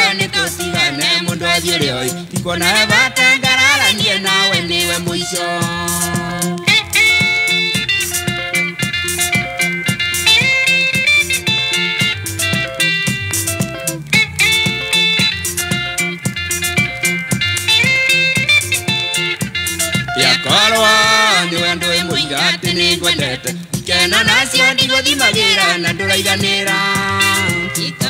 wega nĩtũtigane mũndũ athiĩ ũrĩa oĩ ndikuona he bata ngararanie nawe nĩwe mũico. Yakorwo nĩwe ndũĩ mũiga atĩ nĩngwendete ikeno nacio ndigũthimagĩra na ndũraiganĩra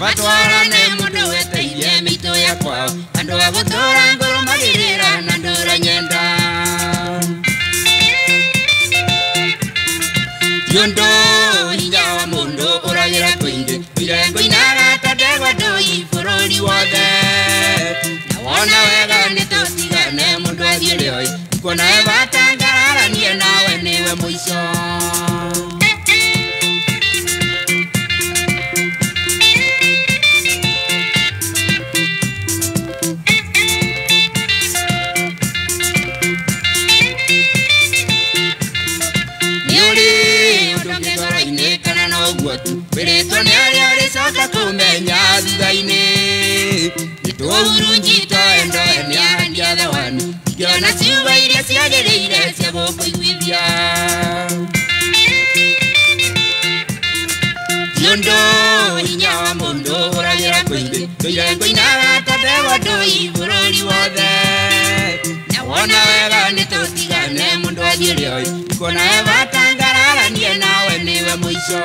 batwarane mũndũ weteire mĩitũ ya kwao andũ a gũtũra ngũrũmagĩrĩra na ndũranyenda ti ũndũ hinya wa mũndũ ũragĩra kũingĩ ire ngũinaga ta ndegwa ndũi bũrũri wothe na wona wega nĩtũtigane mũndũ athiĩ ũrĩa oĩ ndikuona he bata ngararanie nawe nĩwe mũico. Wĩrĩtwo nĩ arĩa ũrĩcoka kũmenya thutha-inĩ nĩtũhurunjĩtwo endo nĩ ahandi a thawani ingĩona ciugo iria ciagĩrĩire cia gũkũiguithia ti ũndũ hinya wa mũndũ ũragĩra kũingĩ ndũire ngũinaga ta ndegwa ndũi bũrũri wothe na wona wega nĩtũtigane mũndũ athiĩ ũrĩa oĩ ndikuona he bata ngararanie nawe nĩwe mũico.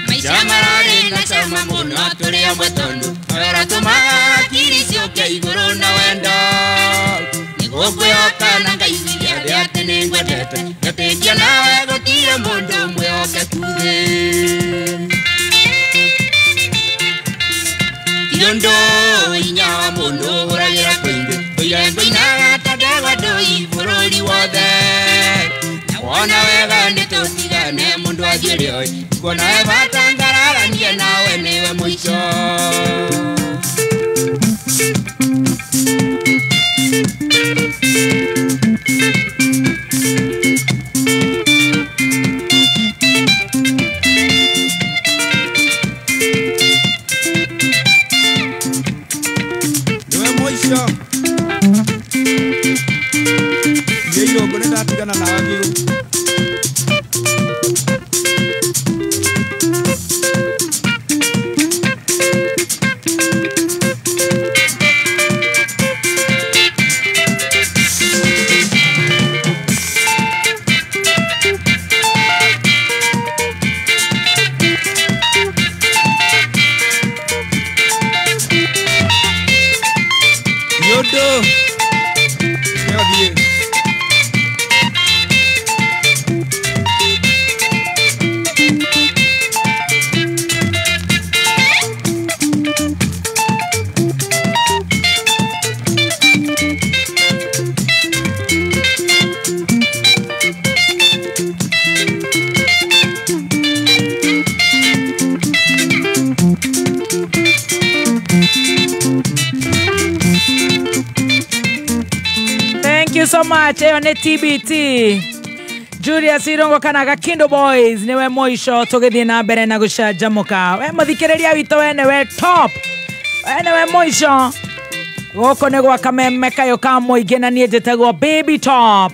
Maica mararĩ na cama mũno tũrĩ amwe tondũ ũratũmaga hakiri ciũke igũrũ na wendo nĩgũkwĩhoka na ngaiguithia thĩ atĩ nĩngwendete ngetĩkia nawe gũtirĩ mũndũ mwĩhokeku thĩ ti ũndũ hinya wa mũndũ ũragĩra kũingĩ ndũire ngũinaga ta ndegwa ndũi bũrũri wothe na wona wega nĩtũtigane mũndũ athiĩ ũrĩa oĩ ndikuona he bata ngararanie nawe nĩwe mũico. Niwe mũico nĩ irũngũ nĩndatigana nawe biũ. Yodo. Thank you so much. Eyo nĩ TBT. Julius Irongo kana Gakindo Boys niwe mũico tũgĩthiĩ na mbere na gũcanjamũka. We mũthikĩrĩria witũ we nĩwe top. We nĩwe mũico. Gũkũ nĩ gwa Kameme kayũ ka mũingĩ na niĩ njĩtagwo Baby Top.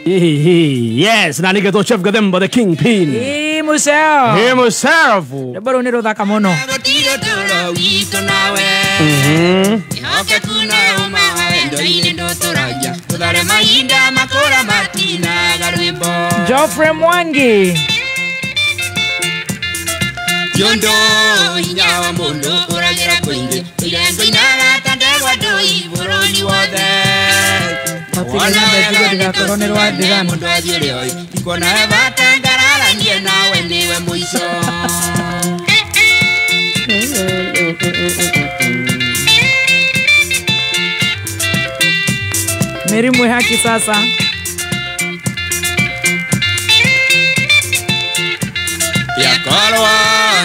Yes, na nĩgetwo Chef Gathemba the Kingpin. Ĩ museo. Himself. Rwĩmbo rũu nĩ rũthaka mũno. Gũtirĩ ũtũũro witũ nawe mwĩhokeku na ũma wa wendo-inĩ ndũtũragia tũthare mahinda makũra matinaga rwĩmbo. Geoffrey Mwangi. Ti ũndũ hinya wa mũndũ ũragĩra kũingĩ ndũire ngũinaga ta ndegwa ndũi bũrũri wothe wona wega nĩtũtigane mũndũ athiĩ ũrĩa oĩ ndikuona he bata ngararanie nawe nĩwe mũico. Mary Mwihaki sasa. Yakorwo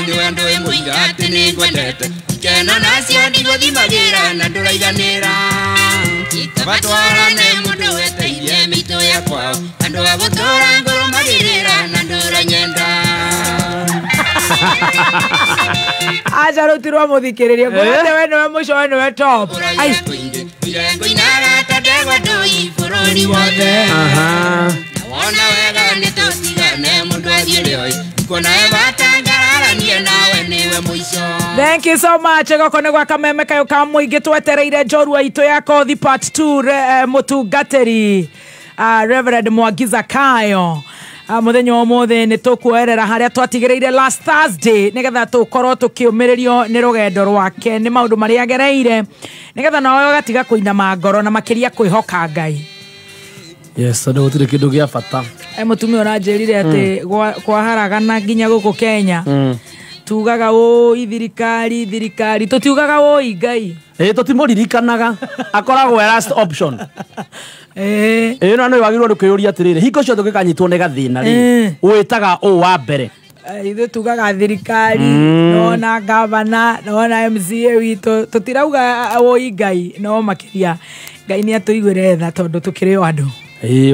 nĩwe ndũĩ mũiga atĩ nĩngwendete ikeno nacio ndigũthimagĩra na ndũra Kabatwarane mundu weteithie mĩitũ ya kwao andũ a gũtũra ngoro magĩrĩra na ndũra nyenda. Aca rĩu ti rwa mũthikĩrĩria ngwĩrate we nĩwe mũico we nĩwe top. Ai Ngũinaga ta ndegwa ndũi bũrũri wothe. Wona wega nĩ tũtigane mũndũ athiĩ rĩoi kuona bata ngararanie nawe nĩwe mũico. Thank you so much. Goko nĩ gwa kameme kayo ka mũingĩ twetereire njorua itũ ya kothi part 2 mũtungatĩri Reverend Mwangi Zakayo. Muthenya wa ũmũthĩ nĩ tũkuoerera harĩa twatigĩrĩire last Thursday nĩgetha tũkorwo tũkĩũmĩrĩrio nĩ rũgendo rwake nĩ maũndũ marĩa agereire nĩgetha nawe ũgatiga kũinama ngoro na makĩria kwĩhoka Ngai. Yes, tondũ gũtirĩ kĩndũ gĩa bata. Mũtumia ũranjĩrire atĩ kwaharagana nginya gũkũ Kenya tugaga ũi thirikari thirikari tũtiugaga ũi Ngai. Tũtimũririkanaga akoragwo e last option. Ĩno no wagĩrĩirwo nĩ kwĩyũria atĩrĩrĩ hingo ciothe ũngĩkanyitwo nĩ gathĩna rĩ wĩtaga ũ wa mbere. Ithuĩ tugaga thirikari nona gavana nona MCA witũ tũtirauga ũi Ngai no makĩria Ngai nĩ atũiguĩre tha tondũ tũkĩrĩ o andũ.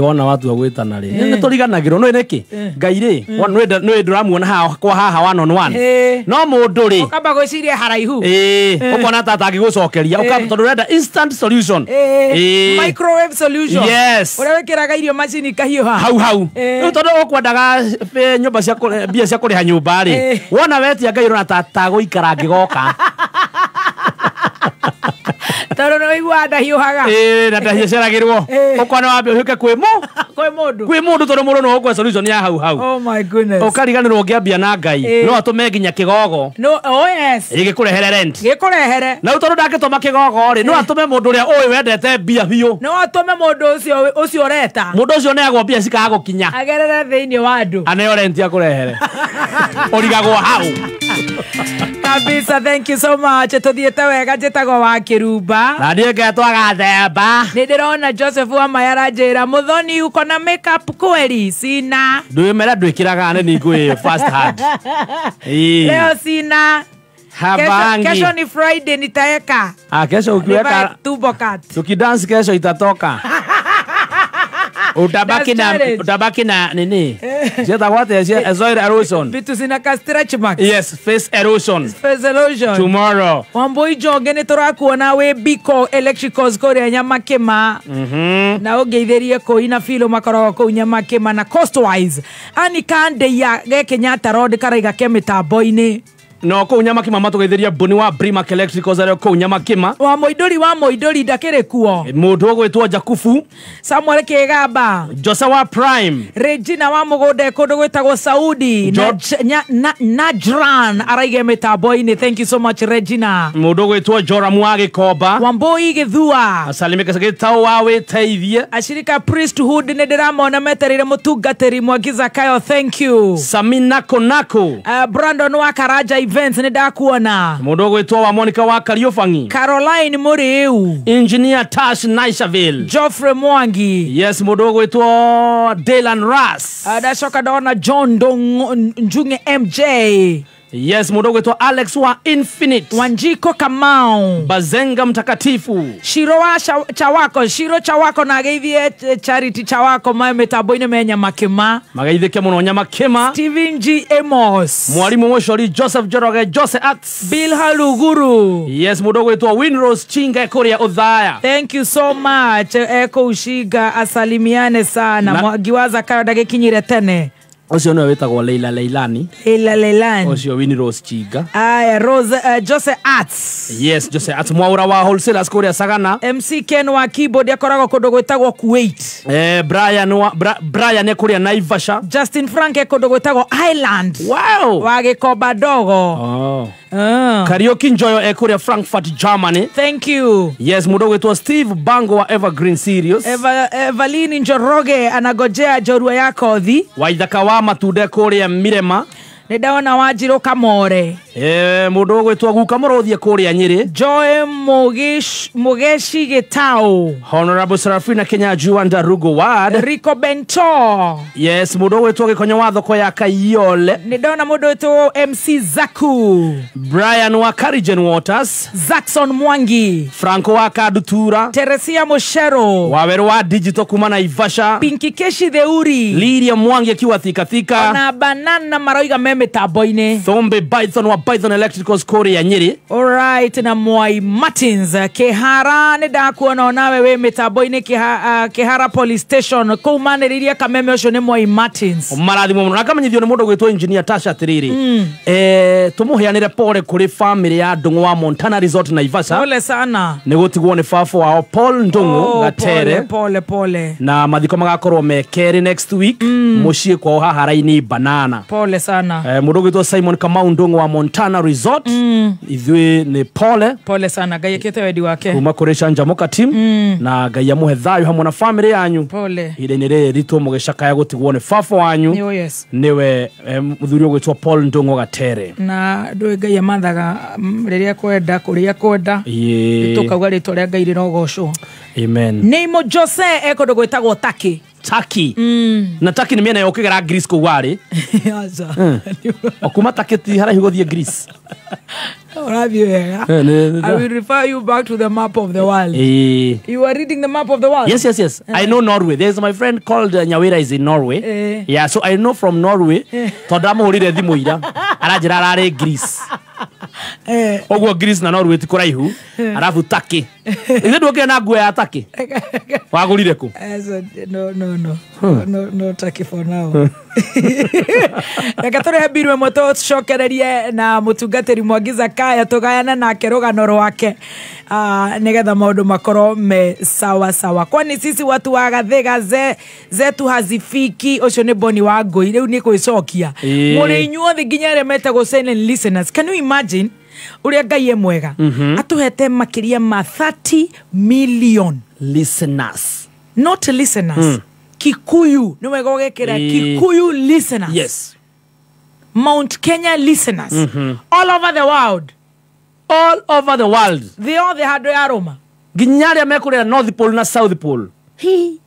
Wona watua gwĩtana rĩ nĩ tũriganagĩrwo nĩ nĩkĩ Ngai rĩ nĩ ndũramuona haha kwa haha one on one no mũndũ rĩ ũkamba gwĩciria haraihu ũkona ta atangĩgũcokeria tondũ ũrenda instant solution microwave solution. Yes, ũrĩa wĩkĩraga irio macini ikahiũha hau hau rĩu tondũ ũkwendaga nyũmba cia mbia cia kũrĩha nyũmba rĩ wona wetia Ngai ũrona ta tagũikara ngĩgoka tondũ nĩ ũiguaga ndahiũhaga. Na ndahiũceragĩrwo ũkona wambe ũhĩũke kwĩ mũndũ kwĩ mũndũ tondũ mũndũ no ũkwe solution ya hau hau. Oh my goodness. Ũkariganĩrwo ũngĩambia na Ngai no atũme nginya kĩgogo. No, oh yes. Gĩkũrehere rent. Gĩkũrehere. Na rĩu tondũ ndangĩtũma kĩgogo rĩ no atũme mũndũ ũrĩa ũĩ wendete mbia biũ. No atũme mũndũ ũcio ũreta. Mũndũ ũcio neagwo mbia cikaga gũkinya. Agerere thĩinĩ wa andũ. Aneo rent akũrehere. Ũrigagwo hau. Kabisa, thank you so much. Tuthiĩte wega njĩtagwo wa Kĩrumba. Na niĩ ngetwo Gathemba. Nĩ ndĩrona Joseph wa Maya aranjĩra Muthoni uko na makeup kweli? Sina. Ndwĩmera ndwĩkĩraga nĩ ningũĩ first hand. Leo sina. Habangi. Kesho ni Friday nitaeka. Ah, kesho ukiweka tumbo cut. Tukidance kesho itatoka. Utabaki na nini? Cietagwo atĩa? Soil erosion. Vitu zinaka stretch marks. Yes, face erosion. Face erosion. Tomorrow. Wambui Jonge nĩ tũrakuona wĩ Biko Electricals kũrĩa Nyamakĩma. Na ũngeithĩrie kũu na Philo makoragwo kũu Nyamakĩma na Coastwise. Ani Kandeia ge Kenyatta Road karaiga ke mĩtambo-inĩ. No kũu Nyamakĩma matũgeithĩria Mbũni wa Brimac Electricals arĩa kũu Nyamakĩma. Wa Mũindũri ndakĩrĩ kuo. Mũndũ ũgwĩtwo Jakubu. Samuel Kĩgamba. Jose wa Prime. Regina wa mũgũnda kũndũ gwĩtagwo Saudi. Najran araige mĩtambo-inĩ. Thank you so much Regina. Mũndũ ũgwĩtwo Joram wa Gĩkomba. Wambui Gĩthua. Asalimike Gĩtau wa Wĩteithie. Ashirika Priesthood nĩ ndĩramona metereire mũtungatĩri Mwangi Zakayo. Thank you. Samina Konako. Brandon wa Karaja Events nĩ ndakuona. Mũndũ ũgwĩtwo wa Monica wa Kariũbangi. Caroline Mũrĩu. Engineer Tash Naishaville. Geoffrey Mwangi. Yes, mũndũ ũgwĩtwo Dylan Ross. Ndacoka ndona John Dong Njunge MJ. Yes, mũndũ ũgwĩtwo Alex wa Infinite. Wanjiko Kamau. Bazenga Mtakatifu. Shiro wa Chawako, Shiro Chawako na ageithie Charity Chawako mae mĩtambo-inĩ me Nyamakĩma. Mageithĩke mũno Nyamakĩma. Steven G Amos. Mwalimu Mũcori Joseph Njoroge Jose Arts. Bill Haluguru. Yes, mũndũ ũgwĩtwo Winrose Chinga kũrĩa Othaya. Thank you so much. Eko Ushiga asalimiane sana. Mwangi wa Zakayo ndagĩkinyire tene. Ũcio nĩwe wĩtagwo Leila Leilani. Leila Leilani. Ũcio Winrose Chinga. Aya, Rose Jose Arts. Yes, Jose Arts Mwaura wa Wholesalers kũrĩa Sagana. MC Ken wa keyboard akoragwo kũndũ gwĩtagwo Kuwait. Brian wa Brian kũrĩa Naivasha. Justin Frank kũndũ gwĩtagwo Ireland. Wow. Wa Gĩkomba Ndogo. Oh. Kariuki Njoyo kũrĩa Frankfurt, Germany. Thank you. Yes, mũndũ ũgwĩtwo Steve Bango wa Evergreen Series. Evelyn Njoroge anagojea njorua ya kothi. Waithaka wa Matunde kũrĩa Mirema. Nĩ ndona Wanjirũ Kamore. Mũndũ ũgwĩtwo Guka Mũrũthie kũrĩa Nyĩrĩ. Joy Mugeshi Gitau. Honorable Serafina Kenya Juanda Rugo Ward. Rico Bento. Yes, mũndũ ũgwĩtwo Gĩkonyo wa thoko ya Kayole. Nĩ ndona mũndũ ũgwĩtwo MC Zaku. Brian wa Karigen Waters. Jackson Mwangi. Franco wa Kadutura. Teresia Mushero. Waweru wa Digital kuma Naivasha. Pinky Keshi Theuri. Lidia Mwangi akiwa Thika Thika. Na banana maroiga me mĩtambo-inĩ. Thombe Python wa Python Electricals kũrĩa Nyĩrĩ. Alright, na Mwai Martins Kihara nĩ ndakuona onawe wĩ mĩtambo-inĩ Kihara Police Station kũu manĩrĩria kameme ũcio nĩ Mwai Martins. Marathimo mũno. Na kamenyithio nĩ mũndũ ũgwĩtwo Engineer Tasha atĩrĩrĩ. Tũmũheanĩre pole kũrĩ family ya Ndung'u wa Montana Resort Naivasha. Pole sana. Nĩ gũtigwo nĩ baba wao Paul Ndung'u Gatere. Pole pole. Na mathiko magakorwo me kerĩ next week mũciĩ kwao haha raini Banana. Pole sana. Mũndũ ũgwĩtwo Simon Kamau Ndung'u wa Montana Resort. Ithuĩ nĩ pole. Pole sana. Ngai ekĩte wendi wake. Kuma kũrĩ Canjamũka team. Na Ngai amũhe thayũ hamwe na family yanyu. Pole. Ihinda-inĩ rĩrĩ ritũ mũgĩcakaya gũtigwo nĩ baba wanyu. Oh, yes. Nĩwe mũthuri ũgwĩtwo Paul Ndung'u Gatere. Na ndũĩ Ngai amathaga rĩrĩa kwenda kũrĩa kwenda. Tũkauga rĩtwa rĩa Ngai rĩrogocwo. Amen. Nĩmo Jose ekũndũ gwĩtagwo Taki. Taki. Na Taki nĩ mĩena ya ũkĩgera Greece kũu warĩ. Aca. Okuma Taki ti haraihu gũthiĩ Greece. Ũrathiĩ wega. I will refer you back to the map of the world. You are reading the map of the world? Yes, yes, yes. I know Norway. There's my friend called Nyawira is in Norway. Yeah, so I know from Norway. Tondũ ndamũhũrire thimũ ira. Aranjĩra ararĩ Greece. Ũguo Greece na Norway ti kũraihu. Arabu Taki. Ithe ndũkĩrĩ na nguo ya Taki? Wagũrire kũ? No, no, no. No, no Taki for now. Reke tũrehe mbiru ĩmwe tũcokererie na mũtungatĩri Mwangi Zakayo tũgayane nake rũgano rwake nĩgetha maũndũ makorwo me sawa sawa. Kwani sisi watu wa Gathiga zetu hazifiki. Ũcio nĩ Boni wa Ngũi rĩu nĩ kwĩcokia. Mũrĩ inyuothe nginya arĩa metagwo silent listeners. Can you imagine ũrĩa Ngai e mwega? Atũhete makĩria ma 30 million listeners. Not listeners. Kikuyu. Nĩ wega ũgekĩra Kikuyu listeners. Yes. Mount Kenya listeners. All over the world. All over the world. Thĩ yothe handũ ya Roma. Nginya arĩa mekũrĩa North Pole na South Pole. Hi.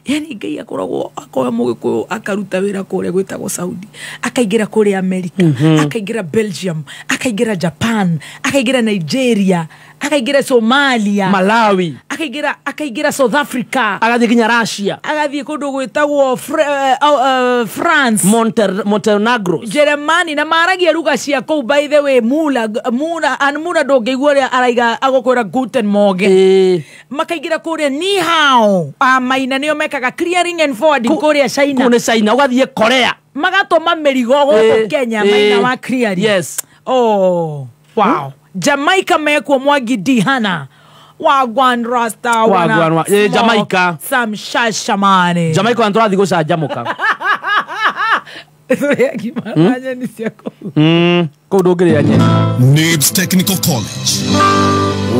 Yani Ngai akoragwo akoya mũgĩkũyũ akaruta wĩra kũrĩa gwĩtagwo Saudi, akaingĩra kũrĩa America, akaingĩra Belgium, akaingĩra Japan, akaingĩra Nigeria, akaingĩra Somalia, Malawi, akaingĩra South Africa, agathiĩ nginya Russia, agathiĩ kũndũ gwĩtagwo France, Montenegro, Germany, na maragia ruga cia kũu. By the way, mula mula ndũngĩigua ũrĩa araiga agũkwĩra Guten Morgen. Makaingĩra kũrĩa ni hao maina nĩo mekaga clearing and forwarding kũrĩa China. Kũu nĩ China, ũgathiĩ Korea, magatũma mĩrigo gũkũ Kenya maina wa clearing. Yes. Oh, wow. Jamaica mekuo Mwangi Dihana. Wagwan Rasta, Wagwan Jamaica. Some shashamane. Jamaica andu athi gũcanjamũka. Kũu ndũngĩrĩa nyeni. Nibs Technical College.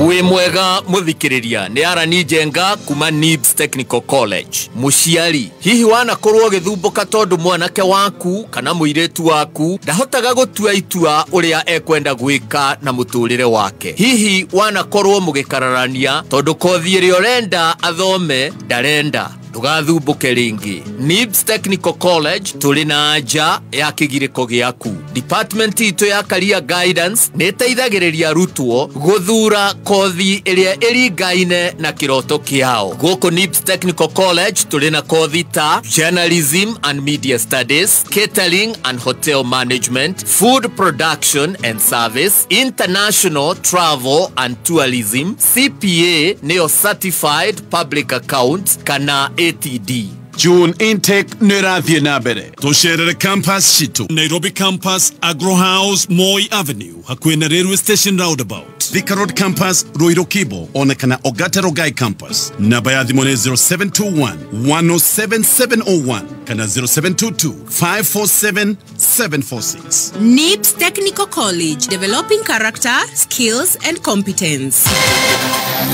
Wĩ mwega mũthikĩrĩria nĩ Arani Njenga kuma Nibs Technical College. Mũciari, hihi wanakorwo ũgĩthumbũka tondũ mwanake waku kana mũirĩtu waku ndahotaga gũtua itua ũrĩa ekwenda gwĩka na mũtũrĩre wake? Hihi wanakorwo mũgĩkararania tondũ kothi ĩrĩa ũrenda athome ndarenda? Ndũgathumbuke rĩngĩ. Nibs Technical College tũrĩ na anja ya kĩgirĩko gĩaku. Department itũ ya Career Guidance nĩ ĩteithagĩrĩria arutwo gũthura kothi ĩrĩa ĩringaine na kĩroto kĩao. Gũkũ Nibs Technical College tũrĩ na kothi ta Journalism and Media Studies, Catering and Hotel Management, Food Production and Service, International Travel and Tourism, CPA nĩyo Certified Public Account kana ATD. June intake nĩ ĩrathiĩ na mbere. Tũcerere campus citũ Nairobi campus, Agro House, Moi Avenue, hakuhĩ na Railway Station roundabout, Thika Road campus, Ruiru Kibo, ona kana Ogata Rogai campus. Namba ya thimũ nĩ 0721 107 701 kana 0722 547 746. NIBS Technical College, developing character, skills and competence.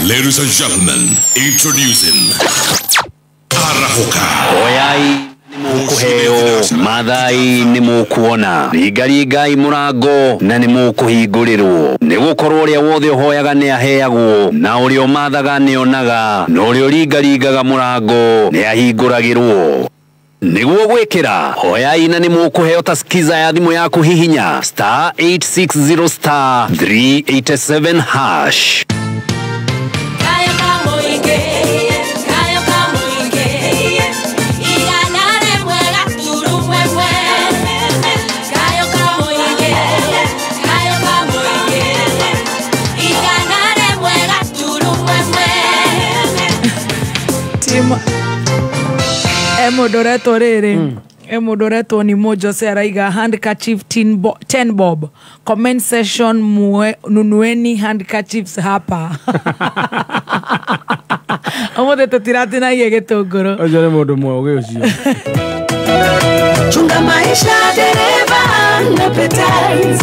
Ladies and gentlemen, introducing Arahoka. Oyai. mũkũheo, mathai nĩ mũkuona, ringaringai mũrango na nĩ mũkũhingũrĩrwo. Nĩ gũkorwo ũrĩa wothe ũhoyaga nĩ aheagwo, na ũrĩa ũmathaga nĩ onaga, na ũrĩa ũringaringaga mũrango nĩ ahingũragĩrwo. Nĩguo gwĩkĩra hoyai na nĩ mũkũheo ta skiza ya thimũ yaku hihinya star 860 star 387 hash. Mũndũ rĩrĩ mũndũ ũretwo ni Mojose araiga handkerchief 10 bob comment section muwe nunueni handkerchiefs hapa. Ũmũthĩ tũtiratinagia gĩtũngũrũ. Ũcio nĩ mũndũ mũũgĩ ũcio. Chunga maisha dereva na petals.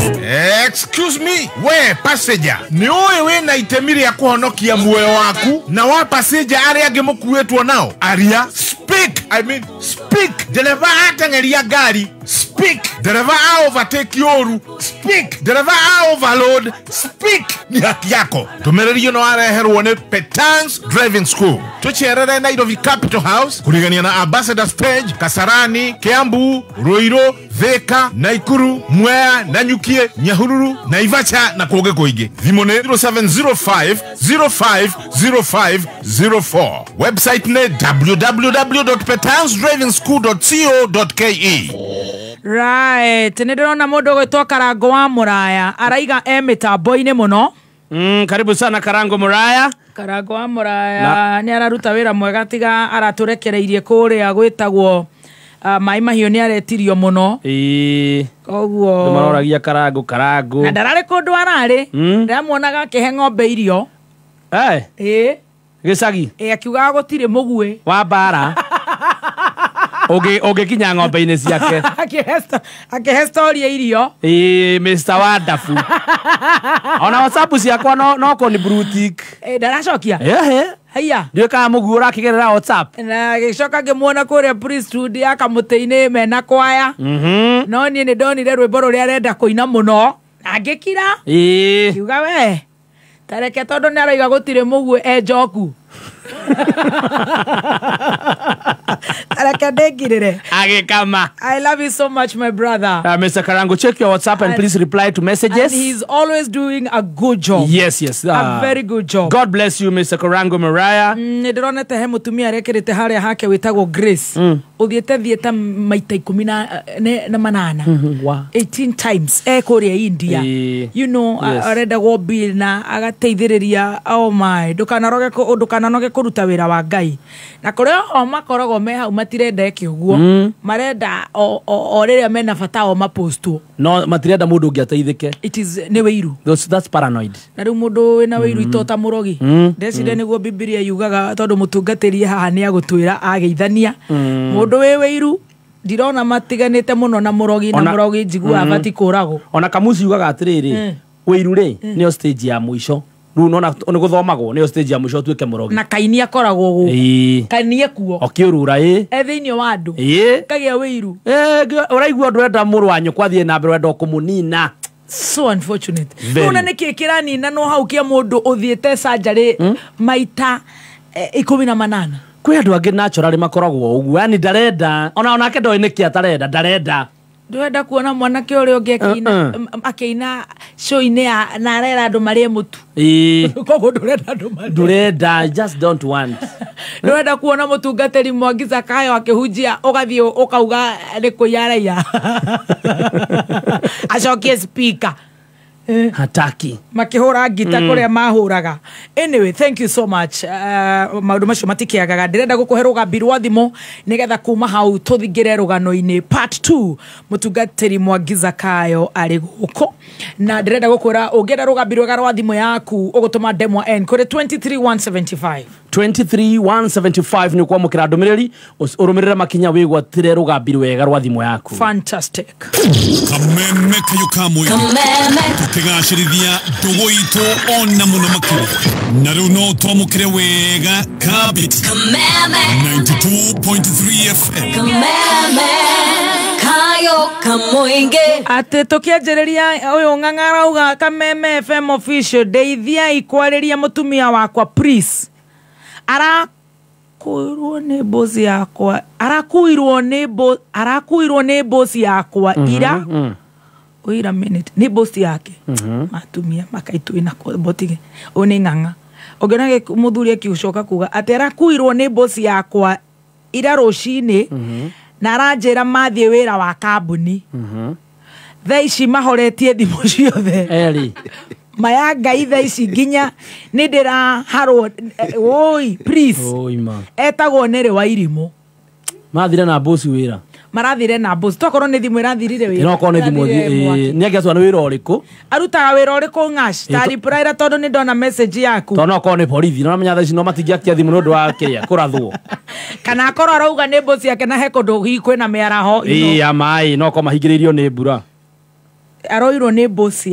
Excuse me, we passenger, ni ũĩ wĩna itemi rĩa kũhonokia muoyo waku na wa passenger arĩa angĩ mũkuĩtwo nao? Aria, speak, I mean speak. Dereva ateng'eria ngari, speak. Dereva a overtake ũru, speak. Dereva a overload, speak. Ni haki yako. Ndũmĩrĩri ĩno wareherwo nĩ Petans Driving School. Tũcerere Nairobi Capital House, kũrigania na Ambassador Stage, Kasarani, Kiambu, Ruiru, Thika, Naikuru, Mwea, Nanyukie, Nyahururu, Naivasha na kũngĩ kũingĩ. Thimũ nĩ 0705 050504. Website nĩ www.petansdrivingschool.co.ke. Right, nĩ ndĩrona mũndũ ũgwĩtwo Karango wa Mũraya araiga e mĩtambo-inĩ mũno. Karibu sana Karango Muraya. Karango wa Mũraya nĩ araruta wĩra mwega tiga aratũrekereirie kũrĩa gwĩtagwo Mai Mahiũ nĩ aretirio mũno. Koguo nĩ maroragia Karango Karango. Na ndararĩ kũndũ ararĩ. Ndĩramuonaga akĩhe ng'ombe irio. Gĩcagi. Akiugaga gũtirĩ mũguĩ wa mbara. Ũngĩkinya ng'ombe-inĩ ciake. Akĩhe story irio. Mr. Wonderful. Ona WhatsApp ciakwa no kũni blue tick. Ndaracokia. Haiya. Ndiũĩ kana mũguĩ ũrakĩgerera WhatsApp. Na gĩcoka ngĩmuona kũrĩa priesthood ya kamũtĩ-inĩ mena kwaya. No niĩ nĩ ndonire rwĩmbo rũrĩa arenda kũina mũno. Na ngĩkira. Kiuga we. Tareke tondũ nĩ arauga gũtirĩ mũguĩ e njoku. Tareke ndĩngirĩre. Agĩkama. I love you so much, my brother. Mr. Karango, check your WhatsApp and please reply to messages. And he's always doing a good job. Yes, yes. A very good job. God bless you, Mr. Karango Mariah. Nĩ ndĩronete he mũtumia arekĩrĩte harĩa hake wĩtagwo Grace. Ũthiĩte thiĩte maita 18. 18 times. Kũrĩa India. You know, arendagwo bill na agateithĩrĩria. Oh my, ndũkananoge kũruta wĩra wa Ngai. Na kũrĩa o makoragwo me hau matirenda eke ũguo. Marenda o rĩrĩa mena bata o mapostwo. No matirenda mũndũ ũngĩ ateithĩke. It is nĩ wĩiru. That's paranoid. Na rĩu mũndũ wĩna wĩiru itota mũrogi. Ndeciria nĩguo Bibilia yugaga tondũ mũtungatĩri haha nĩ agũtwĩra ageithania. Mũndũ wĩ wĩiru ndirona matiganĩte mũno na mũrogi na mũrogi njiguaga abati kũragwo. Ona kamuci yugaga atĩrĩrĩ, wĩiru rĩ nĩyo stage ya mũico. Rĩu nona nĩ gũthomagwo nĩyo stage ya mũico ũtuĩke mũrogi. Na kaini akoragwo gũkũ. Kaini ekuo. Ũkĩũrũra E thĩinĩ wa andũ. Kagĩa wĩiru. Ũraigua ndũrenda mũrũ wa nyũkwa athiĩ na mbere ũrenda kũmũnina. So unfortunate. Rĩu nĩ kĩ kĩranina no hau kĩa mũndũ ũthiĩte surgery maita 18. Kwĩ andũ angĩ naturally makoragwo ũguo. Yani ndarenda. Ona onake ndoĩ nĩkĩ atarenda, ndarenda. Ndũrenda kuona mwanake ũrĩa ũngĩ akĩina show-inĩ ya na arera andũ marĩe mũtu. Koguo ndũrenda andũ marĩe. Ndũrenda, just don't want. Ndũrenda kuona mũtungatĩri Mwangi Zakayo akĩhunjia ũgathiĩ ũkauga nĩ kũiya araiya. Acokie speaker. Hataki. Makĩhũra ngita kũrĩa mahũraga. Anyway, thank you so much. Maũndũ macio matikĩagaga. Ndĩrenda gũkũhe rũgambi rwa thimũ nĩgetha kuma hau tũthingĩre rũgano-inĩ part 2. Mũtungatĩri Mwangi Zakayo arĩ gũkũ. Na ndĩrenda gũkwĩra ũngĩenda rũgambi rwega rwa thimũ yaku ũgũtũma ndemwa N kũrĩ 23175. 23175 nĩ kwamũkĩra ndũmĩrĩri ũrũmĩrĩre makinya wĩgwatĩre rũgambi rwega rwa thimũ yaku. Fantastic. Kameme kayo kamwe. Kameme. Tũkĩgacĩrithia ndũgũ itũ ona mũno makĩria. Na rĩu no twamũkĩre wega Kabiti 92.3 FM. Atĩ tũkĩanjĩrĩria ũyũ ng'ang'a arauga Kameme FM official ndeithiai kwarĩria mũtumia wakwa please. Arakuirwo nĩ bosi yakwa, arakuirwo nĩ bosi yakwa ira. Wait a minute, nĩ bosi yake. Matumia makaitũ ina botige. Ũyũ nĩ ng'ang'a. Ũngĩona mũthuri akiucoka kuga atĩ arakuirwo nĩ bosi yakwa ira rũcinĩ na aranjĩra mathiĩ wĩra wa kambuni. Thaa ici mahoretie thimũ ciothe. Maya Ngai thaa ici nginya nĩ ndĩraharwo. Oi please. Etagwo Nere wa Irimũ. Mathire na bosi wĩra. Marathire na bosi. Tokorwo nĩ thimũ ĩrathirire wĩra. No korwo nĩ thimũ nĩ angĩatua nĩ wĩra ũrĩkũ. Arutaga wĩra ũrĩkũ ng'ash? Ta reply tondũ nĩ ndona message yaku. Tondũ no korwo nĩ borithi. No menya thaa ici no matingĩakia thimũ nĩ ũndũ wa kĩrĩa kũrathwo. Kana akorwo arauga nĩ bosi yake na he kũndũ hihi kwĩna mĩaraho. Ĩĩ ya maĩ no korwo mahingĩrĩirio nĩ mbura. Aroirwo nĩ bosi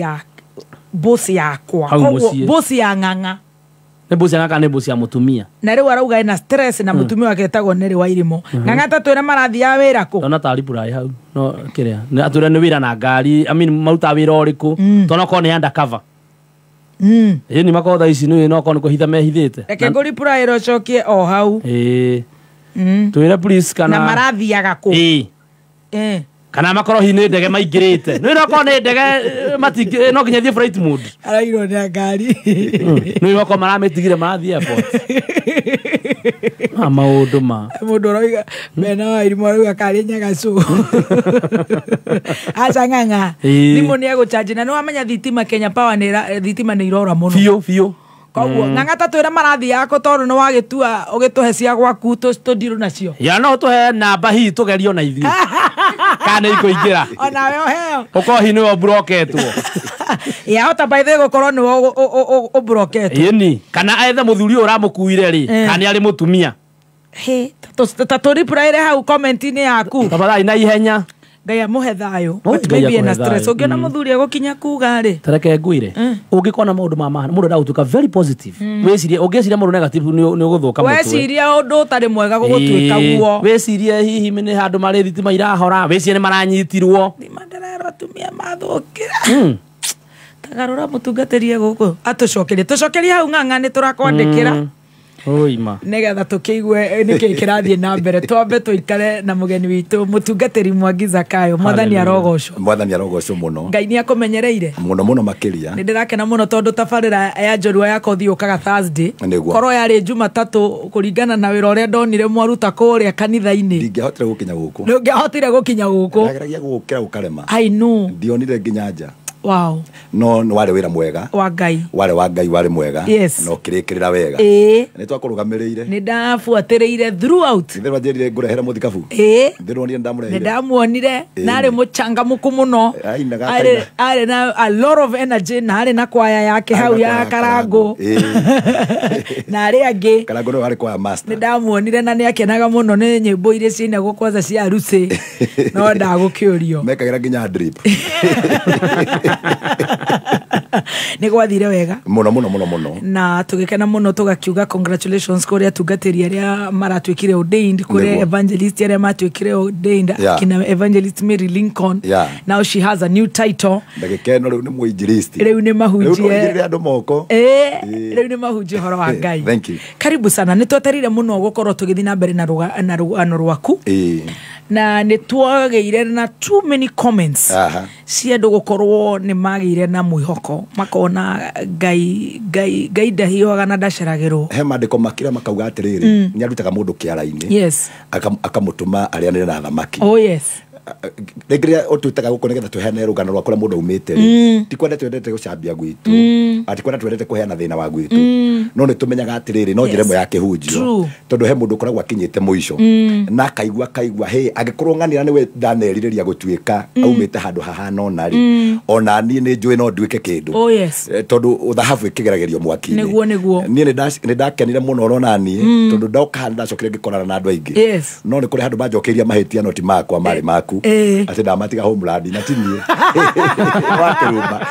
yakwa. Bosi ya ng'ang'a. Nĩ bosi ya ng'ang'a nĩ bosi ya mũtumia. Na rĩu arauga ena stress na mũtumia wake etagwo Nere wa Irimũ. Ng'ang'a ta twĩre marathiaga wĩra kũ? Ndona ta reply hau. No kĩrĩa. Atwĩre nĩ wĩra na ngari. I mean marutaga wĩra ũrĩkũ? Tondũ no korwo nĩ undercover. Ĩĩ ni makorwo thaa ici nĩ no korwo nĩ kũhitha mehithĩte. Reke ngũ reply ĩrocokie o hau. Ĩĩ. Twĩre please kana na marathiaga kũ? Ĩĩ. Kana makorwo hihi nĩ ndege maingĩrĩte. Nĩ no korwo nĩ ndege matingĩ no nginya thiĩ flight mode. Arairwo nĩ ngari. Nĩ no korwo maramĩtigire marathiĩ airport. Ma maũndũ ma. Mũndũ aroiga mena wa Irimũ arauga karĩ Nyagacu. Aca ng'ang'a. Thimũ nĩ egũchanji na nĩ wamenya thitima Kenya Power nĩ thitima nĩ irora mũno. Biũ biũ. Koguo ng'ang'a ta twĩre marathiaga kũ tondũ nĩ wagĩtua ũgĩtũhe cia gwaku tũndirũ nacio. Ya no tũhe namba hihi tũgerio na ithuĩ. Kana ikũingĩra. Onawe ũheo. Ũkorwo hihi nĩwe ũmburoketwo. Yahota by the way gũkorwo nĩwe ũmburoketwo. Ĩni kana ethe mũthuri ũyũ ũramũkuire rĩ kana nĩ arĩ mũtumia. Hĩ ta tũripuraire hau comment-inĩ yaku. Tafadhali na ihenya. Ngai amũhe thayũ. But maybe ena stress. Ũngĩona mũthuri agũkinya kuga rĩ. Tareke ngwĩre. Ũngĩkona maũndũ ma mahana mũndũ ndagũtuĩka very positive. Wĩcirie ũngĩciria mũndũ negative nĩ ũgũthũka mũtwe. Weciria ũndũ ũtarĩ mwega gũgũtuĩka guo. Wĩcirie hihi nĩ handũ marĩ thitima irahora. Wĩcirie nĩ maranyitirwo. Thima ndĩrerwo atumia mathũkĩra. Tagarũra mũtungatĩri gũkũ. Atũcokerie. Tũcokerie hau ng'ang'a nĩ tũrakwandĩkĩra. Oima. Nĩgetha tũkĩigue nĩkĩĩ kĩrathiĩ na mbere twambe tũikare na mũgeni witũ mũtungatĩri Mwangi Zakayo. Mwathani arogocwo. Mwathani arogocwo mũno. Ngai nĩ akũmenyereire mũno mũno makĩria. Nĩ ndĩrakena mũno tondũ tabarĩra ya njorua yakwa ũthiũkaga Thursday. Korwo yarĩ Jumatatũ kũringana na wĩra ũrĩa ndonire mwaruta kũrĩa kanitha-inĩ. Ndingĩahotire gũkinya gũkũ. Ndũngĩahotire gũkinya gũkũ. Ndageragia gũkĩra gũkarema. I know. Ndionire nginya nja. Wow. No nĩ warĩ wĩra mwega. Wa Ngai. Warĩ wa Ngai warĩ mwega. Yes. No kĩrĩkĩrĩra wega. Ĩĩ. Nĩ twakũrũgamĩrĩire. Nĩ ndabuatĩrĩire throughout. Nĩ ndĩranjĩrire ngũrehere mũthikabu. Ĩĩ. Ndĩronire ndamũrehire. Nĩ ndamuonire na arĩ mũchangamũku mũno. Arĩ na a lot of energy na arĩ na kwaya yake hau ya Karangũ. Na arĩ angĩ. Karangũ nĩwe warĩ kwaya master. Nĩ ndamuonire na nĩ akenaga mũno nĩ nyĩmbo iria ciinagwo kwanza cia harusi. No ndagũkĩũrio. Mekagĩra nginya drip. Nĩ gwathire wega mũno mũno mũno mũno na tũgĩkena mũno tũgakiuga congratulations kũrĩ atungatĩri arĩa maratuĩkire ordained, kũrĩ evangelist arĩa matuĩkire ordained, kina evangelist Mary Lincoln. Now she has a new title. Ndagĩkeno rĩu nĩ mũinjilisti. Rĩu nĩ mahunjie andũ moko. Rĩu nĩ mahunjie ũhoro wa Ngai. Thank you. Karibu sana. Nĩ twetereire mũno gũkorwo tũgĩthiĩ na mbere na rũgano rwaku. Na nĩ twagĩire na too many comments cia andũ gũkorwo nĩ magĩire na mwĩhoko makona Ngai Ngai Ngai ndahiũhaga na ndaceragĩrwo. He maandĩko makĩra makauga atĩrĩrĩ nĩ arutaga mũndũ kĩara-inĩ. Yes. Akamũtũma arĩanĩre na thamaki. Oh yes. Rĩngĩ rĩrĩa ũtwĩtaga gũkũ nĩgetha tũheane rũgano rwa kũrĩa mũndũ aumĩte rĩ, ti kwenda twendete gũcambia gwitũ, ati kwenda twendete kũheana thĩna wa gwitũ, no nĩ tũmenyaga atĩrĩrĩ no njĩra ĩmwe ya kĩhunjio, tondũ he mũndũ ũkoragwo akinyĩte mũico na akaigua akaigua hĩ angĩkorwo ng'anĩra nĩwe ndanerirĩria gũtuĩka aumĩte handũ hahana ona rĩ, ona niĩ nĩ njũĩ no nduĩke kĩndũ. Oh yes. Tondũ thahabu ĩkĩgeragĩrio mwaki-inĩ. Nĩguo nĩguo. Niĩ nĩ ndakenire mũno ona niĩ tondũ ndoka haha nĩndacokire ngĩkorana na andũ aingĩ. No nĩ kũrĩ handũ manjokeirie mahĩtia no ti makwa marĩ maku. Ati ndamatiga homeland na ti niĩ. Wakĩrumba.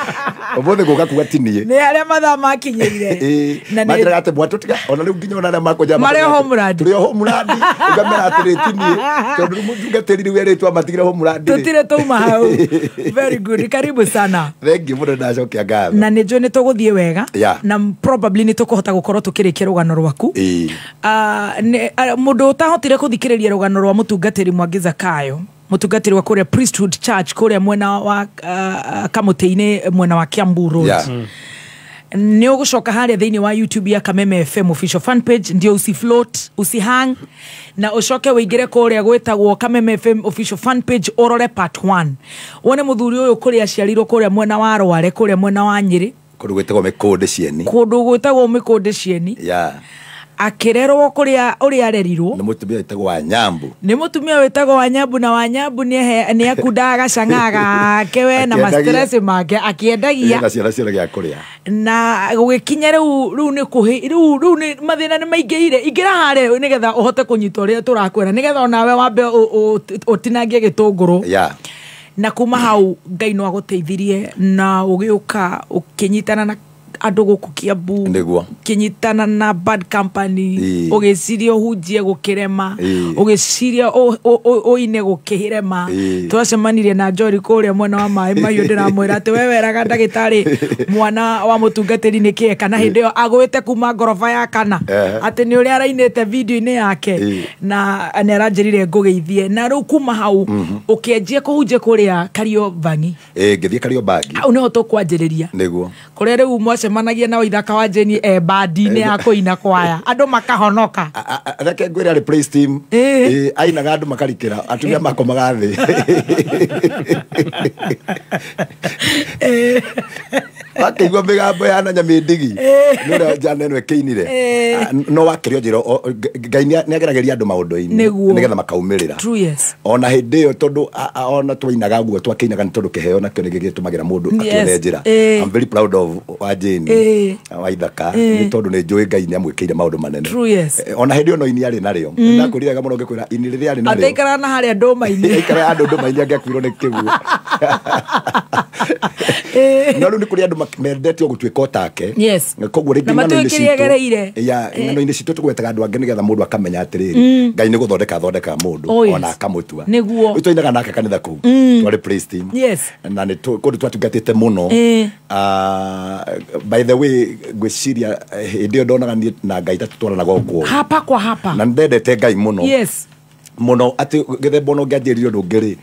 Ũmũthĩ ngũka kuga ti niĩ. Nĩ arĩa mathaa makinyĩire. Na nĩ atĩ mwatũtiga ona rĩu nginya ona arĩa makũnja marĩ o homeland. Tũrĩ o homeland. Ũkamera atĩrĩ ti niĩ. Tondũ rĩu mũtungatĩri rĩu erĩtwo amatigire homeland. Tũtirĩ twauma hau. Very good. Karibu sana. Thank you mũno, ndacokia ngatho. Na nĩ njũĩ nĩ tũgũthiĩ wega. Na probably nĩ tũkũhota gũkorwo tũkĩrĩkia rũgano rwaku. Mũndũ ũtahotire kũthikĩrĩria rũgano rwa mũtungatĩri Mwangi Zakayo, mũtungatĩri wa kũrĩa Priesthood Church kũrĩa mwena wa Kamũtĩ-inĩ mwena wa Kiambu Road. Nĩ ũgũcoka harĩa thĩinĩ wa YouTube ya Kameme FM official fan page, ndio usifloat, usihang, na ũcoke wĩingĩre kũrĩa gwĩtagwo Kameme FM official fan page ũrore part 1. Wone mũthuri ũyũ kũrĩa aciarirwo kũrĩa mwena wa Rware, kũrĩa mwena wa Nyĩrĩ, kũndũ gwĩtagwo Mĩkũndĩ Cieni. Kũndũ gwĩtagwo Mĩkũndĩ Cieni. Akĩrerwo kũrĩa ũrĩa arerirwo nĩ mũtumia wĩtagwo Wanyambu. Nĩ mũtumia wĩtagwo Wanyambu, na Wanyambu nĩ akundaga gacang'a gake we na mastress make akĩendagia na ciana ciana gĩa kũrĩa. Na gũgĩkinya rĩu rĩu nĩ kũhĩ rĩu rĩu nĩ mathĩna nĩ maingĩhire. Ingĩra harĩa nĩgetha ũhote kũnyita ũrĩa tũrakwĩra, nĩgetha onawe wambe ũtinangie gĩtũngũrũ. Na kuma hau Ngai no agũteithirie na ũgĩũka ũkĩnyitana na andũ gũkũ Kiambu, kĩnyitana na bad company, ũgĩciria ũhunjie gũkĩrema, ũgĩciria ũine gũkĩrema. Twacemanirie na Njori kũrĩa mwena wa maĩ mahiũ, ndĩramwĩra atĩ we weraga ndagĩtarĩ mwana wa mũtungatĩri nĩ kĩe, kana hĩndĩ ĩyo agũĩte kuma ngoroba ya kana, atĩ nĩ ũrĩa arainĩte video-inĩ yake, na nĩ aranjĩrire ngũgeithie. Na rĩu kuma hau ũkĩanjia kũhunjia kũrĩa Kariobangi. Ngĩthiĩ Kariobangi. Hau nĩho tũkwanjĩrĩria. Nĩguo. Kũrĩa rĩu mwacemanagia na Waithaka wa Jane bandi-inĩ ya kũina kwaya, andũ makahonoka. Reke ngwĩre arĩ praise team. Ainaga andũ makarikĩra, atumia makomaga thĩ. Makĩigua mĩgambo ya na Nyamĩndigi nĩ ũrĩa njana ĩno ĩkĩinire. No wakĩrio njĩra Ngai nĩ ageragĩria andũ maũndũ-inĩ nĩgetha makaumĩrĩra. Ona hĩndĩ ĩyo tondũ ona twainaga guo twakĩinaga nĩ tondũ kĩheo nakĩo nĩ gĩgĩtũmagĩra mũndũ akĩone njĩra. I'm very proud of wa Jane Waithaka nĩ tondũ nĩ njũĩ Ngai nĩ amwĩkĩire maũndũ manene. Ona hĩndĩ ĩyo no ini arĩ narĩo. Ndakwĩrire wega mũno ngĩkwĩra ini rĩrĩa arĩ narĩo. Ataikara na harĩa ndũma-inĩ. Aikara andũ ndũma-inĩ angĩakuirwo nĩ kĩguũ. No rĩu nĩ kũrĩ andũ mendete gũtuĩka otake. Koguo rĩngĩ ng'ano-inĩ citũ, ng'ano-inĩ citũ tũgwetaga andũ angĩ nĩgetha mũndũ akamenya atĩrĩrĩ, Ngai nĩ gũthondeka athondekaga mũndũ ona akamũtua. Rĩu twainaga nake kanitha kũu, twarĩ praise team. Na nĩ kũndũ twatungatĩte mũno. By the way, ngwĩciria hĩndĩ ĩyo ndonaga niĩ na Ngai ta tũtwaranaga o kuo. Hapa kwa hapa. Na nĩndendete Ngai mũno. Mũno atĩ gĩthemba ona ũngĩanjĩrire ũndũ ũngĩ rĩ,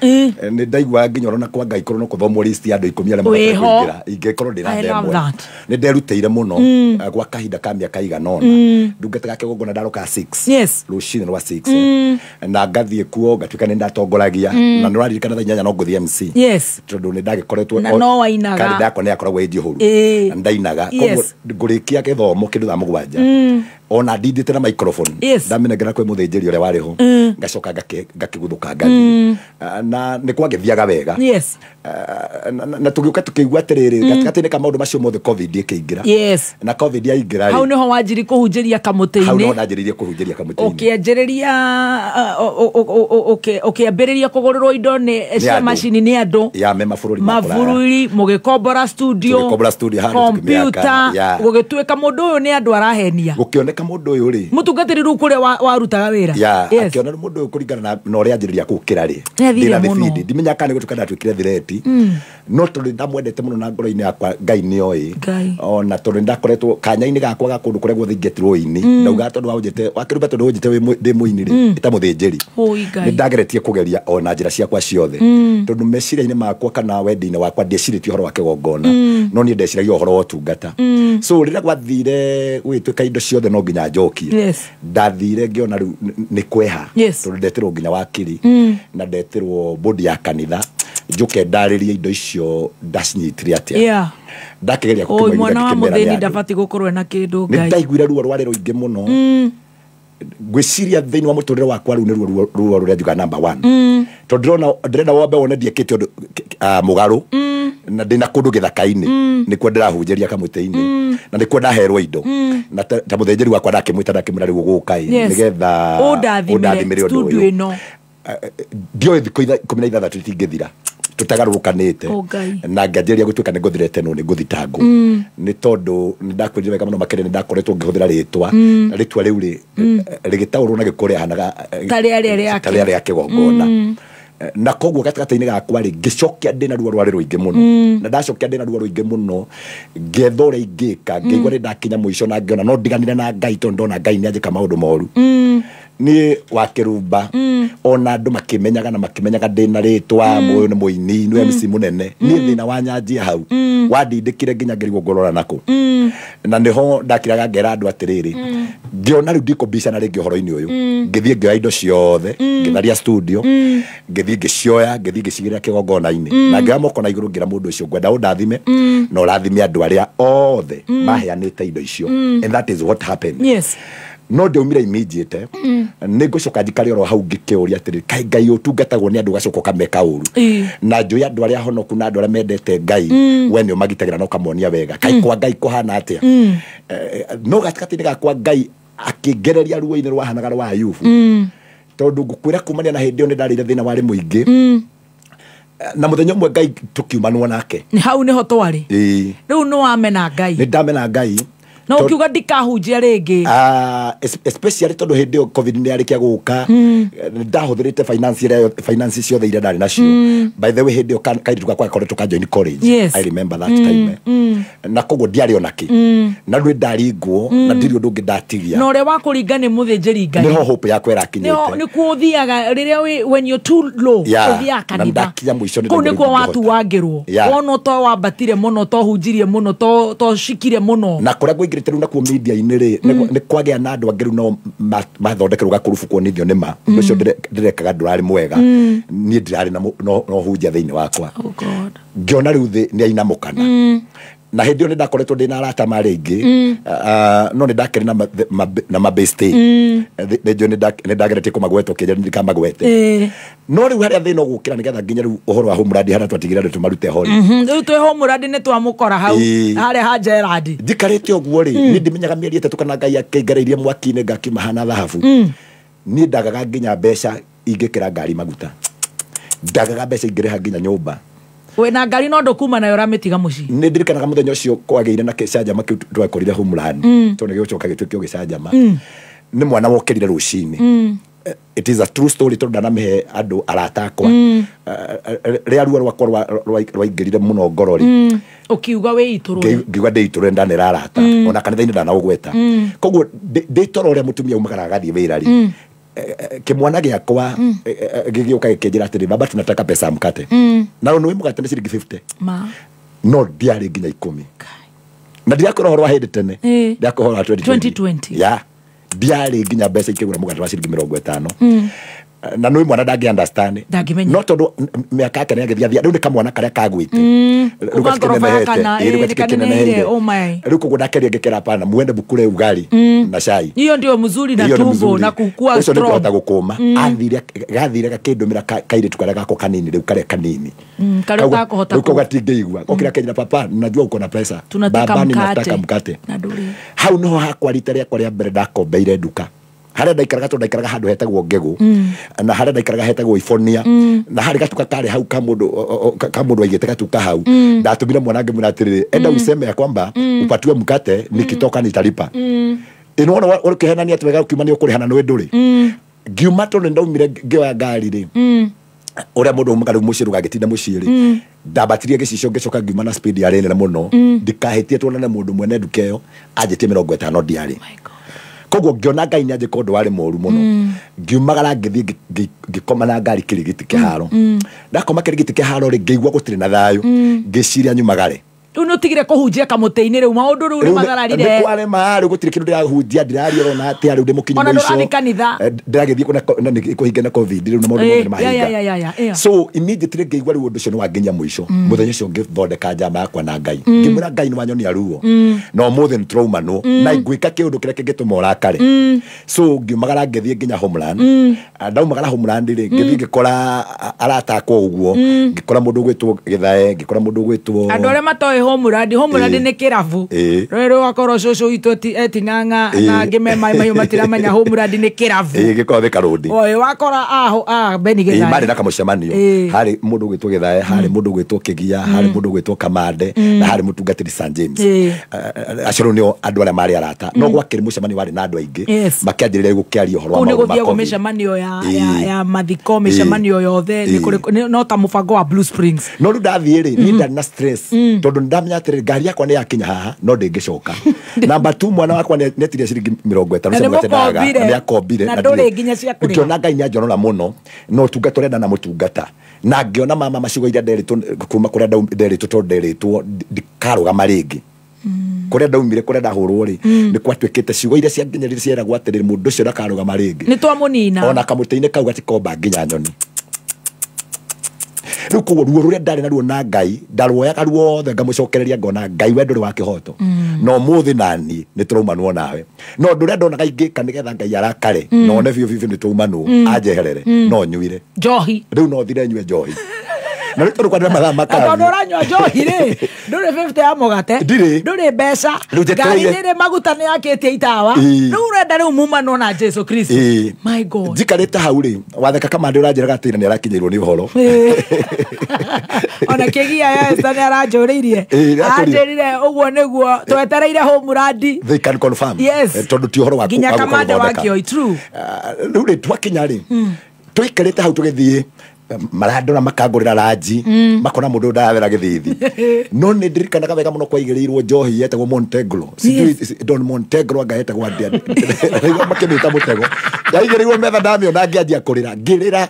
nĩ ndaiguaga nginya ona kwa Ngai korwo no kũthomwo list ya andũ 10 arĩa mabataire kũingĩra, ingĩkorwo ndĩ na ndemwa. Nĩ nderutĩire mũno gwa kahinda ka mĩaka igana ũna. Ndungataga kĩgongona ndarokaga 6 rũcinĩ rwa 6 na ngathiĩ kuo ngatuĩka nĩ ndatongoragia, na nĩ ũraririkana thaa 8 no ngũthiĩ MC. Tondũ nĩ ndagĩkoretwo karenda yakwa nĩ yakoragwo ĩ njihũru na ndainaga. Koguo ngũrĩkia gĩthomo kĩndũ thaa 7 ona ndindĩte na microphone ndamĩnengera kwĩ mũthĩnjĩri ũrĩa warĩ ho, ngacoka ngakĩguthũka ngathiĩ, na nĩ kwagĩthiaga wega. Na tũgĩũka tũkĩigua atĩrĩrĩ, gatagatĩ-inĩ ka maũndũ macio mothe COVID ĩkĩingĩra. Na COVID yaingĩra rĩ, hau nĩho wanjirie kũhunjĩria kamũtĩ-inĩ. Hau nĩho ndanjĩrĩirie kũhunjĩria kamũtĩ-inĩ. Ũkĩanjĩrĩria ũkĩambĩrĩria kũgũrĩrwo indo nĩ cia macini nĩ andũ ya me mabũrũri ma kũraya, mabũrũri, mũgĩkombora studio, tũgĩkombora studio handũ computer, gũgĩtuĩka mũndũ ũyũ nĩ andũ arahenia. Gũkĩoneka mũndũ ũyũ rĩ, mũtungatĩri rĩu kũrĩa warutaga wĩra, akĩona mũndũ ũyũ kũringana na ũrĩa anjĩrĩria gũkĩra rĩ, ndĩna thibindi ndimenya kana nĩ gũtuĩka ndatuĩkire thireti, no tondũ ndamwendete mũno na ngoro-inĩ yakwa Ngai nĩ oĩ, ona tondũ nĩndakoretwo kanya-inĩ gakwa ga kũndũ kũrĩa guothe ingĩetirwo ini, ndaugaga tondũ waũnjĩte wakĩruba tondũ ũnjĩte ndĩ mũini rĩ, ĩta mũthĩnjĩri. Nĩ ndageretie kũgeria ona njĩra ciakwa ciothe, tondũ meciria-inĩ makwa kana wendi-inĩ wakwa ndiecirĩtie ũhoro wa kĩgongona, no niĩ ndeciragia ũhoro wa ũtungata. So rĩrĩa gwathire gũgĩtuĩka indo ciothe no nginya njokie, ndathire ngĩona rĩu nĩ kweha, tondũ ndetirwo nginya wakiri na ndetirwo bodi ya kanitha njoke ndarĩrie indo icio ndacinyitire atĩa. Ndakĩgeria gũkĩmũiguithia mwana wa mũthĩni ndabatiĩ gũkorwo ena kĩndũ. Ngai nĩ ndaiguire ruo rwarĩ rũingĩ mũno. Ngwĩciria thĩinĩ wa mũtũrĩre wakwa rĩu nĩ ruo rũrĩa njugaga number 1, tondũ ndĩrenda wambe wone ndiĩkĩte ũndũ mũgarũ, na ndĩna kũndũ gĩthaka-inĩ nĩkuo ndĩrahunjĩria kamũtĩ-inĩ, na nĩkuo ndaherwo indo, na ta mũthĩnjĩri wakwa ndakĩmwĩta ndakĩmwĩra rĩu ũgũka ĩ nĩgetha ũndathimĩre ũndũ ũyũ. Ndioĩ thikũ 16 itingĩthira Tutagarũrũkanĩte. Oh, Ngai. Na ngĩanjĩrĩria gũtuĩka nĩ ngũthirete no nĩ ngũthitangwo nĩ tondũ nĩ ndakwĩrire wega mũno makĩria nĩ ndakoretwo ngĩhũthĩra rĩtwa na rĩtwa rĩu rĩ rĩgĩtaũrwo na gĩkũrĩa rĩahanaga Ta rĩarĩa rĩake. ta rĩarĩa kĩgongona. Na koguo gatagatĩ-inĩ gakwa rĩ ngĩcokia ndĩna ruo rwarĩ rũingĩ mũno na ndacokia ndĩna ruo rũingĩ mũno ngĩetha ũrĩa ingĩka ngĩigua nĩ ndakinya mũico na ngĩona no ndiganire na Ngai tondũ ndona Ngai nĩ anjĩka maũndũ moru niĩ wa kĩrumba ona andũ makĩmenyaga na makĩmenyaga ndĩna rĩtwa mũyũ nĩ mũini nĩ MC mũnene niĩ thĩna wanyanjia hau wandindĩkire nginya ngĩrigwo ngũrora nakũ na nĩho ndakiraga ngera andũ atĩrĩrĩ ngĩona rĩu ndikũmbicana rĩngĩ ũhoro-inĩ ũyũ ngĩthiĩ ngĩoya indo ciothe ngĩtharia studio ngĩthiĩ ngĩcioya ngĩthiĩ ngĩcigĩrĩra kĩgongona-inĩ na ngĩoya moko na igũrũ ngĩra mũndũ ũcio ngwenda ũndathime na ũrathime andũ arĩa othe maheanĩte indo icio and that is what happened. Yes. No ndaumire immediate nĩ ngũcoka njikare oro hau ngĩkĩũria atĩrĩ kaĩ Ngai ũtungatagwo nĩ andũ ũgacoka ũkameka ũru na njũĩ andũ arĩa honoku na andũ arĩa mendete Ngai we nĩ ũmagitagĩra na ũkamonia wega kaĩ kwa Ngai kũhana atĩa. No gatagatĩ-inĩ gakwa Ngai akĩngereria ruo-inĩ rwahanaga rwa Ayubu tondũ ngũkwĩra kumania na hĩndĩ ĩyo nĩ ndarĩire thĩna warĩ mũingĩ na mũthenya ũmwe Ngai tũkiumanwo nake Nĩ hau nĩho twarĩ. Ĩĩ. Rĩu nĩ wamena Ngai. Nĩ ndamena Ngai. Na ũkiuga ndikahunjia rĩngĩ. Especially tondũ hĩndĩ ĩyo COVID nĩ yarĩkia gũka ndahũthĩrĩte finance ĩrĩa finance ciothe iria ndarĩ nacio. By the way hĩndĩ ĩyo kairĩtu gakwa gakoretwo ka join college. Yes. I remember that time. Na koguo ndiarĩ ona kĩ na rĩu ndaringwo na ndirĩ ũndũ ũngĩ ndatigia Na ũrĩa wakũringa nĩ mũthĩnjĩri Ngai. nĩho hope yakwa ĩrakinyĩte. Nĩkuo ũthiaga rĩrĩa when you're too low ũthiaga Na kanitha. ndakinya mũico nĩ Kũu ndaigua nĩkuo rĩu watuangĩrwo. Wona to wambatire mũno to hunjirie mũno to cikire mũno. Na kũrĩa ngũingĩrĩte rĩu nakuo media-inĩ rĩ nĩ kwagĩa na andũ angĩ rĩu nao mathondekerwo gakurubu kuonithio nĩ ma ũndũ ũcio ndĩrekaga ndũrarĩ mwega niĩ ndirarĩ na no hunjia thĩinĩ wakwa. Oh God. Ngĩona rĩu thĩ nĩ ainamũkana na hĩndĩ ĩyo nĩ ndakoretwo ndĩ na arata marĩ aingĩ no nĩ ndakĩrĩ na mabeste nĩ nĩ ndageretie kũmagweta ũkĩnjĩra ndikamagwete no rĩu harĩa thĩna ũgũkĩra nĩgetha nginya rĩu ũhoro wa Homeland harĩa twatigĩra andũ tũmarute ho rĩ Rĩu twĩ Homeland nĩ twamũkora hau harĩa ha Gerard njikarĩte ũguo rĩ niĩ ndimenyaga mĩeri 3 kana Ngai akĩngereirie mwaki-inĩ ngakiuma hana thahabu niĩ ndagaga nginya mbeca ingĩkĩra ngari maguta ndagaga mbeca ingĩrĩha nginya nyũmba wĩna ngari no ndũkuma nayo ũramĩtiga mũciĩ. Nĩ ndirikanaga mũthenya ũcio kwagĩire na gĩcanjama kĩu twakorire Homeland tondũ gĩgũcoka gĩtuĩke o gĩcanjama nĩ mwana wokĩrire rũcinĩ. It is a true story tondũ ndanamĩhe andũ arata akwa rĩa ruo rwakwa rwaingĩrire mũno ngoro rĩ Ũkiuga wĩitũrũre. Ngiuga ndĩitũrũre ndanera arata ona kanitha-inĩ ndanaũgweta koguo ndĩtoro ũrĩa mũtumia umagara agathiĩ wĩra rĩ kĩmwana gĩakwa gĩgĩũka gĩkĩnjĩra atĩrĩ baba tunataka pesa ya mkate na nĩ mũgate nĩ ciringi 50 no ndiarĩ nginya 10 na ndirakwĩra ũhoro wa hĩndĩ tene ndirakwĩra ũhoro wa 2020 ya ndiarĩ nginya mbeca ikĩgũra mũgate wa ciringi 50 na nĩ mwana ndangĩ understand no tondũ mĩaka yake nĩ agĩthiathia rĩu nĩ kamwana karĩa kagwĩte rĩu rĩu koguo ndakeria ngĩkĩra hapana muende bukure ugali na cai hiyo ndio mzuri na tumbo na kukua strong ũcio nĩngũhota gũkũma athire gathire gakĩndũmĩra kairĩtu karĩa gako kanini rĩu karĩa kanini karĩa ũtakũhota rĩu kau gatingĩigua okĩra kenyira papa najua uko na pesa baba ninataka mkate hau niho hakwa rita rĩakwa rĩa mbere ndakombeire nduka harĩa ndaikaraga tondũ ndaikaraga handũ hetagwo Ngegũ na harĩa ndaikaraga hetagwo Ibonia na harĩ gatuka karĩ hau ka mũndũ aigĩte gatuka hau ndatũmire mwana ngĩmwĩra atĩrĩrĩ enda useme ya kwamba upatiwe mkate nikitoka nitalipa ĩno ũkĩhenania atĩ wega ũkiuma nĩ ũkũrĩhana nĩ ndũrĩ ngiuma tondũ nĩndaumire ngĩoya ngari rĩ ũrĩa mũndũ umaga rĩu mũciĩ ndũgagĩtinda mũciĩ rĩ ndambatirie gĩcicio ngĩcoka ngiuma na speed yarĩ nene mũno ndikahĩtie tuonane mũndũ mwene nduka ĩyo anjĩtie 50 ndiarĩ koguo ngĩona Ngai nĩ anjĩka ũndũ warĩ mũru mũno ngiumagara ngĩthiĩ ngĩkoma na ngari kĩrigiti kĩharo ndakoma kĩrigiti kĩharo rĩ ngĩigua gũtirĩ na thayũ ngĩciria nyumagare Rĩu nĩ ũtigire kũhunjia kamũtĩ-inĩ rĩu maũndũ rĩu nĩ mathararire nĩ kwarema rĩu gũtirĩ kĩndũ ndĩrahunjia ndĩraria ona atĩa rĩu ndĩ mũkinyu Ona mũico ndũrathiĩ kanitha. Ndĩragĩthiĩ kũhinga na COVID rĩu na maũndũ mothe nĩ mahinga so immediately ngĩigua rĩu ũndũ ũcio nĩ wanginya mũico mũthenya ũcio ngĩthondeka njama yakwa na Ngai ngĩmwĩra Ngai nĩ wanyonia ruo na ũmũthĩ nĩ tũraumanwo na ngwĩka kĩũndũ kĩrĩa kĩngĩtũma ũrakare so ngiumagara ngĩthiĩ nginya Homeland ndaumagara Homeland rĩ ngĩthiĩ ngĩkora arata akwa ũguo ngĩkora mũndũ ũgwĩtwo Gĩthae ngĩkora mũndũ ũgwĩtwo andũ arĩa matoĩ Homeland. Homeland nĩ kĩrabu. Rĩu rwakorwo cũcũ witũ eting'ang'a na angĩ me maĩ mahiũ matiramenya Homeland nĩ kĩrabu. Gĩkoragwo Thika Road. Oĩ wakora a Beni Gĩthae. Marĩ na kamũcemanio. Harĩ mũndũ ũgwĩtwo Gĩthae, harĩ mũndũ ũgwĩtwo Kĩgia, harĩ mũndũ ũgwĩtwo Kamande, na harĩ mũtungatĩri St James. Acio rĩu nĩo andũ arĩa marĩ arata. No gwakĩrĩ mũcemanio warĩ na andũ aingĩ. Makĩanjĩrĩria gũkĩaria ũhoro wa maũndũ ma COVID. Kũu nĩ gũthiagwo mĩcemanio ya mathiko, mĩcemanio yothe, no ta mũbango wa Blue Springs. No rĩu ndathiĩ rĩ, niĩ ndarĩ na stress tondũ nĩndamenya atĩrĩrĩ, ngari yakwa nĩ yakinya haha no ndĩngĩcoka. Namba 2, mwana wakwa nĩetirie ciringi 50 cia mũgate ndaga, na nĩakombire, na ndũrĩ nginya cia kũrĩha. Ngĩona Ngai nĩanjonora mũno, no ũtungata ũrĩa ndanamũtungata, na ngĩona mama macigo iria nderĩtwo kuma kũrĩa nderĩtwo, tondũ nderĩtwo ndikarũgama rĩngĩ. Kũrĩa ndaumire, kũrĩa ndahũrwo rĩ, nĩ gwatuĩkĩte ciugo iria cianginyĩrire cieragwo atĩrĩrĩ, mũndũ ũcio ndakarũgama rĩngĩ. Nĩ twamũnina. Ona kamũtĩ-inĩ kau gatikomba nginya nyoni. Rĩu koguo ruo rũrĩa ndarĩ naruo na Ngai ndaruoyaga ruothe ngamũcokereria, ngona Ngai we ndũrĩ wa kĩhoto, no ũmũthĩ nani nĩ tũraumanwo nawe. No ũndũ ũrĩa ndonaga ingĩka nĩgetha Ngai arakare, none biũ biũ nĩ tũraumanwo, anjeherere, no nyuire njohi. Rĩu no thire nyue njohi. Na rĩu tondũ kwarĩ na mathaa makabu. Tondũ ũranyua njohi rĩ, ndũrĩ 50 ya mũgate, ndũrĩ mbeca, ngari ndĩrĩ maguta, nĩ yakĩtie itawa. Rĩu ũrenda rĩu mumanwo na Jesu Kristo. My God. Njikarĩte hau rĩ, watheka Kamande ũranjĩraga atĩ nĩ arakinyĩirwo nĩ ũhoro. Ona Kĩgia ya Esther nĩ aranjũrĩirie. Anjĩrire ũguo nĩguo twetereire Homeland. They can confirm. Yes. Tondũ ti ũhoro wa nginya Kamande wa Kĩoi, true. Rĩu rĩ, twakinya rĩ, tũikarĩte hau tũgĩthiĩ, marandora makangũrĩra ranji, makona mũndũ ndawera gĩthithi. No nĩ ndirikanaga wega mũno kwaigĩrĩirwo njohi yetagwo Montegro. Sijui Don Montegro anga yetagwo atĩa. Makĩmĩta mũtego. Yaigĩrĩirwo metha, ndamĩona ngĩanjia kũrĩra. Ngĩrĩra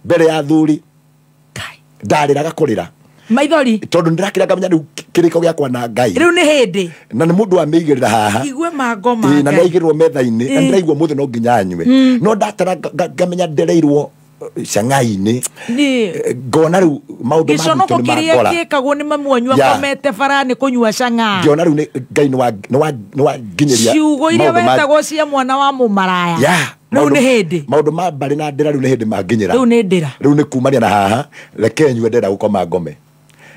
mbere ya athuri. Ndarĩraga kũrĩra. Maithori. Tondũ nĩndĩrakĩra ngamenya rĩu kĩrĩko gĩakwa na Ngai. Rĩu nĩ hĩndĩ. Na nĩ mũndũ wamĩigĩrĩra haha. Igue mango ma Ngai. Na nĩaigĩrĩrwo metha-inĩ, na ndĩraigua mũthĩ no nginya nyue. No ndatara ngamenya ndereirwo Shanghai-inĩ. Ngona rĩu maũndũ ma gĩconoko gwitũ nĩ kĩrĩa mangora. gĩkagwo nĩ mamu wanyu akomete bara nĩ kũnyua cang'aa. Ngĩona rĩu Ngai nĩ wanginyĩria ciugo iria wetagwo cia mwana wa mũmaraya. Rĩu nĩ hĩndĩ. Maũndũ ma mbarĩ na ndĩra rĩu nĩ hĩndĩ manginyĩra. Rĩu nĩ ndĩra. Rĩu nĩ kumania na haha, reke nyue ndĩrenda gũkoma ngome.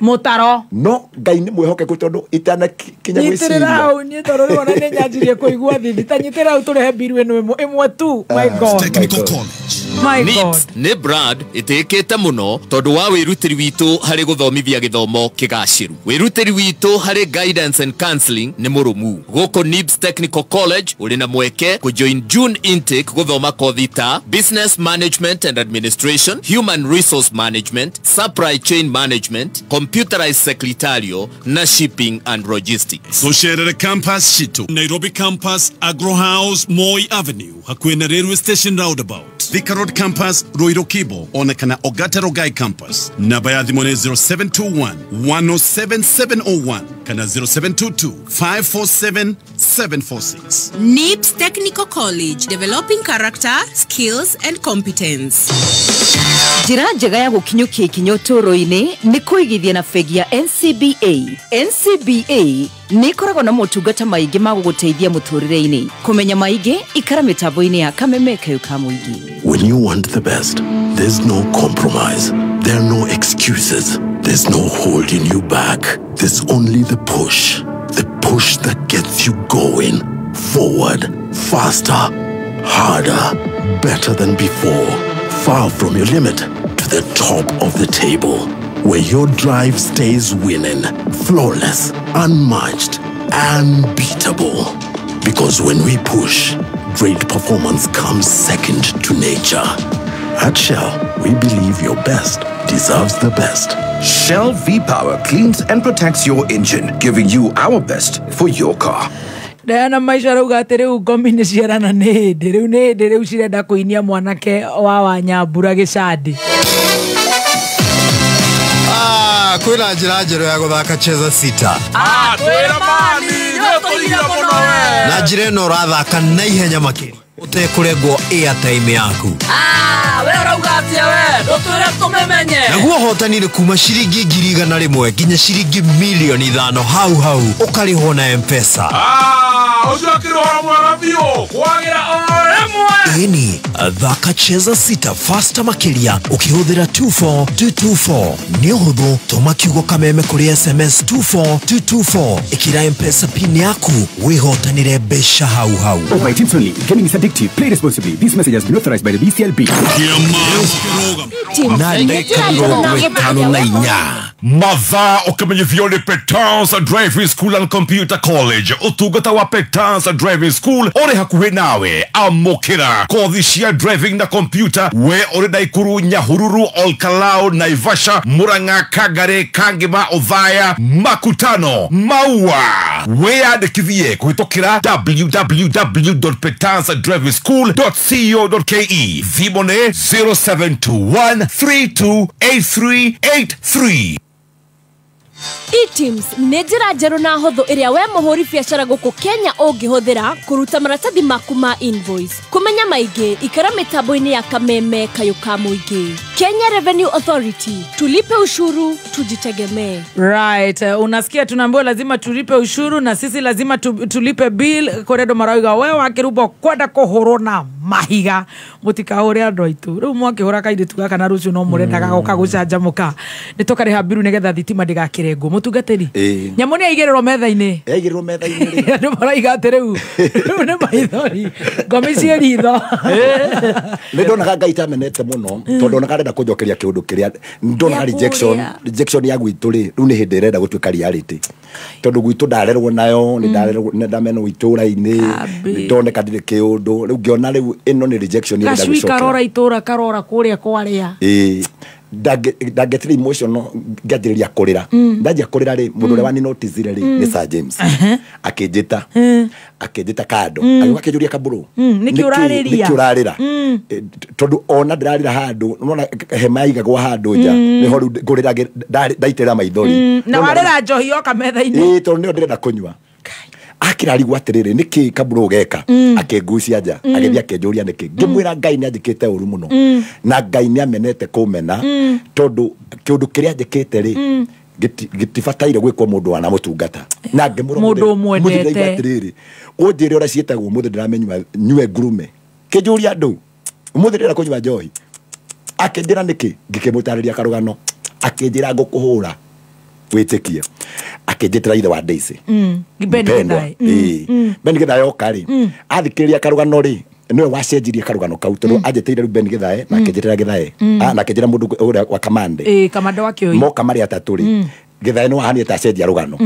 Mũtaro. No Ngai nĩ mwĩhokeku tondũ itanakinya gwĩciria. Nyitĩrĩra hau niĩ tondũ rĩu ona nĩ nyanjirie kũigua thithi. Ta nyitĩrĩra hau tũrehe mbiru ĩno ĩmwe tu. My God. Technical College. My God. Nĩ brand ĩtĩkĩte mũno tondũ wa wĩrutĩri witũ harĩ gũthomithia gĩthomo kĩgacĩru. Wĩrutĩri witũ harĩ guidance and counseling nĩ mũrũmu. Gũkũ NIBS Technical College ũrĩ na mweke kũjoin June intake gũthoma kothi ta Business Management and Administration, Human Resource Management, Supply Chain Management, Computerized Secretarial na Shipping and Logistics. Tũcerere campus citũ Nairobi campus, Agro House, Moi Avenue, hakuhĩ na Railway Station roundabout. Thika Road campus, Ruiru Kibo, ona kana Ogata Rogai campus. Namba ya thimũ nĩ 0721 107 701 kana 0722 547 746. NIBS Technical College, developing character, skills and competence. Njĩra njega ya gũkinyũkia ikinya ũtũũro-inĩ nĩ kũigithia na bengi ya NCBA. NCBA nĩ ĩkoragwo na motungata maingĩ ma gũgũteithia mũtũũrĩre-inĩ. Kũmenya maingĩ, ikara mĩtambo-inĩ ya Kameme Kayũ ka Mũingĩ. When you want the best, there's no compromise. There are no excuses. There's no holding you back. There's only the push. The push that gets you going. Forward, faster, harder, better than before. Far from your limit, to the top of the table, where your drive stays winning, flawless, unmatched, unbeatable. Because when we push, great performance comes second to nature. At Shell, we believe your best deserves the best. Shell V-Power cleans and protects your engine, giving you our best for your car. Diana Maisha arauga atĩ rĩu ngomi nĩ ciarana nĩ hĩndĩ rĩu nĩ hĩndĩ rĩu cirenda kũinia mwanake wa Wanyambura gĩcandi. Kwĩna njĩra njerũ ya gũthaka Cheza Sita. Twĩra mani, nĩũtũiria mũno we. Na njĩra ĩno ũrathaka na ihenya makĩria ũtekũrengwo airtime yaku. We ũrauga atĩa we? Ndũtwĩre tũmĩmenye. Naguo ũhotani nĩ kuma ciringi 100,000 nginya ciringi 5,000,000 hau hau ũkarĩhwo na M-Pesa. Ũcio akĩrĩ ũhoro mwega biũ kwagĩra o rĩmwe. Ĩni, Thaka cheza sita fasta makiria ukihũthĩra 24224. Nĩ ũhũthũ, tũma kiugo kameme kũrĩ SMS 24224, ĩkĩra M-Pesa pin yaku wĩhotanĩre mbeca hau hau. Over 18 only. Gaming is addictive. Play responsibly. This message has been authorized by the BCLB. Na ndagĩka 54. Mathaa ũkĩmenyithio nĩ Petans Driving School and Computer College. Ũtungata wa Petans Driving School ũrĩ hakuhĩ nawe. Amũkĩra kothi cia driving na computer we ũrĩ Naikuru, Nyahururu, Olkalau, Naivasha, Murang'a, Kangari, Kangema, Othaya, Makutano, Maua. Wĩyandĩkithie kũhĩtũkĩra www.petansdrivingschool.co.ke. Thimũ nĩ 0721 328383. E-Teams nĩ njĩra njerũ na hũthũ ĩrĩa we mũhũri biacara gũkũ Kenya ũngĩhũthĩra kũruta maratathi maku ma invoice. Kũmenya maingĩ, ikara mĩtambo-inĩ ya Kameme kayũ ka mũingĩ. Kenya Revenue Authority, tulipe ushuru, tujitegemee. Right, unasikia tunaambiwa lazima tulipe ushuru na sisi lazima tulipe bill. Koredo marauga we wakirubo kwenda kũhũrwo na mahiga mũtikahũre andũ aitũ. Rĩu mwakĩhũra kairĩtu gaka na rũciũ no mũrendaga gũka gũcanjamũka. Nĩ tũkarĩha mbiru nĩgetha thitima ndĩgakĩrengwo. Mũtungatĩri, nyamũ nĩ yaigĩrĩrwo metha-inĩ. Yaigĩrĩrwo metha-inĩ rĩ. Andũ marauga atĩ rĩu nĩ maithori ngomi ciĩ ritho. Nĩ ndonaga Ngai tamenete mũno tondũ ndonaga arenda kũnjokeria kĩũndũ kĩrĩa ndonaga rejection ya gwitũ rĩ, rĩu nĩ hĩndĩ ĩrenda gũtuĩka reality. Tondũ gwitũ ndarerwo nayo, nĩ ndarerwo nĩ ndamenwo itũra-inĩ, ndoneka ndirĩ kĩũndũ. Rĩu ngĩona rĩu ĩno nĩ rejection ĩrenda Gacui gũcokera. karora itũra karora kũrĩa kwarĩa. Ĩĩ. Ndagetire emotional ngĩanjĩrĩria kũrĩra. Ndanjia kũrĩra rĩ, mũndũ ũrĩa waninoticire rĩ nĩ Sir James. Akĩnjĩta. Akĩnjĩta kando. Agĩũka akĩnjũria Kabũrũ. Nĩkĩ ũrarĩria? Nĩkĩ ũrarĩra? Tondũ ona ndĩrarĩra handũ, nĩwona hema yaigagwo handũ nja, nĩho rĩu ngũrĩra ndaitĩrĩra maithori. Na warĩra njohi yoka metha-inĩ. Ĩĩ, tondũ nĩyo ndĩrenda kũnyua. Akĩrarigwo atĩrĩrĩ, nĩkĩ Kabũrũ ũgeka? Akĩngucia nja, agĩthiĩ akĩnjũria nĩkĩ. Ngĩmwĩra Ngai nĩ anjĩkĩte ũru mũno. Na Ngai nĩ amenete kũmena, tondũ kĩũndũ kĩrĩa anjĩkĩte rĩ, gĩtibataire gwĩkwo mũndũ wanamũtungata. Na ngĩmwĩra mũndũ ũmwendete. Atĩrĩrĩ, ũnjĩre ũrĩa ciĩtagwo ũmũthĩ ndĩramenyua nyue ngurume. Kĩnjũria andũ, ũmũthĩ ndĩrenda kũnyua njohi. Akĩnjĩra nĩkĩ? Ngĩkĩmũtarĩria karũgano. Akĩnjĩra ngũkũhũra wĩtĩkie. Akĩnjĩtĩra ithe wa Daisy. Ben Githae. Ben Githae oka rĩ, athikĩrĩria karũgano rĩ, nĩwe wacenjirie karũgano kau tondũ anjĩtĩire rĩu Ben Githae na akĩnjĩtĩra Githae. Na akĩnjĩra mũndũ ũrĩa wa Kamande. Ĩĩ, Kamande wa Kĩoi. Moka marĩ atatũ rĩ, Githae nĩwe wahanire ta acenjia rũgano.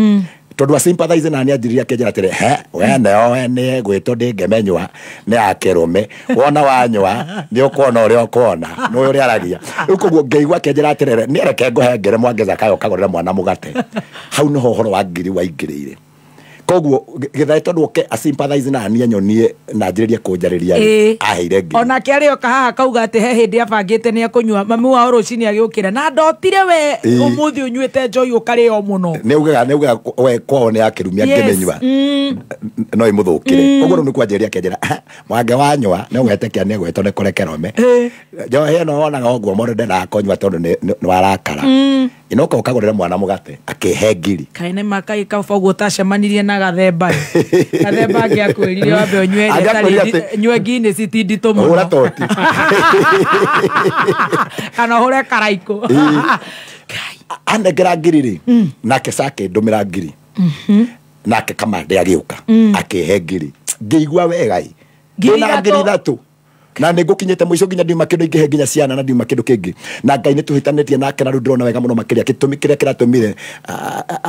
Tondũ a sympathize na nĩ anjĩrire akĩnjĩra atĩrĩ, he, we neo we nĩ gwĩtwo ndĩngĩmenyua nĩ akĩrũme. Wona wanyua nĩ ũkuona ũrĩa ũkuona, nĩ ũrĩa aragia. Rĩu koguo ngĩigua akĩnjĩra atĩrĩrĩ, nĩ reke ngũhe ngere Mwangi Zakayo ũkagũrĩre mwana mũgate. Hau nĩho ũhoro wa ngiri waingĩrĩire. Koguo Githae tondũ oke a sympathize na niĩ anyonie na anjĩrĩrie kũnjarĩria rĩ, aheire ngiri. Onake arĩoka haha kauga atĩ he hĩndĩ abangĩte nĩ ekũnyua mami wao rũcinĩ agĩũkĩra na ndotire we ũmũthĩ ũnyuĩte njohi ũkarĩo mũno. Nĩ augaga we kwao nĩ akĩrumia ngĩmenyua no ĩmũthũkĩre. Koguo rĩu nĩ kwanjĩrĩria akĩnjĩra, Mwangi wanyua nĩ ũgwetĩkia nĩ egwĩtwo nĩ kũrekerome. Njohi ĩno wonaga ũguo mũndũ ndendaga kũnyua tondũ nĩ warakara. Inoka ũkagũrĩra mwana mũgate akĩhe ngiri. Kaĩ nĩ ma kaĩ kaba ũguo ũtacemanirie na Gathemba. Gathemba angĩakwĩrire wambe ũnyue ĩrĩa ĩtarĩ nyue Guinness ti nditũ mũno. Hũra toti. Kana ũhũre karaikũ. Anengera ngiri rĩ, nake Sake ndũmĩra ngiri. Nake Kamande agĩũka akĩhe ngiri. Ngĩigua wega ĩ. Ndĩna ngiri ithatũ. Na nĩ ngũkinyĩte mũico nginya ndiuma kĩndũ ingĩhe nginya ciana na ndiuma kĩndũ kĩngĩ. Na Ngai nĩ tũhĩtanĩtie nake na rĩu ndĩrona wega mũno makĩria. Gĩtũmi kĩrĩa kĩratũmire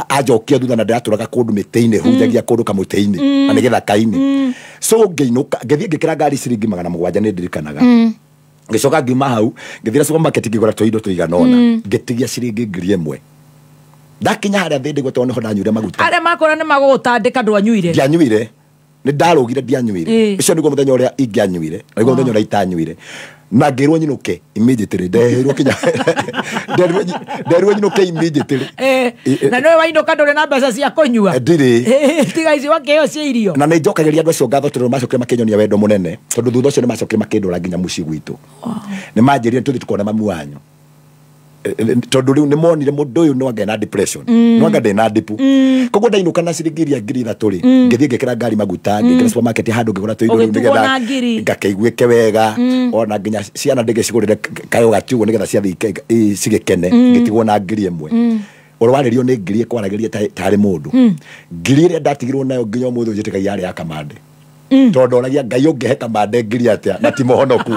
anjokie thutha na ndĩratũraga kũndũ mĩtĩ-inĩ, hunjagia kũndũ kamũtĩ-inĩ na nĩ gĩthaka-inĩ. So ngĩinũka, ngĩthiĩ ngĩkĩra ngari ciringi 700 nĩ ndirikanaga. Ngĩcoka ngiuma hau, ngĩthiĩ supermarket ngĩgũra tũindo tũigana ũna. Ngĩtigia ciringi 1000. Ndakinya harĩa thĩ ndĩgwo tondũ nĩho ndanyuire maguta. Arĩa makora nĩ magũgũtandĩka ndwanyuire. Ndianyuire. Nĩ ndarũgire ndianyuire. Ũcio nĩguo mũthenya ũrĩa ingĩanyuire, na nĩguo mũthenya ũrĩa itanyuire. Na ngĩrwo nyinũke immediately, ndeheirwo kinya. Ndeheirwo nyinũke immediately. Na nĩwe wainũka ndũrĩ na mbeca cia kũnyua. Ndirĩ. Tiga ici wakĩheo cia irio. Na nĩ njokagĩria andũ acio ngatho tondũ macokire makĩnyonia wendo mũnene, tondũ thutha ũcio nĩ macokire makĩndwara nginya mũciĩ gwitũ. Nĩ manjĩrire tũthiĩ tũkone mamu wanyu. Tondu riu ni monire mundu uyu no angena depression. No anga ndina dipu. Koguo ndainuka na ciringi iria 3,000 ri ngithie ngikira ngari maguta ngikira supermarket handu ngigura tuindo riu nigetha ngakeiguike wega ona nginya ciana ndigicigurire kayogati uguo nigetha ciathi cigikene ngitigwo na 1,000. Urwaririo ni ngiri ikwaragiria tari mundu. Ngiri iria ndatigirwo nayo nginya umuthi njitikagia yari ya Kamande. Tondu oragia Ngai ungihe Kamande ngiri atia na ti muhonoku.